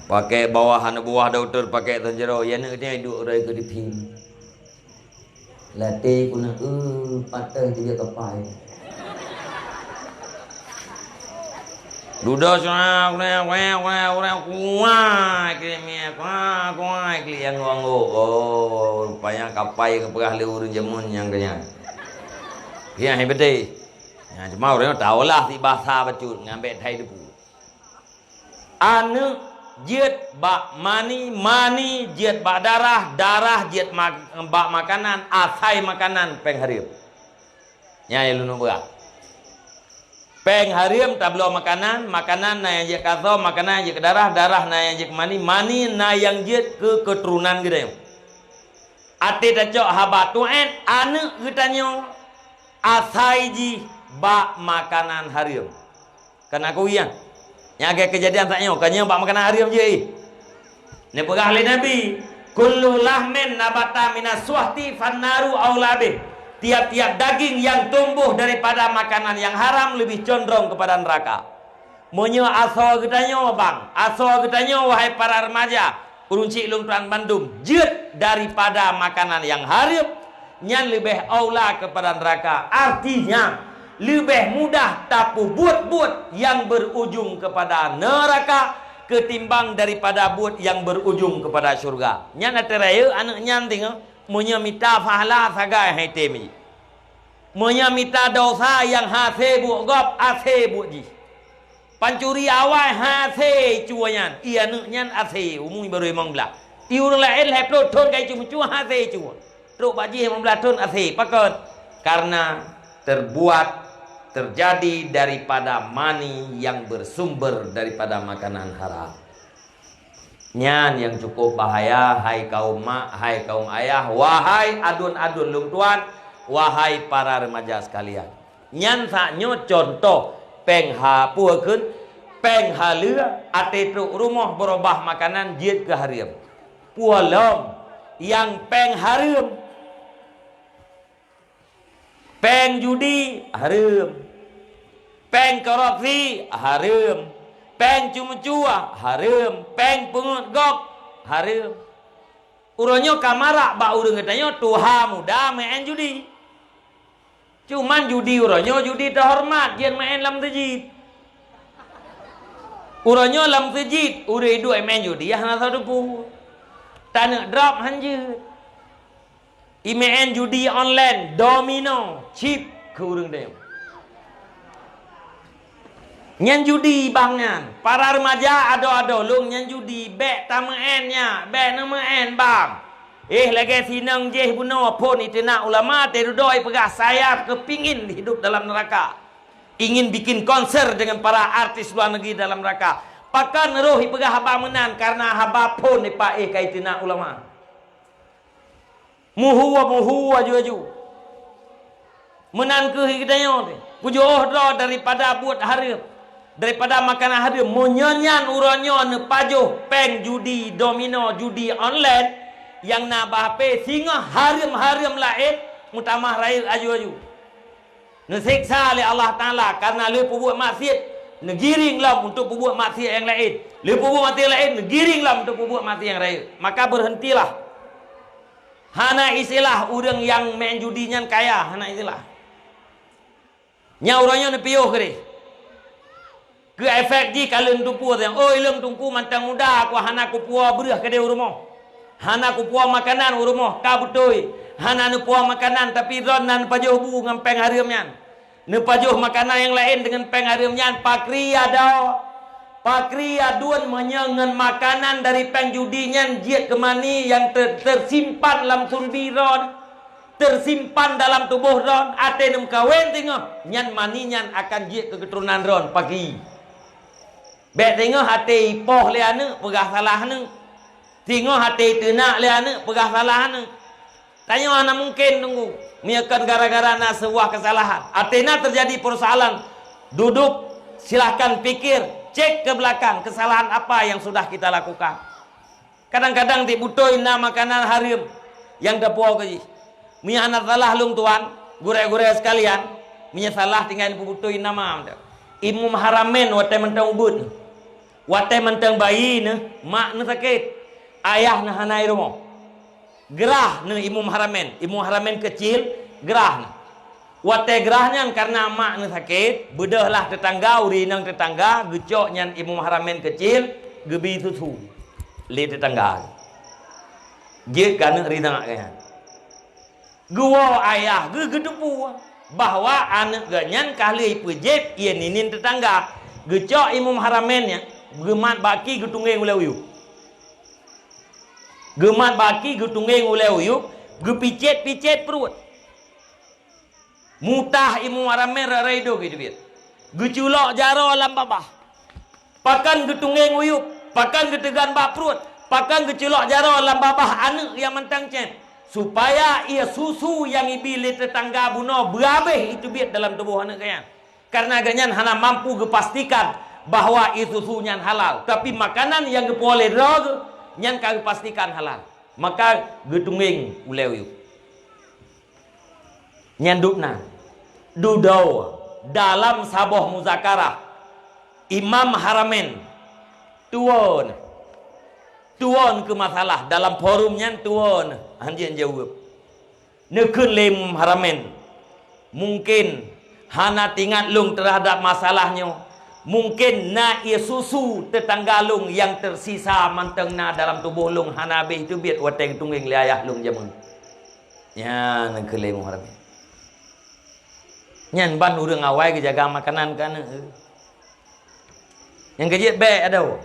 Pakai bawah aneuk buah doktor pakai tan jaroe, ya aneuk nyan duek roi keu diphi. Latèe keuneuk, eh, patah tiga kapai. Dudoe sana, kuai, kuai, kuai, kuai, kuai, klik mi, kuai, kuai, klik nyang anggô-anggô. Oh, rupanya kapai geupeugah lé ureueng jameun nyang keunyan. Hiang hai beutôi. Nyang cuma ureueng taolah si basa bacut ngon bèk thai debu. Aneuk jeuet bak mani, mani jeuet bak darah, darah jeuet ma-, bak makanan, asai makanan péng hareuem. Nyan nyang lôn peugah. Péng hareuem tabloe makanan, makanan na nyang jeuet keu asoe, makanan nyang jeuet keu darah, darah na nyang jeuet keu mani, mani na nyang jeuet keu keuturonan geutanyoe. Até tacok haba tuet, aneuk geutanyoe asai jih bak makanan hareuem. Kan aku iya. Nyang lagèe keujadian saat nyoe, kan nyoe bak makanan hareuem jih. Neupeugah lé Nabi, "Kullu lahmin nabata minas suhti fannaru aula bih." Tiap-tiap daging yang tumbuh daripada makanan yang haram lebih condong kepada neraka. Meunyoe asoe geutanyoe, bang, asoe geutanyoe, wahai para remaja, ureueng chik lôn tuan bandum, jeuet daripada makanan nyang hareuem, nyan leubeh aula keupada neuraka. Artinya, leubeh mudah tapeubuet buet nyang berujung keupada neuraka keutimbang daripada buet nyang berujung keupada syeuruga. Nyan ata rayeuk aneuk nyan singoh, meunyoe mita pahala sagai hai tem jih. Meunyoe mita desya nyang hase buet gob, hase buet jih. Pancuri awai hase cue nyan, ie aneuk nyan hase, umu barô limong blah. Ie ureueng laén lhèe plôh thôn ka icue meucue hase cue. Trok bak jih limong blaih thon asé. Pakon? Karena terbuat, terjadi daripada mani yang bersumber daripada makanan haram. Nyan nyang cukup bahaya, hai kaum mak, hai kaum ayah, wahai aduen-aduen lôn tuan, wahai para remaja sekalian. Nyan saat nyoe contoh péng ha-, peue kheun, péng haleue, até trok rumoh beurubah makanan jeuet keu hareuem. Peue lom nyang péng hareuem? Péng judi hareuem. Péng korupsi hareuem. Péng ceumeucue hareuem. Péng peungeut gob hareuem. Uroe nyoe ka marak bak ureuëng geutanyoe tuha muda meu'en judi. Cuman judi uroe nyoe judi teuhoreumat, jeuet meu'en lam seujid. Uroe nyoe lam seujid, ureuëng duek meu'en judi hana soe teupeu. Taneuk drop han jeuet. Imeu'en judi online, domino, chip keu ureuëng tanyoe. Nyan judi bang nyan. Para remaja adoe-adoe lôn nyan judi, bék tameu'en nyan, bék neumeu'en bang. Eh, lagée sinong jih bunoe phon iteunak ulama, teududoe peugah saya kepingin hidup dalam neraka. Ingin bikin konser dengan para artis luar negeri dalam neraka. Pakon roh ipeugah haba meunan karena haba phon ipa eh ka iteunak ulama. Muhu-muhu aju-aju. Meunan kheueh geutanyoe teuh. Peujoh droe daripada buet hareuem, daripada makanan hareuem. Meunyoe nyan uroe nyoe neupajoh péng judi domino, judi online, nyang na bak H P singoh hareuem-hareuem laén meutamah rayeuk aju-aju. Neuseksa lé Allah Taala karena lheueh peubuet maksiet, neugiring lom untuk peubuet maksiet nyang laén. Lheueh peubuet maksiet laén, neugiring lom untuk peubuet maksiet nyang rayeuk. Maka berhentilah. Hana istilah ureuëng nyang main judi nyan kaya, hana istilah. Nyang uroe nyoe neupiôh keudeh. Keu efek jih ka lheueh neuteupeue, "Oi, lôn teungku mantong muda, aku hana kupuwoe breueh keudeh u rumoh. Hana kupuwoe makanan u rumoh, ka beutôi. Hana neupuwoe makanan, tapi droe na neupajoh bu ngon péng hareuem nyan. Neupajoh makanan nyang laén deungon péng hareuem nyan, pakri adoe. Pakri aduen meunyoe ngon makanan dari péng judi nyan jeuet keu mani nyang ter-, tersimpan lam sunbi droe." Tersimpan dalam tuboh droe, até neumeukawen teungoh, nyan mani nyan akan jeuet keu keuturonan droe pagi. Bék teungoh até ipoh lé aneuëk peugah salah aneuëk. Teungoh até iteunak lé aneuëk peugah salah aneuëk. Tanyoe hana mungken teungku, meunyoe kon gara-gara na seubuah keusalahan. Até na teujadi peusoalan, duduk, silahkan pikir, cek ke belakang kesalahan apa yang sudah kita lakukan. Kadang-kadang di beutôi na makanan hareuem nyang tapuwoe keu jih. Meunyoe hana salah lôn tuan, gurée-gurée sekalian, meunyoe salah tinggai neupeubeutôi nama mantong. Imum Haramain watée mantong ubeut, watée mantong bayi neuh, mak neuh sakét, ayah neuh hana i rumoh. Grah neuh Imum Haramain, Imum Haramain keucil, grah neuh. Watée grah nyan kareuna mak neuh sakét, beudôhlah teutangga, ureuëng inong teutangga geucok nyan Imum Haramain keucil, geubi susu lé teutangga. Jeuet keu aneuëk rinyak nyan. Geuwoe ayah geuh geuteupeue bahwa aneuëk geuh nyan ka lheueh ipeujép ié ninin teutangga. Geucok Imum Haramain nyan geumat baki geutunggeng ulée uyueb. Geumat baki geutunggeng ulée uyueb, geupicét-picét pruet. Mutah Imum Haramain rara idong geuteubiet. Geuculok jaroe lam babah. Pakon geutunggeng uyueb, pakon geuteugan bak pruet, pakon geuculok jaroe lam babah aneuëk nyang mantong cét, supaya ié susu nyang ibi lé teutangga bunoe beuhabéh iteubiet dalam tuboh aneuëk geuh nyan. Kareuna geuh nyan hana mampu geupastikan bahwa ié susu nyan halal, tapi makanan nyang geupuwoe lé droe geuh nyan ka geupastikan halal. Maka geutunggeng ulée uyueb. Nyan dubna. Dudoe dalam saboh muzakarah, Imam Haramain tuwon. Tuwon keu masalah dalam forum nyan tuwon. Hanjeuet jaweueb. Neukheun lé Imam Haramain, mungken hana teuingat lôn teuhadab masalah nyoe. Mungken na ié susu teutangga lôn nyang teusisa mantong na dalam tuboh lôn hana habéh teubiet watée geutunggeng lé ayah lôn jameun. Nyan keu lé Muharram. Nyan ban ureuëng awai geujaga makanan keu aneuëk. Nyang keujeuet bék adoe.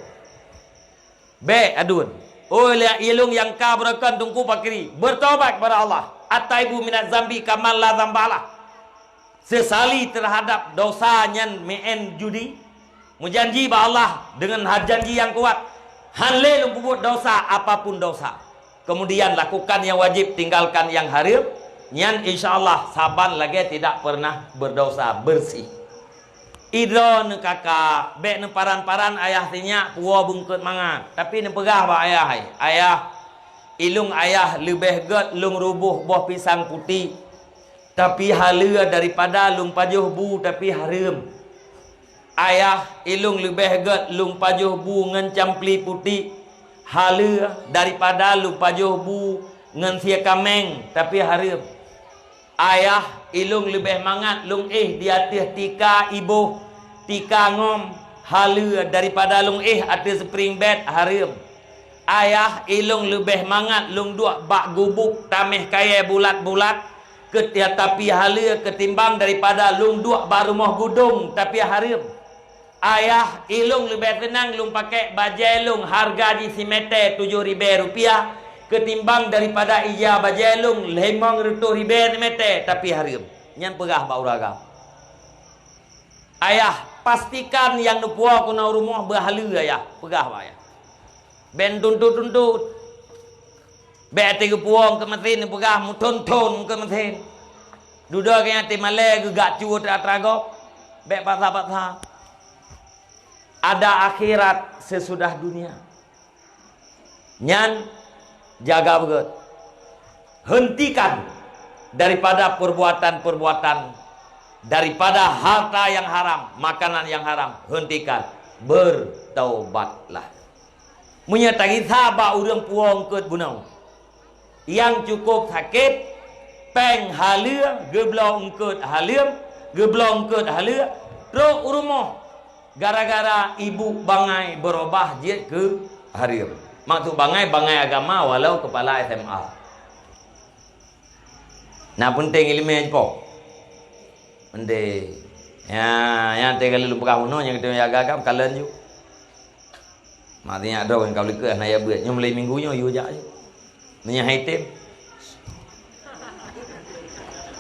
Bék aduen. Oh, ilong nyang ka beureukan teungku pakri, bertobat kepada Allah. At-taibu minaz zambi kaman la zambalah. Seusali terhadap dosa nyan meu'en judi. Meujanji bak Allah deungon ha-, janji nyang kuat, "Han lé lôn peubuet dosa, apapun dosa." Kemudian lakukan yang wajib, tinggalkan yang hareuem, nyan insya Allah saban lagée tidak pernah berdosa, bersih. Idroe neukaka, bék neuparan-paran ayah sinyak puwoe beungkot mangat, tapi neupeugah bak ayah, "Hai ayah, ilung ayah leubeh gét lôn ruboh boh pisang putik, tapi haleue daripada lôn pajoh bu tapi hareuem. Ayah, ilung leubeh gét lôn pajoh bu ngon campli putik, haleue daripada lôn pajoh bu ngon sie kaméng tapi hareuem. Ayah, ilung leubeh mangat lôn éh di ateueh tika iboh, tika ngom, haleue daripada lôn éh ateueh spring bed, hareuem. Ayah, ilung leubeh mangat lôn duek bak gubuk taméh kayée bulat-bulat, keutia tapi haleue keutimbang daripada lôn duek bak rumoh gudong tapi hareuem. Ayah, ilung leubeh seunang lôn pakék bajée lôn hareuga jih simeté tujoh ribée rupiah, keutimbang daripada ija bajée lôn limong reutôh ribée simeté tapi hareuem." Nyan peugah bak ureueng agam. "Ayah, pastikan nyang neupuwoe keunoe rumoh beuhaleue, ayah," peugah bak ayah. Bék tuntut-tuntut. Bék até geupuwoe keu meusén, neupeugah meuthon-thon keu meusén. Dudoe keu nyan até malée geugak cut atra gob. Bék paksa-paksa. Ada akhirat sesudah dunia. Nyan jaga beugét. Hentikan daripada perbuatan-perbuatan, daripada harta yang haram, makanan yang haram, hentikan. Bertaubatlah. Meunyoe tagisa bak ureuëng puwoe eungkôt bunoe, nyang cukôp sakét, péng haleue, geubloe eungkôt haleue, geubloe eungkôt haleue, trok u rumoh, gara-gara ibu bangai beurubah jeuet keu hareuem. Maksud bangai, bangai agama walau keupala S M A. Na peunteng iéleumé jipo. Peunteng. Ya, nyang teuka lôn peugah bunoe nyang teuka agam-agam kalon ju. Mak teuingat droe ka likot hana ya beuet. Nyoe mulai minggu nyoe yue jak ju. Meunyoe hai tem.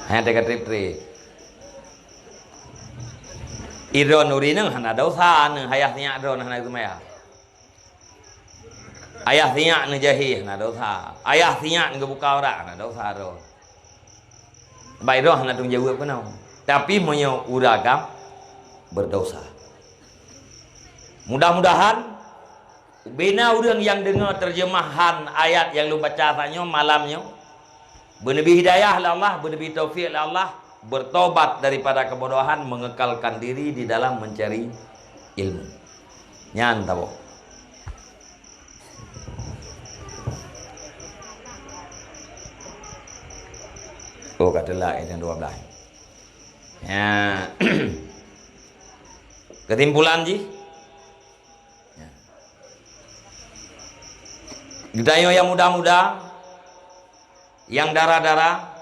Hana teuka trép-trép. Idroe nuri neu hana dosa neu hayah sinyak droe hana geumaya. Ayah sinyak neujahé hana dosa. Ayah sinyak neugeubuka aurat hana dosa droe. Baik droe hana teuh jaweueb keunoe. Tapi meunyoe ureuëng agam berdosa. Mudah-mudahan bina ureuëng nyang deungoe terjemahan ayat nyang lôn baca saat nyoe malam nyoe Beuneubri hidayah lé Allah, beuneubri taufik lé Allah, bertobat daripada kebodohan, mengekalkan diri di dalam mencari ilmu. Nyan tabok. Oh, ka teulak ayat nyang dua belas. Ya. Kesimpulan jih, geutanyoe nyang muda-muda, nyang dara-dara,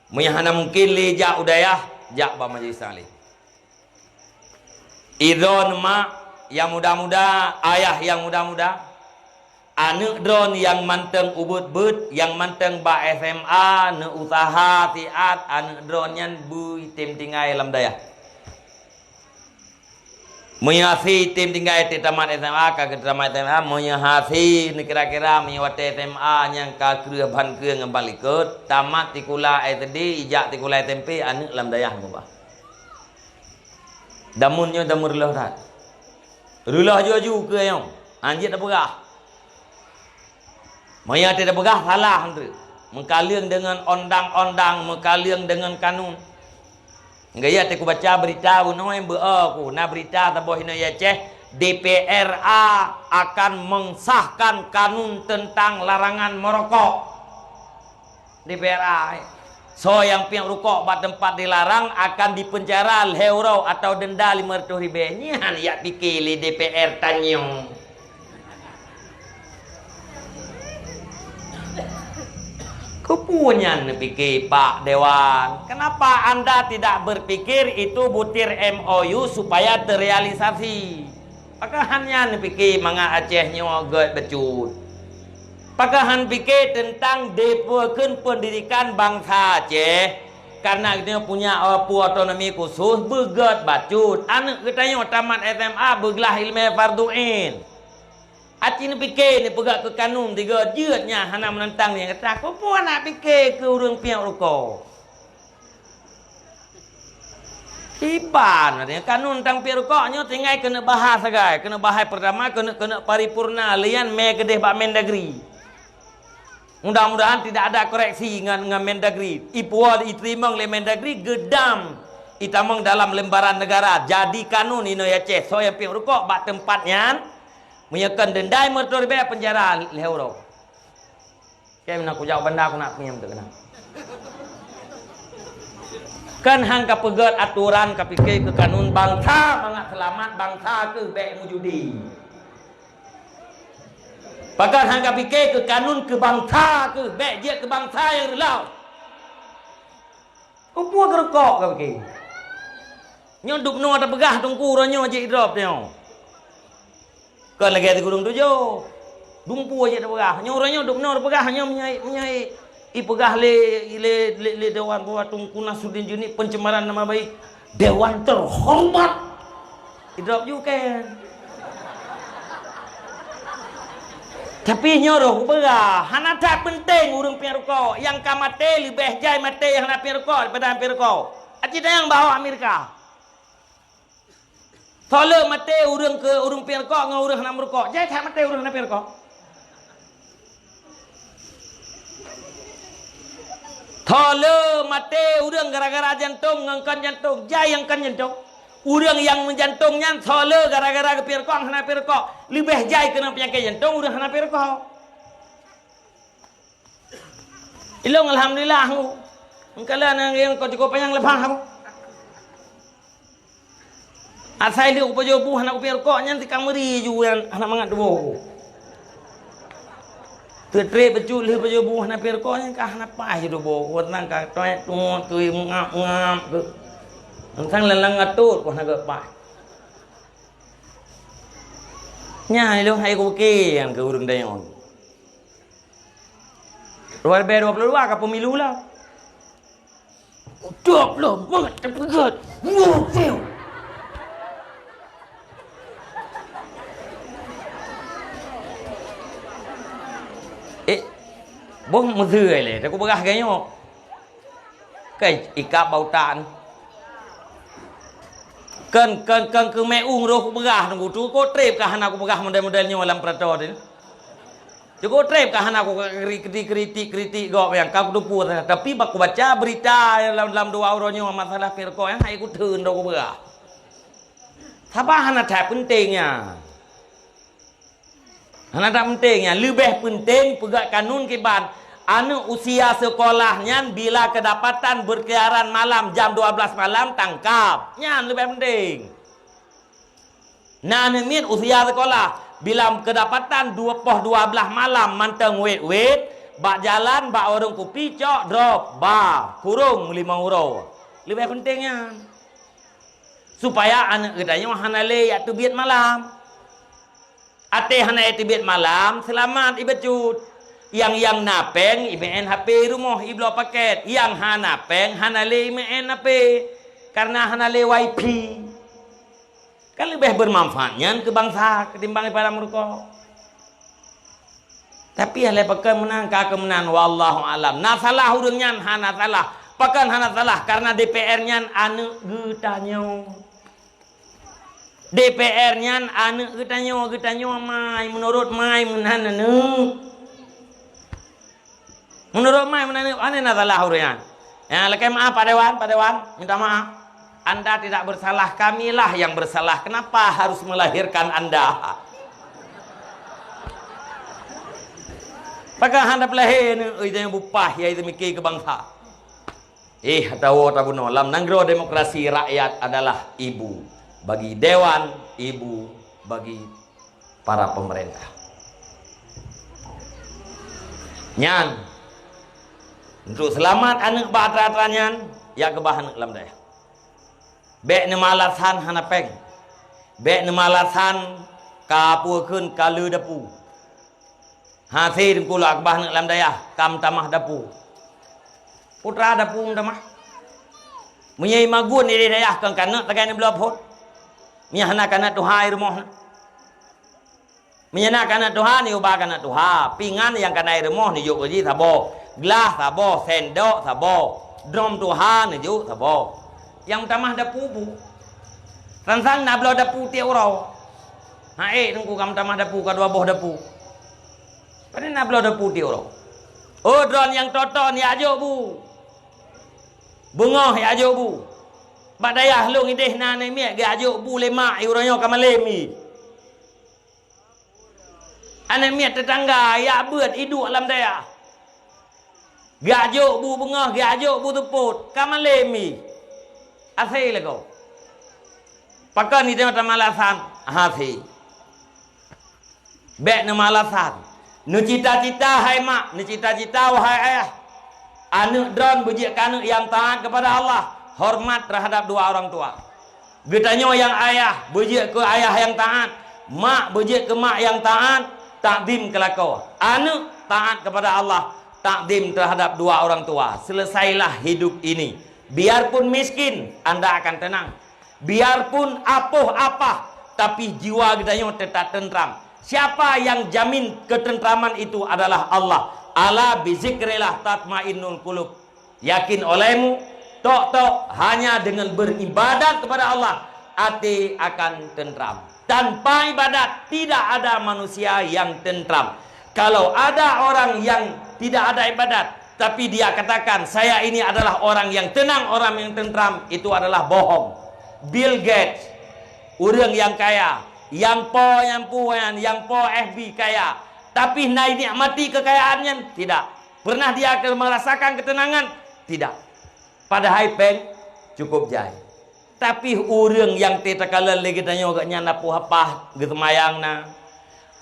meunyo hana mungken lé jak u dayah, jak bak majelis taklim. Idhon mak nyang muda-muda, ayah nyang muda-muda, aneuëk droeneuh nyang mantong ubeuet-beuet, nyang mantong bak S M A, neuusaha siat aneuëk droeneuh nyan beu item tinggai lam dayah. Meunyo hase item tinggai teuh tamat S M A, ka geuh tamat S M A, meunyo hase neukira-kira meunyo watée S M A nyang ka kreueh ban kreueh ngon ban likot, tamat sikula S D, ijak sikula S M P, aneuëk lam dayah mubah. Damun nyoe damun reuloh that. Reuloh ju-aju keu nyoe, hanjeuet tapeugah. Meunyo teupeugah salah nteuk, meukaleueng deungon ondang-ondang, meukaleueng deungon kanun. Gaya teuku baca berita bunoe beu ku na berita saboh inoe Aceh, D P R A akan mengesahkan kanun tentang larangan merokok. D P R A, eh. Soe nyang piep rukok bak teumpat dilarang akan dipeunjara lhée uroe atau denda lima ratus ribée. Nyan yak pike lé D P R tanyoe. Keupeue nyan neupike Pak Dewan? Kenapa anda tidak berpikir itu butir M O U supaya terrealisasi? Pakon hana neupike mangat Aceh nyoe gét bacut? Maka han pike teuntang dipeukeun peundidikan bansa Aceh, karena geutanyoe punya, eh, peue otonomi khusus, beugét bacut. Aneuk geutanyoe tamat S M A beuglah ileumèe fardhu ain. Aci neupike neupeugah keu kanun tiga jeuet nyan hana meunantang nyang gata. Peue-peue nak pike keu ureueng piep rukok? Iban, artinya kanun tang piep rukok nyoe tinggai keuneuk bahas sagai, keuneuk bahas pertama, keuneuk, keuneuk paripurna, lian mé keudeh bak Mendagri. Mudah-mudahan tidak ada koreksi ngon, ngon Mendagri. Ipuwoe iteurimong lé Mendagri geudam itamong dalam lembaran negara. Jadi kanun inoe Aceh, soe nyang piep rukok bak teumpat nyan, meunyoe kon deundai meureutoh ribèe, penjara lhèe uroe. Kém na kujak banda ku nak piem tu kena. Kan hang ka peugét aturan, ka pike keu kanun bansa mangat seulamat bansa keuh bèk meujudi. Pakon hang ka pike keu kanun keu bansa keuh bèk jeuet keu bansa nyang reuloh. Peue-peue geurukok ka pike. Nyoe dubnoe tapeugah teungku uroe nyoe jeuet idrop nyoe. Kon lagèe si gurông tujoh. Dumpeue jeuet tapeugah. Nyoe uroe nyoe dubnoe tapeugah nyoe meunyoe, meunyoe ipeugah lé, lé, lé, lé dewan bahwa Teungku Nasruddin Juni pencemaran nama baik dewan terhormat. Idrop ju kan. Tapi nyoe roh kupeugah, hana that penting ureueng piep rukok. Nyang ka maté leubeh jai maté nyang hana piep rukok daripada nyang piep rukok. Aci tanyong bak awak Amerika. Soe le maté ureueng keu ureueng piep rukok ngon ureueng hana meurukok? Jai that maté ureueng hana piep rukok. Soe le maté ureueng gara-gara jantong ngon kon jantong? Jai nyang kon jantong. Ureueng nyang meujantong nyan soe le gara-gara geupiep rukok hana piep rukok? Leubeh jai keunong peunyakét jantong ureueng hana piep rukok. Ilong alhamdulillah aku. Engkala nang yang kau cukup panyang leupah aku. Asai lheueh kupajoh buh hana kupiep rukok nyan tikang meuri ju nyan hana mangat tuboh ku. Teutrép bacut lheueh pajoh buh hana piep rukok nyan ka hana paih ju tuboh ku. Tenang ka toet tuet tui meungap-meungap tu. Teuntang lalang atot ku hana geupaih. Nyan ilong hai kupiké nyan keu ureueng dayong. Dua ribu dua puluh dua ka pemilu lah. Dua puluh mangat teupeugét. Wow, wow. Eh, boh meuseu lé, aku peugah gayok. Kai ikab bau tan. Kan, kan, kan keu meu'ueng roh kupeugah nunggu tu, kok trép ka hana kupeugah model-model nyoe lam perato tu. Cukup trép ka hana ku kritik, kritik, kritik gop nyang ka kuteupue salah. Tapi bak kubaca berita lam, lam dua uroe nyoe masalah piep rukok nyang hai kuteun droe kupeugah. Saban hana that penting nyan. Hana that penting nyan. Leubeh penting peugah kanun kiban. Aneuk usia sekolah nyan bila kedapatan berkeliaran malam jam dua belas malam, tangkap. Nyan leubeh penting. Na aneuk miet usia sekolah, bila keudapatan dua poh dua blaih malam mantong wét-wét, bak jalan, bak warong kupi, cok, drop, ba, kurong limong uroe. Leubeh penting nyan. Supaya aneuk geutanyoe hana lé jak teubiet malam. Até hana jak teubiet malam, seulamat ié bacut. Nyang, nyang na péng, imeu'en H P rumoh, ibloe pakét. Nyang hana péng, hana lé imeu'en H P. Karena hana lé wifi. Kan leubeh beumanfaat nyan keu bansa ketimbang daripada meurukok. Tapi alah pakon meunan ka keu meunan, wallahu alam. Na salah ureueng nyan? Hana salah. Pakon hana salah? Karena D P R nyan aneuk geutanyoe. D P R nyan aneuk geutanyoe, geutanyoe mai meunurot mai meunan aneuk. Meunurot mai meunan, aneh na salah ureueng nyan. Ya, lakèe maaf Pak Dewan, Pak Dewan, minta maaf. Anda tidak bersalah, kamilah yang bersalah. Kenapa harus melahirkan Anda? Pakon hana peulahé ni, oi, jangan bupah, ya, itu mikir keu bansa. Eh, atawa tabunoe, lam nanggroe demokrasi rakyat adalah ibu bagi dewan, ibu bagi para pemerintah. Nyan, untuk seulamat aneuk bak atra-atra nyan, jak keubah aneuk lam dayah. Bèk neumalasan hana péng. Bèk neumalasan ka peue kheun ka le dapu. Hase Teungku lôn keubah aneuk lam dayah, ka meutamah dapu. Putra dapu meutamah. Meunyoe imagun idéh dayah kon ka aneuk tagai neubloe phon. Meunyoe hana ka aneuk tuha i rumoh na. Meunyoe na ka aneuk tuha, neuba ka aneuk tuha. Pingan nyang ka na i rumoh neujok keu jih saboh. Glah saboh, sendok saboh. Drom tuha neujok saboh. Nyang meutamah dapu bu. Sang-sang na bloe dapu tiep uroe. Hai, Teungku, ka meutamah dapu, ka dua boh dapu. Pane na bloe dapu tiep uroe. Oh, droeneuh nyang toto ni ajok bu. Beungoh ya ajok bu. Bak dayah lôn idéh na aneuk miet geujok bu lé mak i uroe nyoe ka malém i. Aneuk miet teutangga yak beuet iduek lam dayah. Geujok bu beungoh, geujok bu teupot, ka malém i. Asai lagoe. Pakon i teuh mata malasan? Hase. Bék neumalasan. Neucita-cita hai mak, neucita-cita wahai ayah. Aneuk droen beujeuet keu aneuk nyang taat kepada Allah, hormat terhadap dua orang tua. Geutanyoe nyang ayah beujeuet keu ayah nyang taat, mak beujeuet keu mak nyang taat, takzim keu lakoe. Aneuk taat kepada Allah, takzim terhadap dua orang tua. Selesailah hidup ini. Biarpun miskin, anda akan tenang. Biarpun apoh apah, tapi jiwa geutanyoe teutap teuntram. Siapa yang jamin ketentraman itu? Adalah Allah. Ala bizikrillah tatmainnul qulub. Yakin olehmu, tok-tok hanya dengan beribadat kepada Allah, até akan tentram. Tanpa ibadat, tidak ada manusia yang tentram. Kalau ada orang yang tidak ada ibadat, tapi dia katakan, "Saya ini adalah orang yang tenang, orang yang tentram," itu adalah bohong. Bill Gates, ureuëng nyang kaya, nyang po, nyang pu, nyang, nyang po F B kaya, tapi na inikmati kekayaan nyan? Tidak. Pernah dia ke-, merasakan ketenangan? Tidak. Padahai péng cukup jai. Tapi ureuëng nyang teuh takalon lé geutanyoe, gobnyan na poh apah geuseumayang na.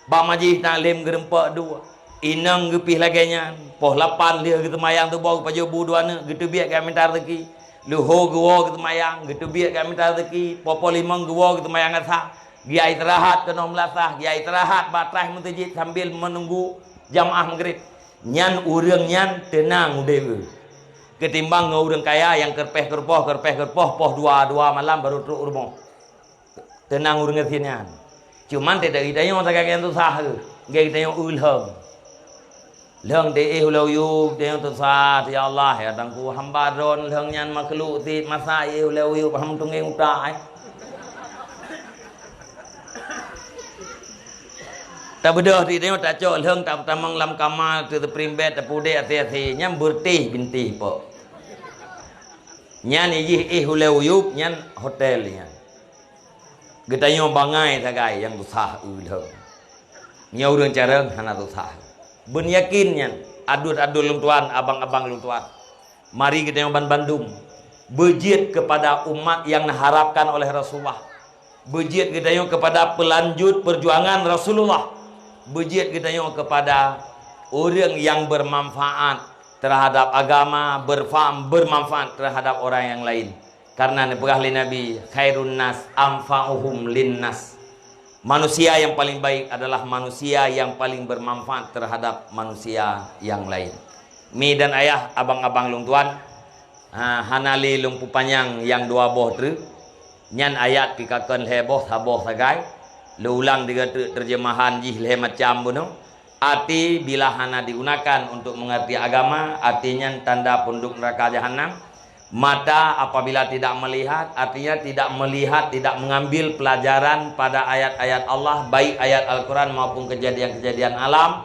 Bak majlis taklim geurumpok dua. Inong geupih lagée nyan. Poh lapan lheueh geuseumayang suboh geupajoh bu dua aneuk, geuteubiet geuminta rezeki. Luho geuwoe geuseumayang, geuteubiet geuminta rezeki. Poh-poh limong geuwoe geuseumayang asa. Geuistirahat keunoe meulasah, geuistirahat bak traih meuseujid sambil meununggu jamaah Maghrib. Nyan ureuëng nyan teunang udeb. Keutimbang ngon ureuëng kaya nyang keureupoh-keureupoh, keureupoh-keureupoh, poh dua, dua malam baru trok u rumoh. Teunang ureuëng gasien nyan. Cuman teuh geutanyoe sagai nyang susah, geutanyoe eu lheueng. Lheueng teuh éh ulée uyueb, geutanyoe susah, "Ya Allah, ya Tuhanku, hamba droen lheueng nyan makhluk cit, masa éh ulée uyueb, ham tunggeng utak, eh." Tabeudôh geutanyoe tacok lheueng, ta-, tamong lam kama, teuspring bed, tapudek até-até, nyan beureutéh bintéh pok. Nyan jih éh ulée uyueb, nyan hotel nyan. Geutanyoe bangai sagai nyang susah eu lheueng. Nyoe ureuëng carông hana susah. Beunyakin nyan, aduen-aduen lôn tuan, abang-abang lôn tuan. Mari geutanyoe banbandum beujeuet keupada umat nyang neuharapkan oleh Rasulullah. Beujeuet geutanyoe keupada peulanjut peujuangan Rasulullah. Beujeuet geutanyoe keupada ureuëng nyang beumanfaat teuhadab agama, beurfa-, beumanfaat teuhadab ureuëng nyang laén. Karena neupeugah lé Nabi, "Khairun nas anfa'uhum linnas." Manusia yang paling baik adalah manusia yang paling bermanfaat terhadap manusia yang lain. Mi dan ayah, abang-abang lôn tuan, ha, hana lé lôn peupanyang nyang dua boh treuk. Nyan ayat pih ka kon lhée boh, saboh sagai. Lôn ulang tiga treuk, terjemahan jih lhée macam bunoe. Até bila hana digunakan untuk mengerti agama, até nyan tanda penduduk neraka jahanam. Mata apabila tidak melihat, artinya tidak melihat, tidak mengambil pelajaran pada ayat-ayat Allah, baik ayat Al-Quran maupun kejadian-kejadian alam,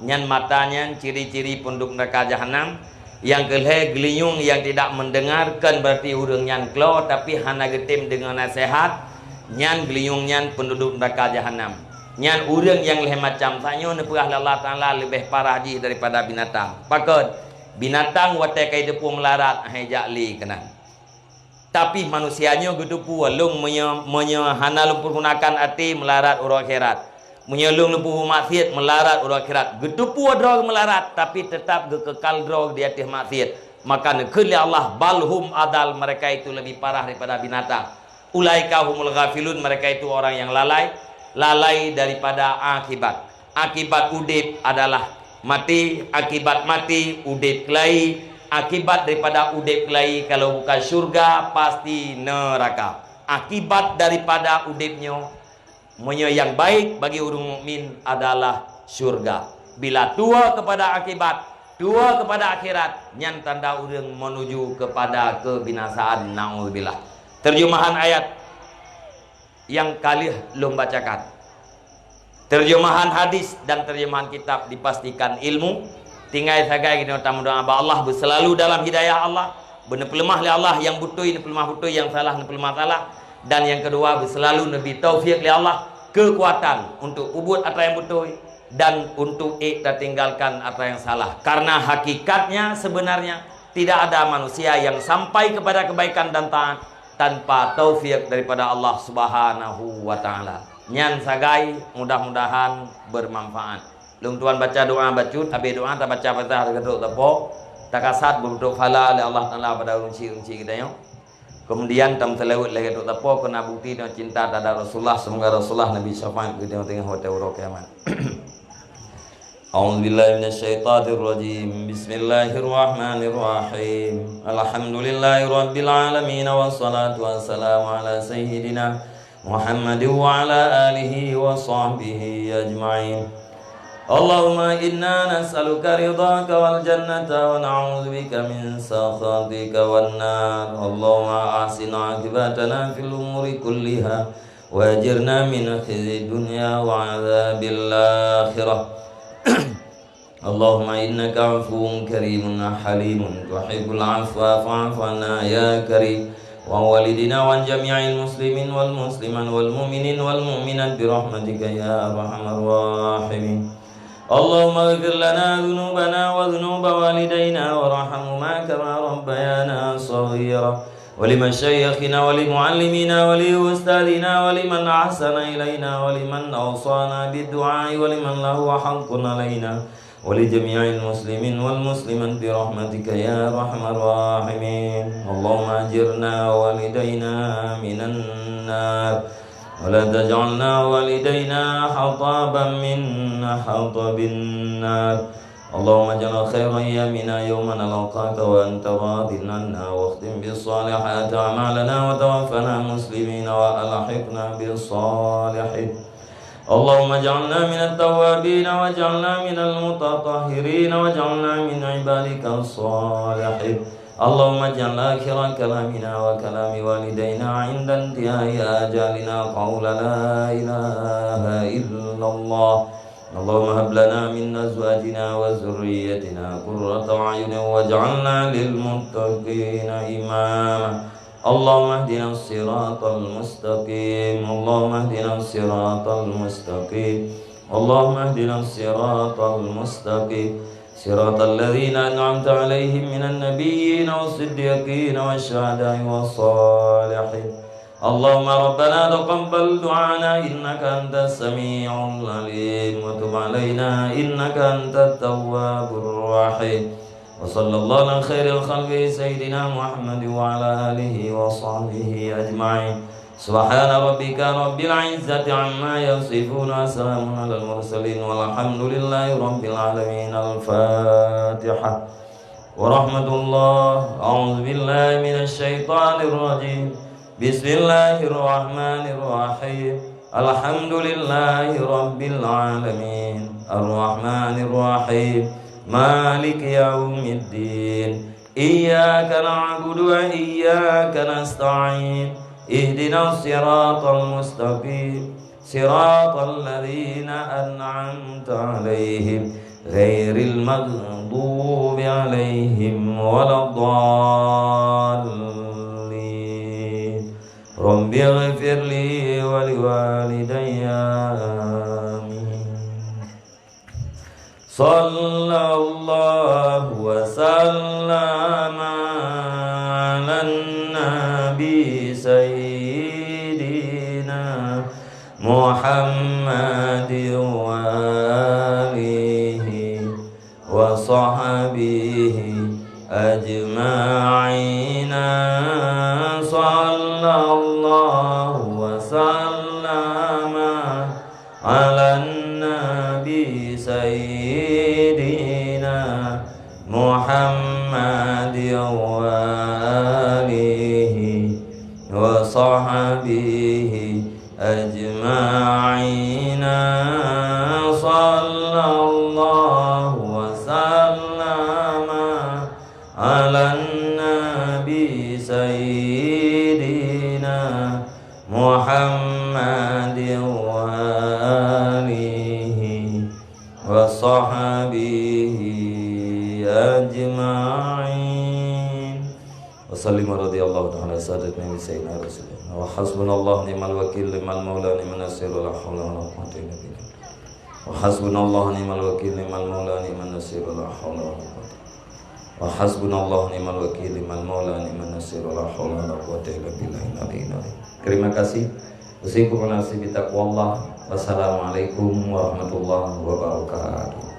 nyan mata nyan ciri-ciri penduduk neraka jahanam. Nyang keulhée, geulinyueng yang tidak mendengar, kon berarti ureuëng nyan klo, tapi hana geutem deungoe naseuhat, nyan geulinyueng nyan penduduk neraka jahanam. Nyan ureuëng nyang lhée macam, tanyoe neupeugah lé Allah Taala leubeh parah jih daripada binatang. Pakon? Binatang watée ka jiteupeue meularat, hai jak lé keunan. Tapi manusia nyoe geuteupeue, lôn meunyoe, meunyoe hana lôn peugunakan até, meularat uroe akhirat. Meunyoe lôn leupeue maksiat, meularat uroe akhirat. Geuteupeue droe meularat, tapi teutap geukekal droe di ateueh maksiat. Maka neukheun lé Allah, "Bal hum adal," mereka itu lebih parah daripada binatang. "Ulaika humul ghafilun," mereka itu orang yang lalai, lalai daripada akibat. Akibat udeb adalah maté, akibat maté udeb keulayi, akibat daripada udeb keulayi kalau bukan syurga pasti neuraka. Akibat daripada udeb nyoe, meunyoe nyang baik bagi ureuëng mukmin adalah syurga. Bila tuwoe keupada akibat, tuwoe keupada akhirat, nyan tanda ureuëng meunuju keupada keubinasaan. Naudzubillah. Teurjeumahan ayat nyang ka lheueh lôn bacakan. Teurjeumahan hadis dan teurjeumahan kitab dipastikan ilmu. Tinggai sagai geutanyoe tameudoá bak Allah, beuseulalu dalam hidayah Allah, beuneupeuleumah lé Allah, nyang beutôi neupeuleumah beutôi, nyang salah neupeuleumah salah, dan nyang keudua beuseulalu neubri taufik lé Allah keukuatan untuk peubuet atra nyang beutôi dan untuk ék tatinggalkan atra nyang salah. Karena hakikatnya, sebenarnya, tidak ada manusia yang sampai kepada kebaikan dan taat tanpa taufik daripada Allah Subhanahu wa Ta'ala. Nyan sagai, mudah-mudahan bermanfaat. Lôn tuan baca doa bacut, habéh doa tabaca Fatihah lagée trok tapo, takasat beutrok phala lé Allah Taala pada ureuëng chik-ureuëng chik geutanyoe. Kemudian tameuseulaweuet lagée trok tapo keu na bukti dan cinta terhadap Rasulullah, semoga Rasulullah neubri syafaat keu geutanyoe teungoh watée uroe kiamat. A'udzubillahi minasyaitonirrajim. Bismillahirrahmanirrahim. Alhamdulillahirabbil alamin, wassalatu wassalamu ala sayyidina Muhammadin wa ala alihi wa sahbihi ajma'in. Allahumma inna nas'aluka ridhaka wal jannata wa na'udzubika min sakhatika wan nar. Allahumma ahsin aqibatana fil umuri kulliha wa ajirna min khizyid dunya wa adzabil akhirah. Allahumma innaka afuwun karimun halimun tuhibbul afwa fa'fu anna ya karim. Wa walidina wa jami'il muslimin wal muslimat wal mu'minin wal mu'minat bi rahmatika ya arhamar rahimin. Allahumma ighfir lana dzunubana wa dzunuba walidayna warhamhuma kama rabbayana shaghira. Wa li masyayikhina wa li muallimina wa li ustadzina wa liman ahsana ilaina wa liman awsana bid du'a wa liman lahu haqqun alaina wa li jami'il muslimin wal muslimat bi rahmatika ya arhamar rahimin. Allahumma ajirna wa walidayna minan nar. Wa la taj'alna wa walidayna hataban min hatabin nar. Allahumma ij'al khaira ayyamina yawma nalqaka wa anta radin anna wa khtim bis salihati a'malana wa tawaffana muslimina wa alhiqna bis salihin. Allahumma ij'alna minat tawwabin waj'alna minal mutatahhirin waj'alna min ibadika salihin. Allahumma ij'al akhira kalamina wa kalami walidayna 'inda intihai ajalina qawla la ilaha illallah. Allahumma hab lana min azwajina wa dzurriyyatina qurrata a'yunin waj'alna lil muttaqina imama. Allahumma ihdinas siratal mustaqim. Allahumma ihdinas siratal mustaqim. Allahumma ihdinas siratal mustaqim. Siratal ladzina an'amta 'alaihim minan nabiyyin was siddiqin wasy syuhada'i was shalihin. Allahumma rabbana taqabbal du'ana innaka antas sami'ul 'alim wa tub 'alaina innaka antat tawwabur rahim. Wa sallallahu ala khairil khalqi sayyidina Muhammad wa ala alihi wa sahbihi ajma'in. Subhana rabbika rabbil izzati amma yasifun wa salamun alal mursalin walhamdulillahi rabbil alamin. Al-Fatihah. Warahmatullah. A'udzubillahi minasyaitonirrajim. Bismillahirrahmanirrahim. Alhamdulillahi rabbil alamin. Arrahmanirrahim. Maliki yaumiddin. Iyyaka na'budu wa iyyaka nasta'in. Ihdinas siratal mustaqim. Siratal ladzina an'amta 'alaihim ghairil maghdubi 'alaihim waladdallin. Rabbighfirli wa liwalidayya. Amin. Sallallahu wa sallama 'alan nabi sayyidina Muhammad wa alihi wa sahbihi ajma'in. Sallallahu wa sallama 'alan nabi محمد وآله وصحبه أجمعين. صلى الله وسلم على النبي سيدنا محمد وآله وصحبه أجمعين. وسلم رضي الله تعالى عن سادتنا سيدنا رسول الله. وحسبنا الله نعم الوكيل، نعم المولى، نعم النصير، ولا حول ولا قوة إلا بالله. وحسبنا الله نعم الوكيل، نعم المولى، نعم النصير، ولا حول ولا قوة. وحسبنا الله نعم الوكيل، نعم المولى، نعم النصير، ولا حول ولا قوة إلا بالله العلي العظيم. Terima kasih. Usikum wa nafsi bitaqwallah. Wassalamualaikum warahmatullahi wabarakatuh.